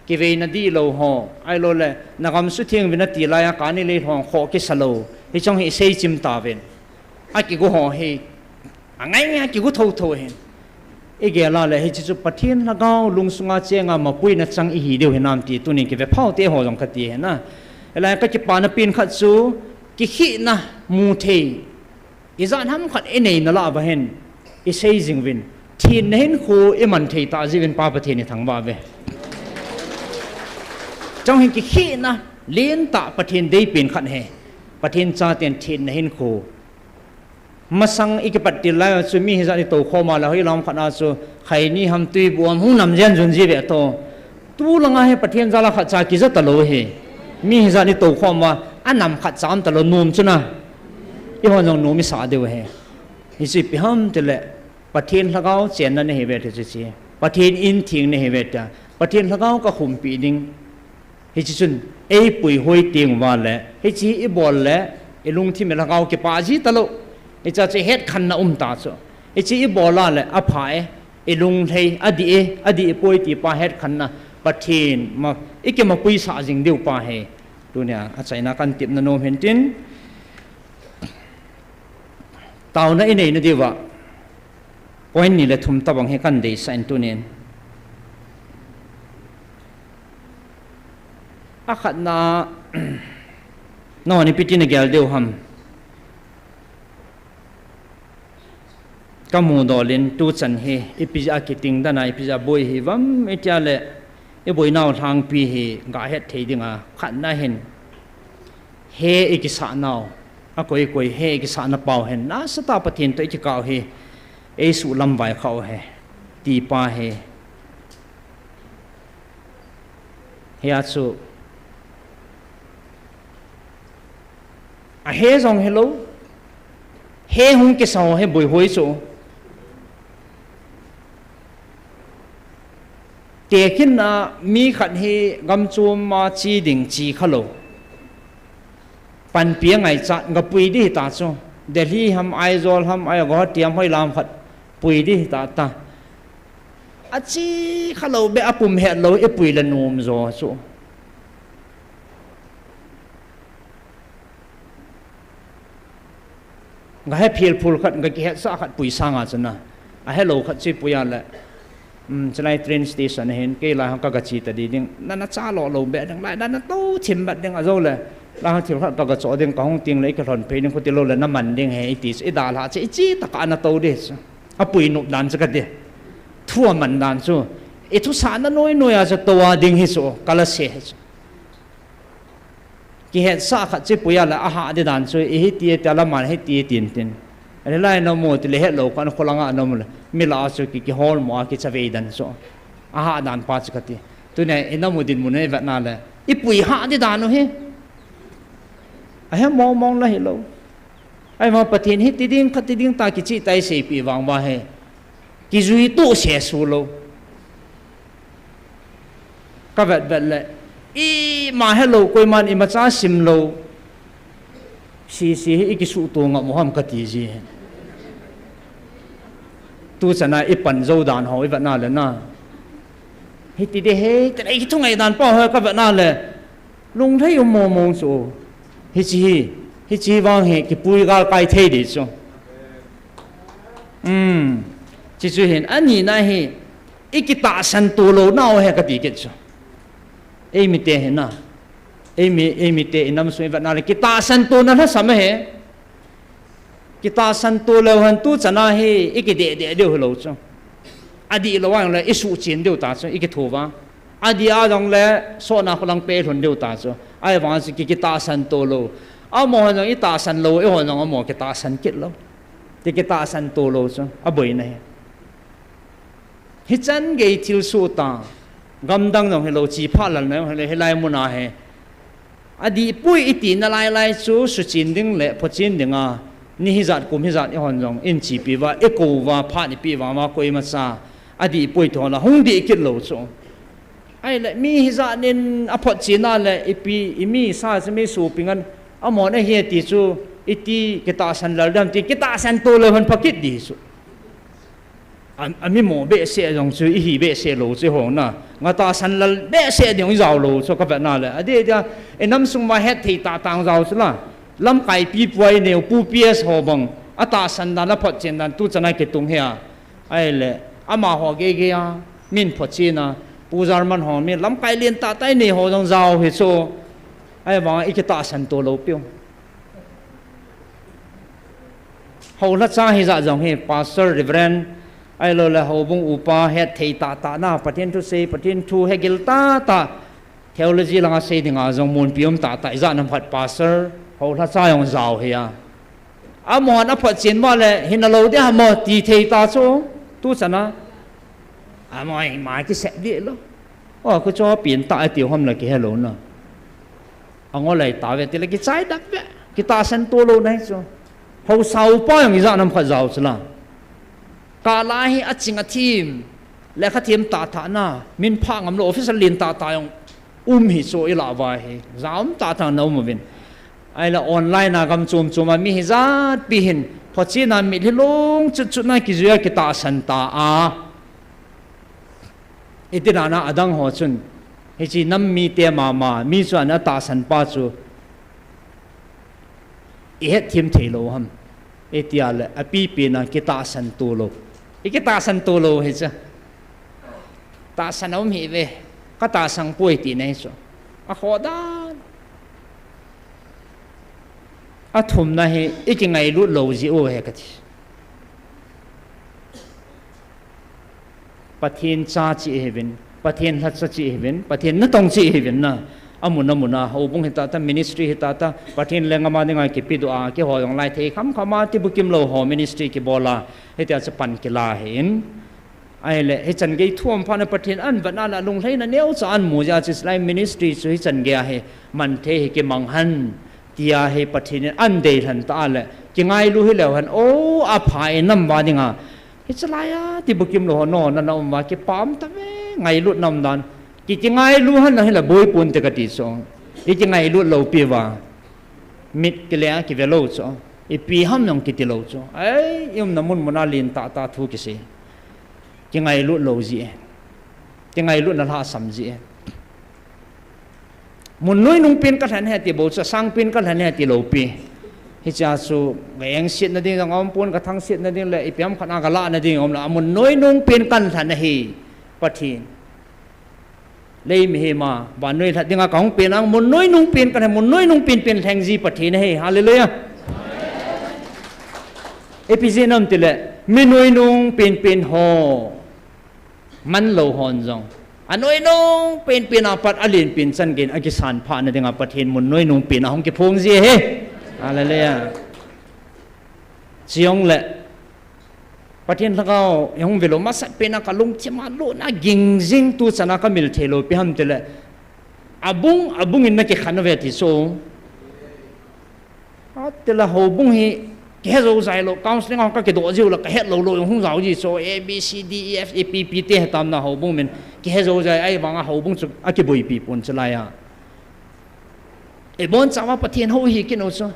kiveina dihlou ho, ahilou le, nagam sutheng uvin ati laiya kani lei lhong khoh kisa lou, hiche jong hi i seichim tauvin. Akigu ho hi, angai ngai akigu thotho hin. I gel a le, hiche chu Pathen lhagao lungsunga chenga mapuina chang ihi diu hinam ti, tunin kive phau te ho jong kati hina. Hilai a ka kipana pen khat chu, kikhehna mu thei, Ijat ham khat i neina lah uva hin, i sei jing uvin, thenna hinkho i man thei tah jeh uvin Pa Pathen i thangvah uve. Chang hin kikhehna lentah Pathen deipen khat ahi. Pathen chaten thenna hinkho. Masang i kipat til lai chu mi hijat i toukhom a le hoilam khat a chu khaini ham tuibu ham hung nam jen jun ji ve to. Tu langa hi Pathen jal a khat cha kija talou hi. Mi hijat i toukhom a, anam khat cha um talou nom chu na. I hon jong nom i sa diu hi. Hichu ipi ham tile Pathen lhagao chenna nahi ve ti chu chi. Pathen in theng nahi ve ta. Pathen lhagao ka khumpi ding. Hiche chun, ei puihoi teng uva le, hiche hi i bol le, i lungthim i lhagao kipah ji talou. Hiche chu hetkhenna um ta chu. Hiche i bol a le, apha e, i lunglhai, adih e, adih poi ti pa hetkhenna, Pathen ma, i kimapui sah jing diu pa hi. Tunia, achaina kan tepna nom hin tin, taona i neina diuva, point ni le thum tabang hi kan deisah in tunin. Akhatna, nangho ipi tin nagel diu ham. Ka mudol in tuchan hi, ipi jeh a kiting dan a, ipi jeh a boi hi vam, i tia le, i boinau lhangpi hi, ga het thei dinga, khatna hin, he i kisah nau, akoi koi he i kisahna pau hin, nasatah Pathen toh i kikah u hi, ei suhlam vai kha u hi, ti pa hi. Hia chu, ahe jong hilou, he hung kisa ho hi boihoi chu. Tekhin a mi khat hi gamchom a che ding che khalou. Panpi angaichat, gapui ding hita chu. Delhi ham, Aizawl ham, ai Guwahati ham, hoilam khat pui ding hita ta. Ache khalou beh, apum hetlou, i pui le nom jo chu. Gahe philphul khat, gakihetsah khat pui sanga chu na. Ahelou khat chu i pui a le. Um, chulai train station a hin, kei lai hung ka gache ta di ding. Nana cha lou lou beh ding, lai nana tou thim beh ding, ajou le. Lai hung thil khat ka gachoh ding, kahung teng le, i kilhon phei ding, khuti lou le, naman ding hi, iti chu, i dalha chu, i che tah a ana tou ding chu. Apui nop dan chu kati. Thu aman dan chu. I thusahna noi noi a chu tou a ding hi chu, kala se hi chu. Kihetsah khat chu i pui a le ahah ding dan chu, i hiti tia le aman hiti tin tin. Ahilai namu tile hetlou khat kholanga namu le. Mi lah a chu ki, kiholmo a kichavei dan chu. Ahah dan pa chu kati. Tunia i namu dinmun hi vetna le. I pui hah ding dan u hi. Ahe mong mong la hilou. Ahivang Pathen hiti ding, khati ding ta kicheh ta i seipeh vang uva hi. Kijui toh sesu lou. Ka vet vet le. Ima helou, koiman imacha sim lou. Sese hi i kisuhto ngam u ham kati ji. Tuchan a i pan jou dan ho i vetna le na. Hiti ding hi, tile i kithungai dan pa ho ka vetna le. Lunglhai um mong mong chu. Hiche hi, hiche vang hi, kipui galkai thei ding chu. Um, hiche chu hin, anina hi, i kitahsan to louna u hi kati kit chu. Eimi te hi na. Eimi, eimi te i nam sung i vetna le, kitahsan tona lhasam ahi. Kitahsan to leu hen tuchan a hi, i kideh deh diu hilou chu. Adih lou a jong le, i suhchen diu ta chu, i kitho uva. Adih a jong le, sotna kholang pe lhun diu ta chu. Ahivang chu ki, kitahsan to lou. Amaho jong i tahsan lou, eiho jong amaho kitahsan kit lou. Ti kitahsan to lou chu, aboina hi. Hichan gei thilsoh ta, gamdang jong hilou, chiphat lalna jong hilou, hilai mun a hi. Adih poi i tina lai lai chu, suchen ding le phochen dinga, ni hijat, kum hijat, eihon jong, in chepi uva, i kou uva, phat i peh uva, uva, koimacha, adih poi ti ho la, hung dih kit lou chu. Ahile, mi hijat in aphotchen a le, ipi, i mi sa chu mi sopi ngan, amahon ahi ti chu, iti kitahsan lal dam ti, kitahsan to leu hen pha kit ding chu. A, a mi mo behseh jong chu, i hi behseh lou chu hong na. Nga tahsan lal behseh ding i jao lou chu ka vetna le. Adeh dia, i nam sung uva hetthei tah tah jao chu la. Lamkai pi pu a i neo pu P S ho bang. Atahsan dan, aphotchen dan, tuchan a kitung hi a. Ahile, amaho gei gei a. Min photchen a. Pu German ho, min lamkai lentah tah i nei ho jong jao hi chu. Ahivang i kitahsan to lou piu. Houlhacha hijat jong hi, Pastor, Reverend, ahilou le houbung upa, hetthei tah tah na, Pathen thu sei, Pathen thu hegil tah tah, Theology langa sei dinga jong munpi um tahtah, ijat ham khat pastor, houlhacha jong jao hi a. Amahon aphotchen vale, hinalou ding ham ti thei ta chu, tuchan a. Amaho ima kisep dih lou. O, kho chu pen tah ati ham la kihelou na. Angol lai tave tile kichai dak ve. Kitahsan to lou nahi chu. Haosa upa jong ijat ham khat jao chu la. Kala hi aching athem. Lekha them tahtah na. Min pha ngam lou officer len tahtah jong um hi chu ilah uva hi. Ja um tahtah na um uvin. Ahile online a gam chom chom a mi hijat pi hin. Photchen a mitlhi lung chut chut na kijui a kitahsan ta a. Iti dan a adang ho chun, hiche nam mite mama, mi chu ana tahsan pa chu, ihet them thei lou ham. Iti a le, apipen a kitahsan to lou. Ikitahsan to lou hi chu. Tahsan a um hi ve, ka tahsan poi ti nahi chu. Akhoh dan. Athumna hi, ikingailut lou jeh u ahi kati. Pathen cha cheh ihiuvin, Pathen lhacha cheh ihiuvin, Pathen natong cheh ihiuvin na. Amun amun a, houbung hita ta, ministry hita ta, Pathen lenggam a dinga kipedoh a, keiho jong lai thei kham kham a, tibukim lou ho ministry kibol a, hitia chu pan kila ahin. Ahile, hichan gei thu um phat na Pathen ahin vetna le lunglhaina neocha ahin mu jeh a chu hilai ministry chu hichan gei a hi man thei hi kimang hen. Tia hi Pathen in ahin deilhen ta a le, kingailu hileu hen, o, apha e nam uva dinga. Hiche lai a, tibukim lou ho, no, na, na um uva, kipah um tave, ngailut na um dan. Ki, kingailu hen na hile boi ponte kati chu. Ikingailut lou pi uva. Mit kile a kive lou chu. Ipi ham jong kiti lou chu. Ai, i umna mun mun a len tahtah thu kisei. Kingailut lou jeh e. Kingailutna lhasam jeh e. Mun noi nung pen kalhen ahi ti bou chu, asang pen kalhen ahi ti lou pi. Hichea chu, ka engsetna ding jong aum pon, ka thangsetna ding le, ipi ham khat a kalah na ding aum lou, amun noi nung pen kalhen ahi, Pathen. Lei mihem a, vannoi lhat dinga kahung pen a, mun noi nung pen kalhen, mun noi nung pen pen lheng ji Pathen ahi. Hallelujah. Ipi jeh ham itile, mi noi nung pen pen ho. Manlou hon jong. Anoi nung pen pen a pat alen pen chan gei in akisan phah na dinga Pathen mun noi nung pen ahung kiphong ji ahi. Hallelujah. Chujongle. Pathen lhagao, ihung ve lou masat pen a kalungthim a lutna ging jing tu chan a kamil thei lou ipi ham itile. Abung, abung in na kikhen uve ti chu. Atile houbung hi, kihe jou jai lou, counseling a ka kidoh jiu le, kahet lou lou, hung jao ji chu, A, B, C, D, E, F, A, P, P te hetam na houbung min, kihe jou jai, ahivanga houbung chu, akiboipi pon chu lai a. Ibon chauva Pathen hou hi kit u chu.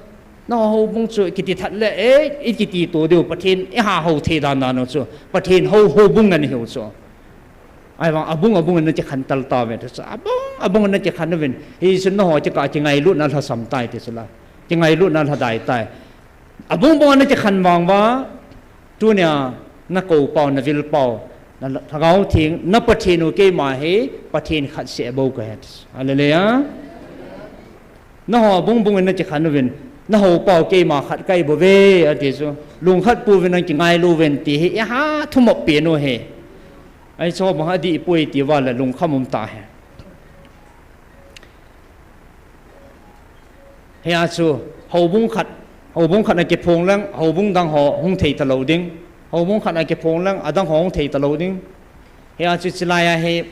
Na houbung chu, kiti that le, e, ikiti to diu, Pathen, iha hou thei dan dan u chu. Pathen hou, houbung ngen hi u chu. Ahivang abung abung in na kikhen tal tauve ti chu. Abung abung in na kikhen uvin. Hichun nangho kikah a kingailutna lhasam tai ti chu la. Kingailutna lhadai tai. Abung abung in na kikhen vang uva. Tunia na kou pau, na vil pau. Na lhagao theng, na Pathen u keima hi, Pathen khat seh bou kahi ti chu. Hallelujah. Nangho abung bung in na kikhen uvin. Na hou pau keima khat kahi bouve, ati chu. Lungkhat pouvin nang kingailu uvin ti hi, iha thumop pen u hi. Ahi chu bang adih poi ti uva le lungkham um ta hi. Hia chu, houbung khat, houbung khat a kiphong leng, houbung dang ho hung thei talou ding. Houbung khat a kiphong leng, adang ho hung thei talou ding. Hia chu chilai a hi,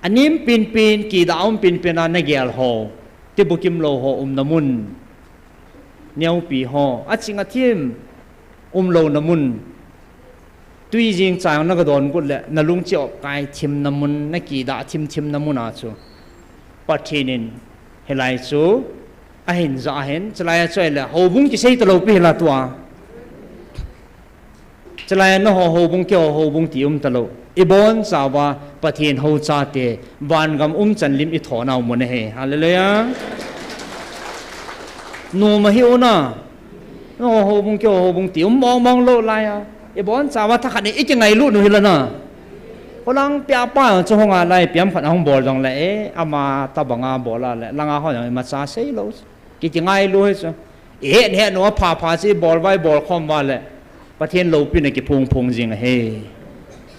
anem pen pen, kidah um pen pen a na gel ho. Tibukim lou ho umna mun. Neopi ho, aching athem, umlouna mun. Tui jing chang na gadon got le, na lung chi op kai thimna mun, na kidah thim thimna mun a chu. Pathen in, hilai chu, ahin ja ahin, chulai a chu ahile, houbung kisei talou pi hila tua. Chulai a nangho houbung keiho houbung ti um talou. Ibon chauva Pathen hou chate, van gam um chan lim i thonau mun ahi. Hallelujah. Nom ahi u na. Nangho houbung keiho houbung ti um mong mong lou lai a. Ibon chauva thakhat in i kingailut u hila na. Kholangpi a pa chu hung a lai piam khat a hung bol jong le e, ama tabang a bol a le, langa ho jong imacha sei lou. Ki, kingailu hi chu. I het het nu a pha pha chu i bol uva i bol khom uva le. Pathen loupina kiphong phong jing ahi.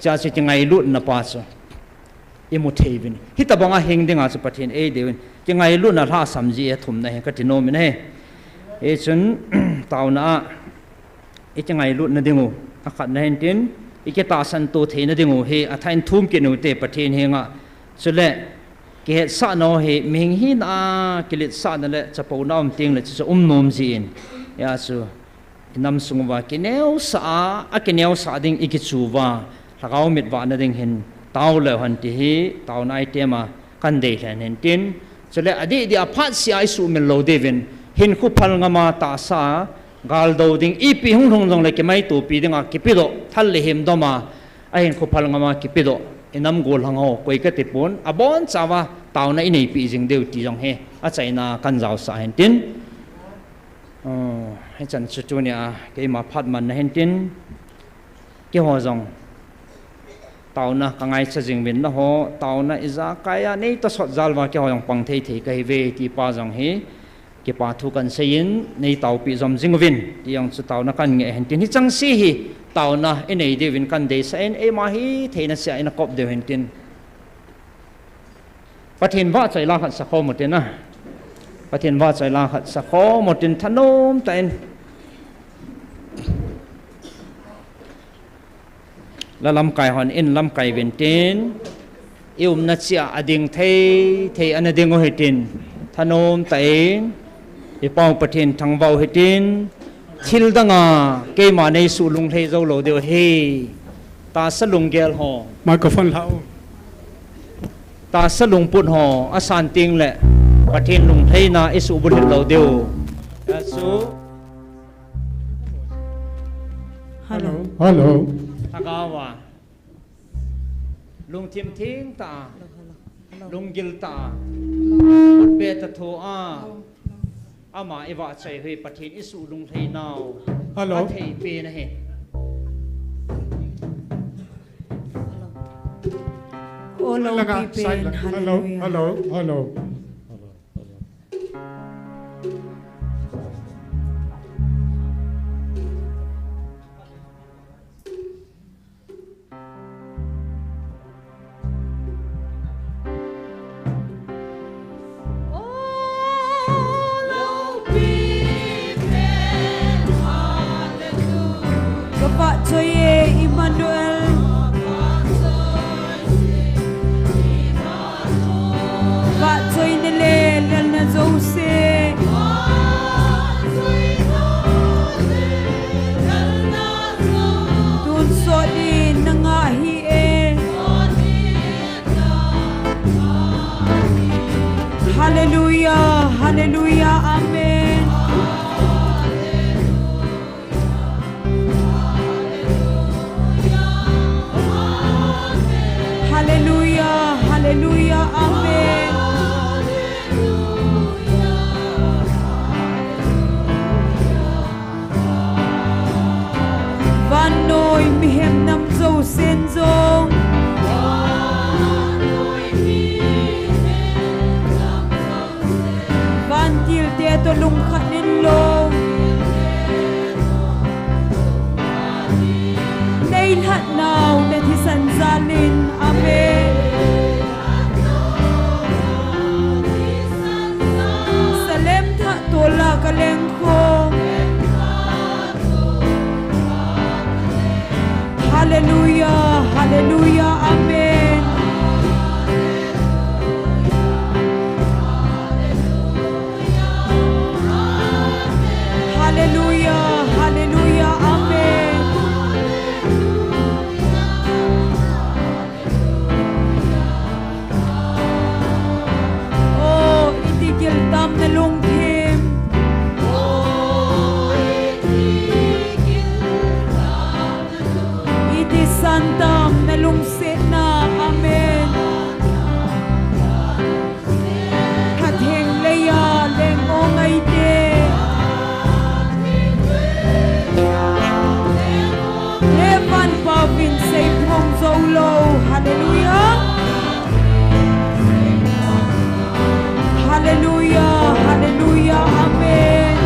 Chua chu kingailutna pa chu. imu thei uvin. Hitabanga hing dinga chu Pathen ei deu in. Kingailutna lhasam ji e thumna hi kati nom in ahi. Hichun taona a ikingailutna ding u, akhatna hintin, ikitahsan to theina ding u hi, athain thum kit u te Pathen henga. Chule, kihetsahna u hi, mihing hina a kiletsahna le chapouna um teng le chu, chu um nom ji in. Hia chu, inam sung uva kineosah a, akineosah ding ikichu uva, lhagao mit vahna ding hin, tao leu hen ti hi, taona item a, kan dei lhen hintin. Chule adih dih a phat sia isuhmil lou diuvin, hinkho phal ngam a tahsa, gal do ding, ipi hung lhung jongle kimaitopi dinga kipedoh, thal le him dom a, ahinkho phal ngam a kipedoh, inam gollhang ho, koi kati pon, abonchauva, taona ineipi jing diu ti jong hi, achaina kan jaosah hintin. Oh, hichan chu tunia, keima phat manna hintin, keiho jong, taona ka ngaicha jing uvin nangho, taona ijakai a, nei tosot jal uva keiho jong pang thei thei kahi uve, ti pa jong hi, kipa thu kan seiyin, nei taopi jom jing uvin, ti jong chu taona kan ngeh hintin, hicheng se hi, taona inei diuvin kan deisah in, eima hitheina seh a ina kop diu hintin. Pathen vahchoi la khat sakhom utin a. Pathen vahchoi la khat sakhom utin thanom tah in. La lamkai hon in lamkai uvin tin. I umna cheh a ading thei thei ana ding u hitin. Thanom tah in. I Pa u Pathen thangvah u hitin. Thil danga keima nei suh lunglhai jou lou diu ahi. Tahsa lunggel ho. Microphone la u. Tahsa lungput ho, asan teng le, Pathen lunglhaina i suhbulhit lou diu. Asu. Hello. Hello. Lhagao a. Lungthim theng tah a. Hello, hello, hello. Lunggil tah a. Hello. Khut be tah tho a. Hello, hello. Ama i vahchoi u hi Pathen i suh lunglhai nau. Hello. Athei pen ahi. Hello. Hello, hello, hello. Ka vahchoi e Emmanuel. Vahchoina le lelna jouse. Tonsot in nanga hi e. Hallelujah, hallelujah, amen. Hallelujah, hallelujah, amen. Vannoi mihem nam jousen jong. Vantil te toh lungkhat in lou. Nei lhat nau na thisan jal in. Amen. Salem thah tol a ka leng khom. Hallelujah, hallelujah, amen. Hallelujah, hallelujah, amen. Oh, iti gil tam na lungthim. Iti san tam na lungsetna. Amen. Khatheng leiya leng o ngaite. Levan pavin seiphong jou lou. Hallelujah. Hallelujah, hallelujah, amen.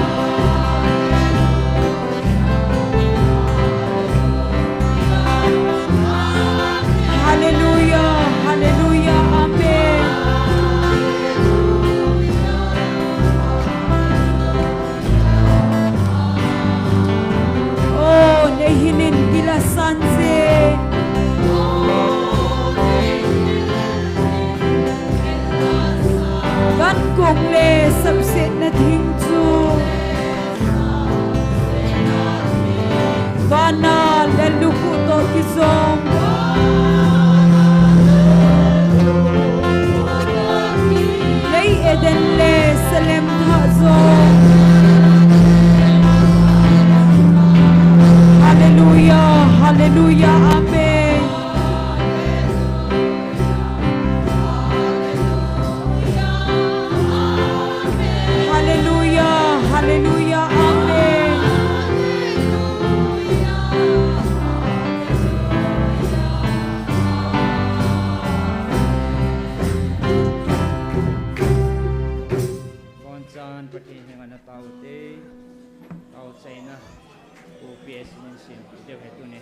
China, O P S in sin deu he tuni.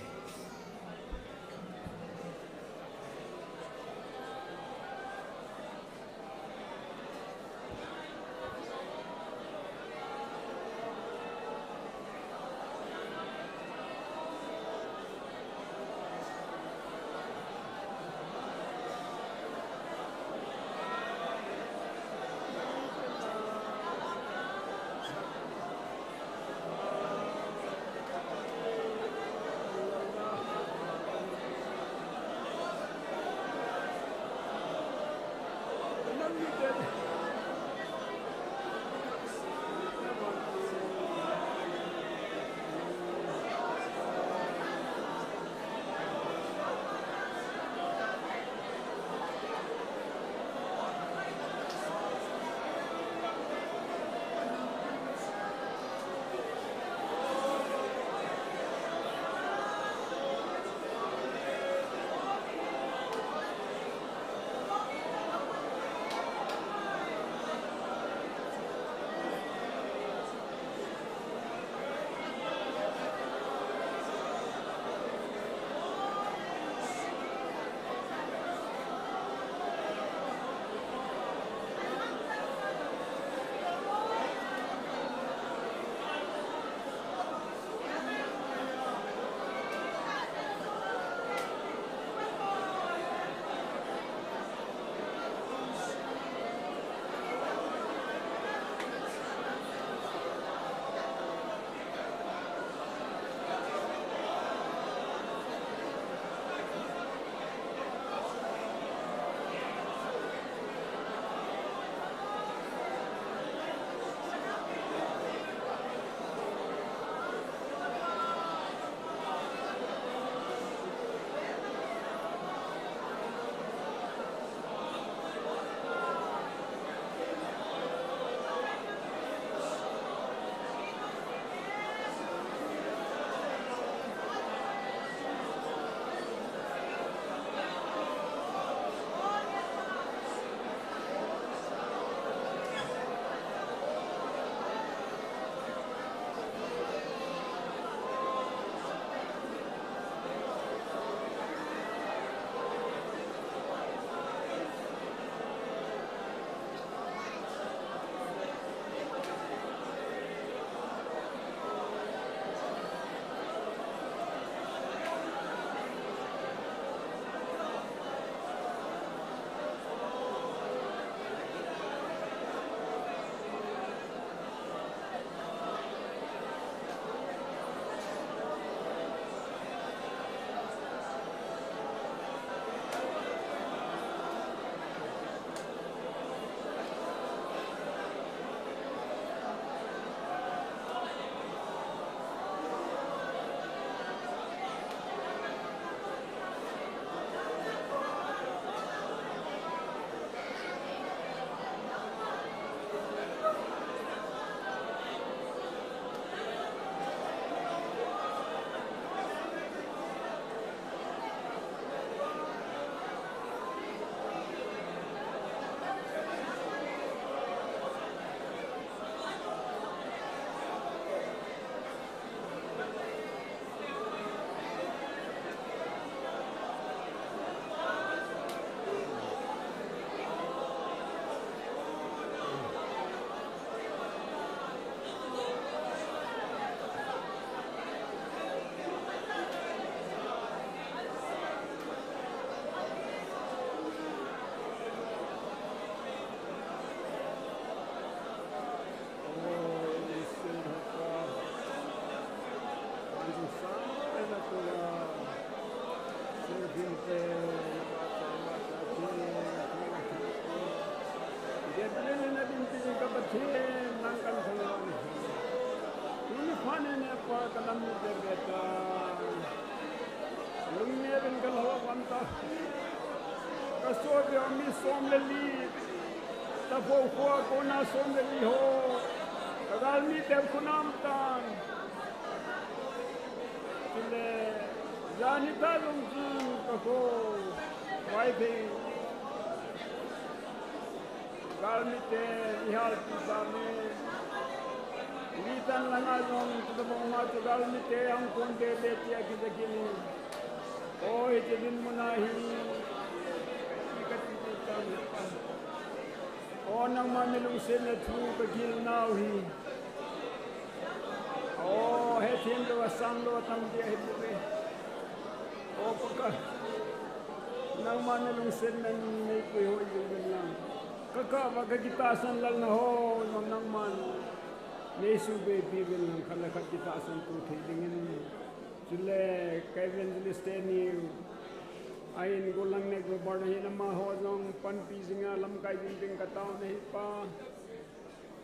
Lungnetin kalhou vanta. Kasopi a mi som le li. Tapou khoa kona som le li ho. Kagalmi te khonam tan. Chule, jani ta jong chun kakho. Vaiphei. Galmi te ihal pi ba me. Litan langa jong, tuta bong ma chu galmite ang kon bebe tia kijagin. Oi, hiche dinmun a hi, i kati tam. O, nangma nalungsetna thu kagil nau hi. O, hethem lou, asang lou, atam dia hi bou ve. O, Pakai. Nangma nalungsetna neipui hoi jing uvin lang. Kakah uva kakitahsan lalna ho, nangman neisubeipi uvin lang, khat le khat kitahsan tu thei dingin. Chule, ka evangelist teni, ahin gollhang nek gobar na hin amaho jong panpi jinga lamkai jing ding katao nahi Pa.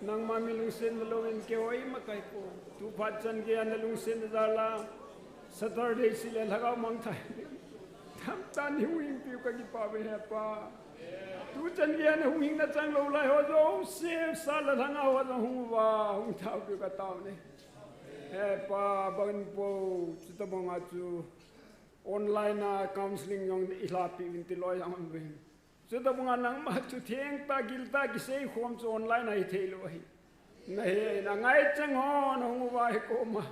Nangma mi lungsetna louvin keiho imacha kai po. Tu phat chan geiya nalungsetna jal a Saturday sile lhagao mangthah. Tamtah in hung hingpiu kakipah uve he Pa. Tu chan geiya nahung hing nachang lou lai ho jouse, sa le lhanga ho jong hung uva, hung thaupiu katao nahi. He Pa, bangin po, chutabanga chu online a counseling jong ilhapi uvin ti loi jong um uvin. Chutabanga nangma chu thengtah giltah kiseikhom chu online a hithei lou ahi. Nahe, nangai chang ho, nahung uva hi koma.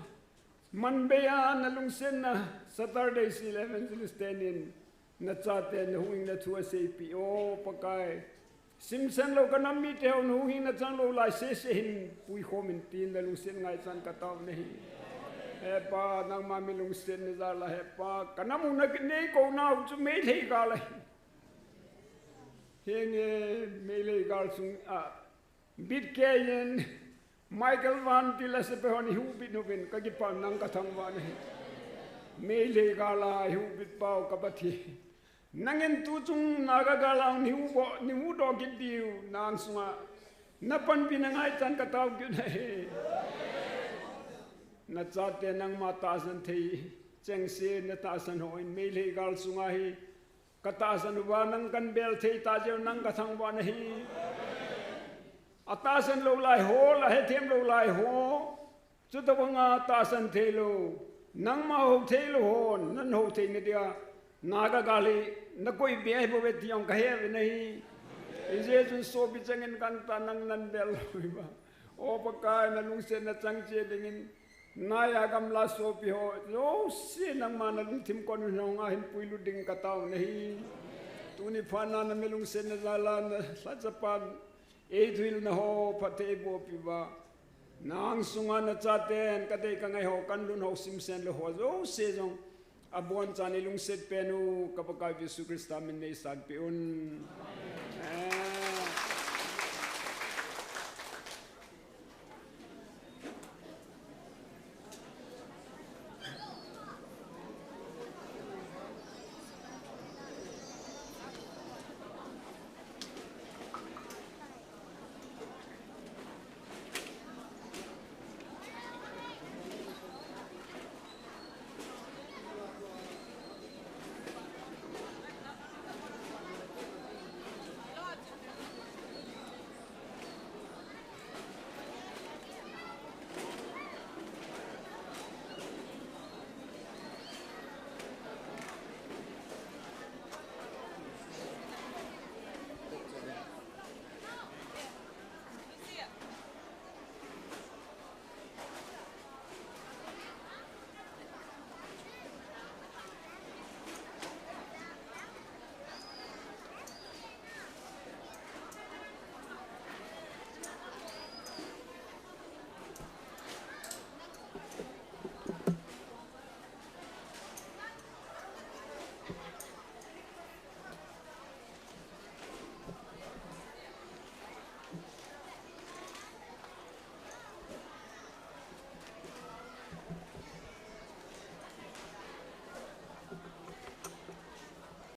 Manbeiya nalungsetna Saturday sile evangelist tenin nachate nahung hingna thu aseipeh, O Pakai. Simsen lou kanam mite ho nahung hing nachang lou lai sese hin puikhom in tin nalungset ngaichan katao nahi. He Pa, nangma mi lungsetna jal a he Pa, kanam u na neikounau chu Meitei gal ahi. Henge Meitei gal sunga, Bit Kei in, Michael Van tila sepai hon ihubit uvin, kakipah nang kathangvah nahi. Meitei gal a ihubit pau ka Pathen. Nangin tuchung Naga gal a neihudoh, neihudoh kit diu, nang sunga napanpina ngaichan katao kit nahi. Nachate nangma tahsan thei chengse natahsan hon Meitei gal sunga hi katahsan uva nang kanbel thei tah jeh u nang kathangvah nahi. Atahsan lou lai ho, la hethem lou lai ho, chutabanga tahsan theilou, nangma hou theilou hon nahou theina dia Naga gal hi nakoibe ahibouve ti jong kahe uve nahi. Hijeh chun sopi chengin kantah nang nanbel lou uva, O Pakai, nalungsetna chang cheh dingin, naiya gamla sopi ho jouse nangma nalungthim kon u nunga hin puilut ding katao nahi. Tuni phatna nami lungsetna jal a nalhachapan eithuhilna ho phatthei eibohpeh uva, nang sunga nachaten kadei kangai ho, kanlun ho, simsen lou ho jouse jong abonchan eilungset pen u ka Pakai Jesu Christa min in eisanpeh un.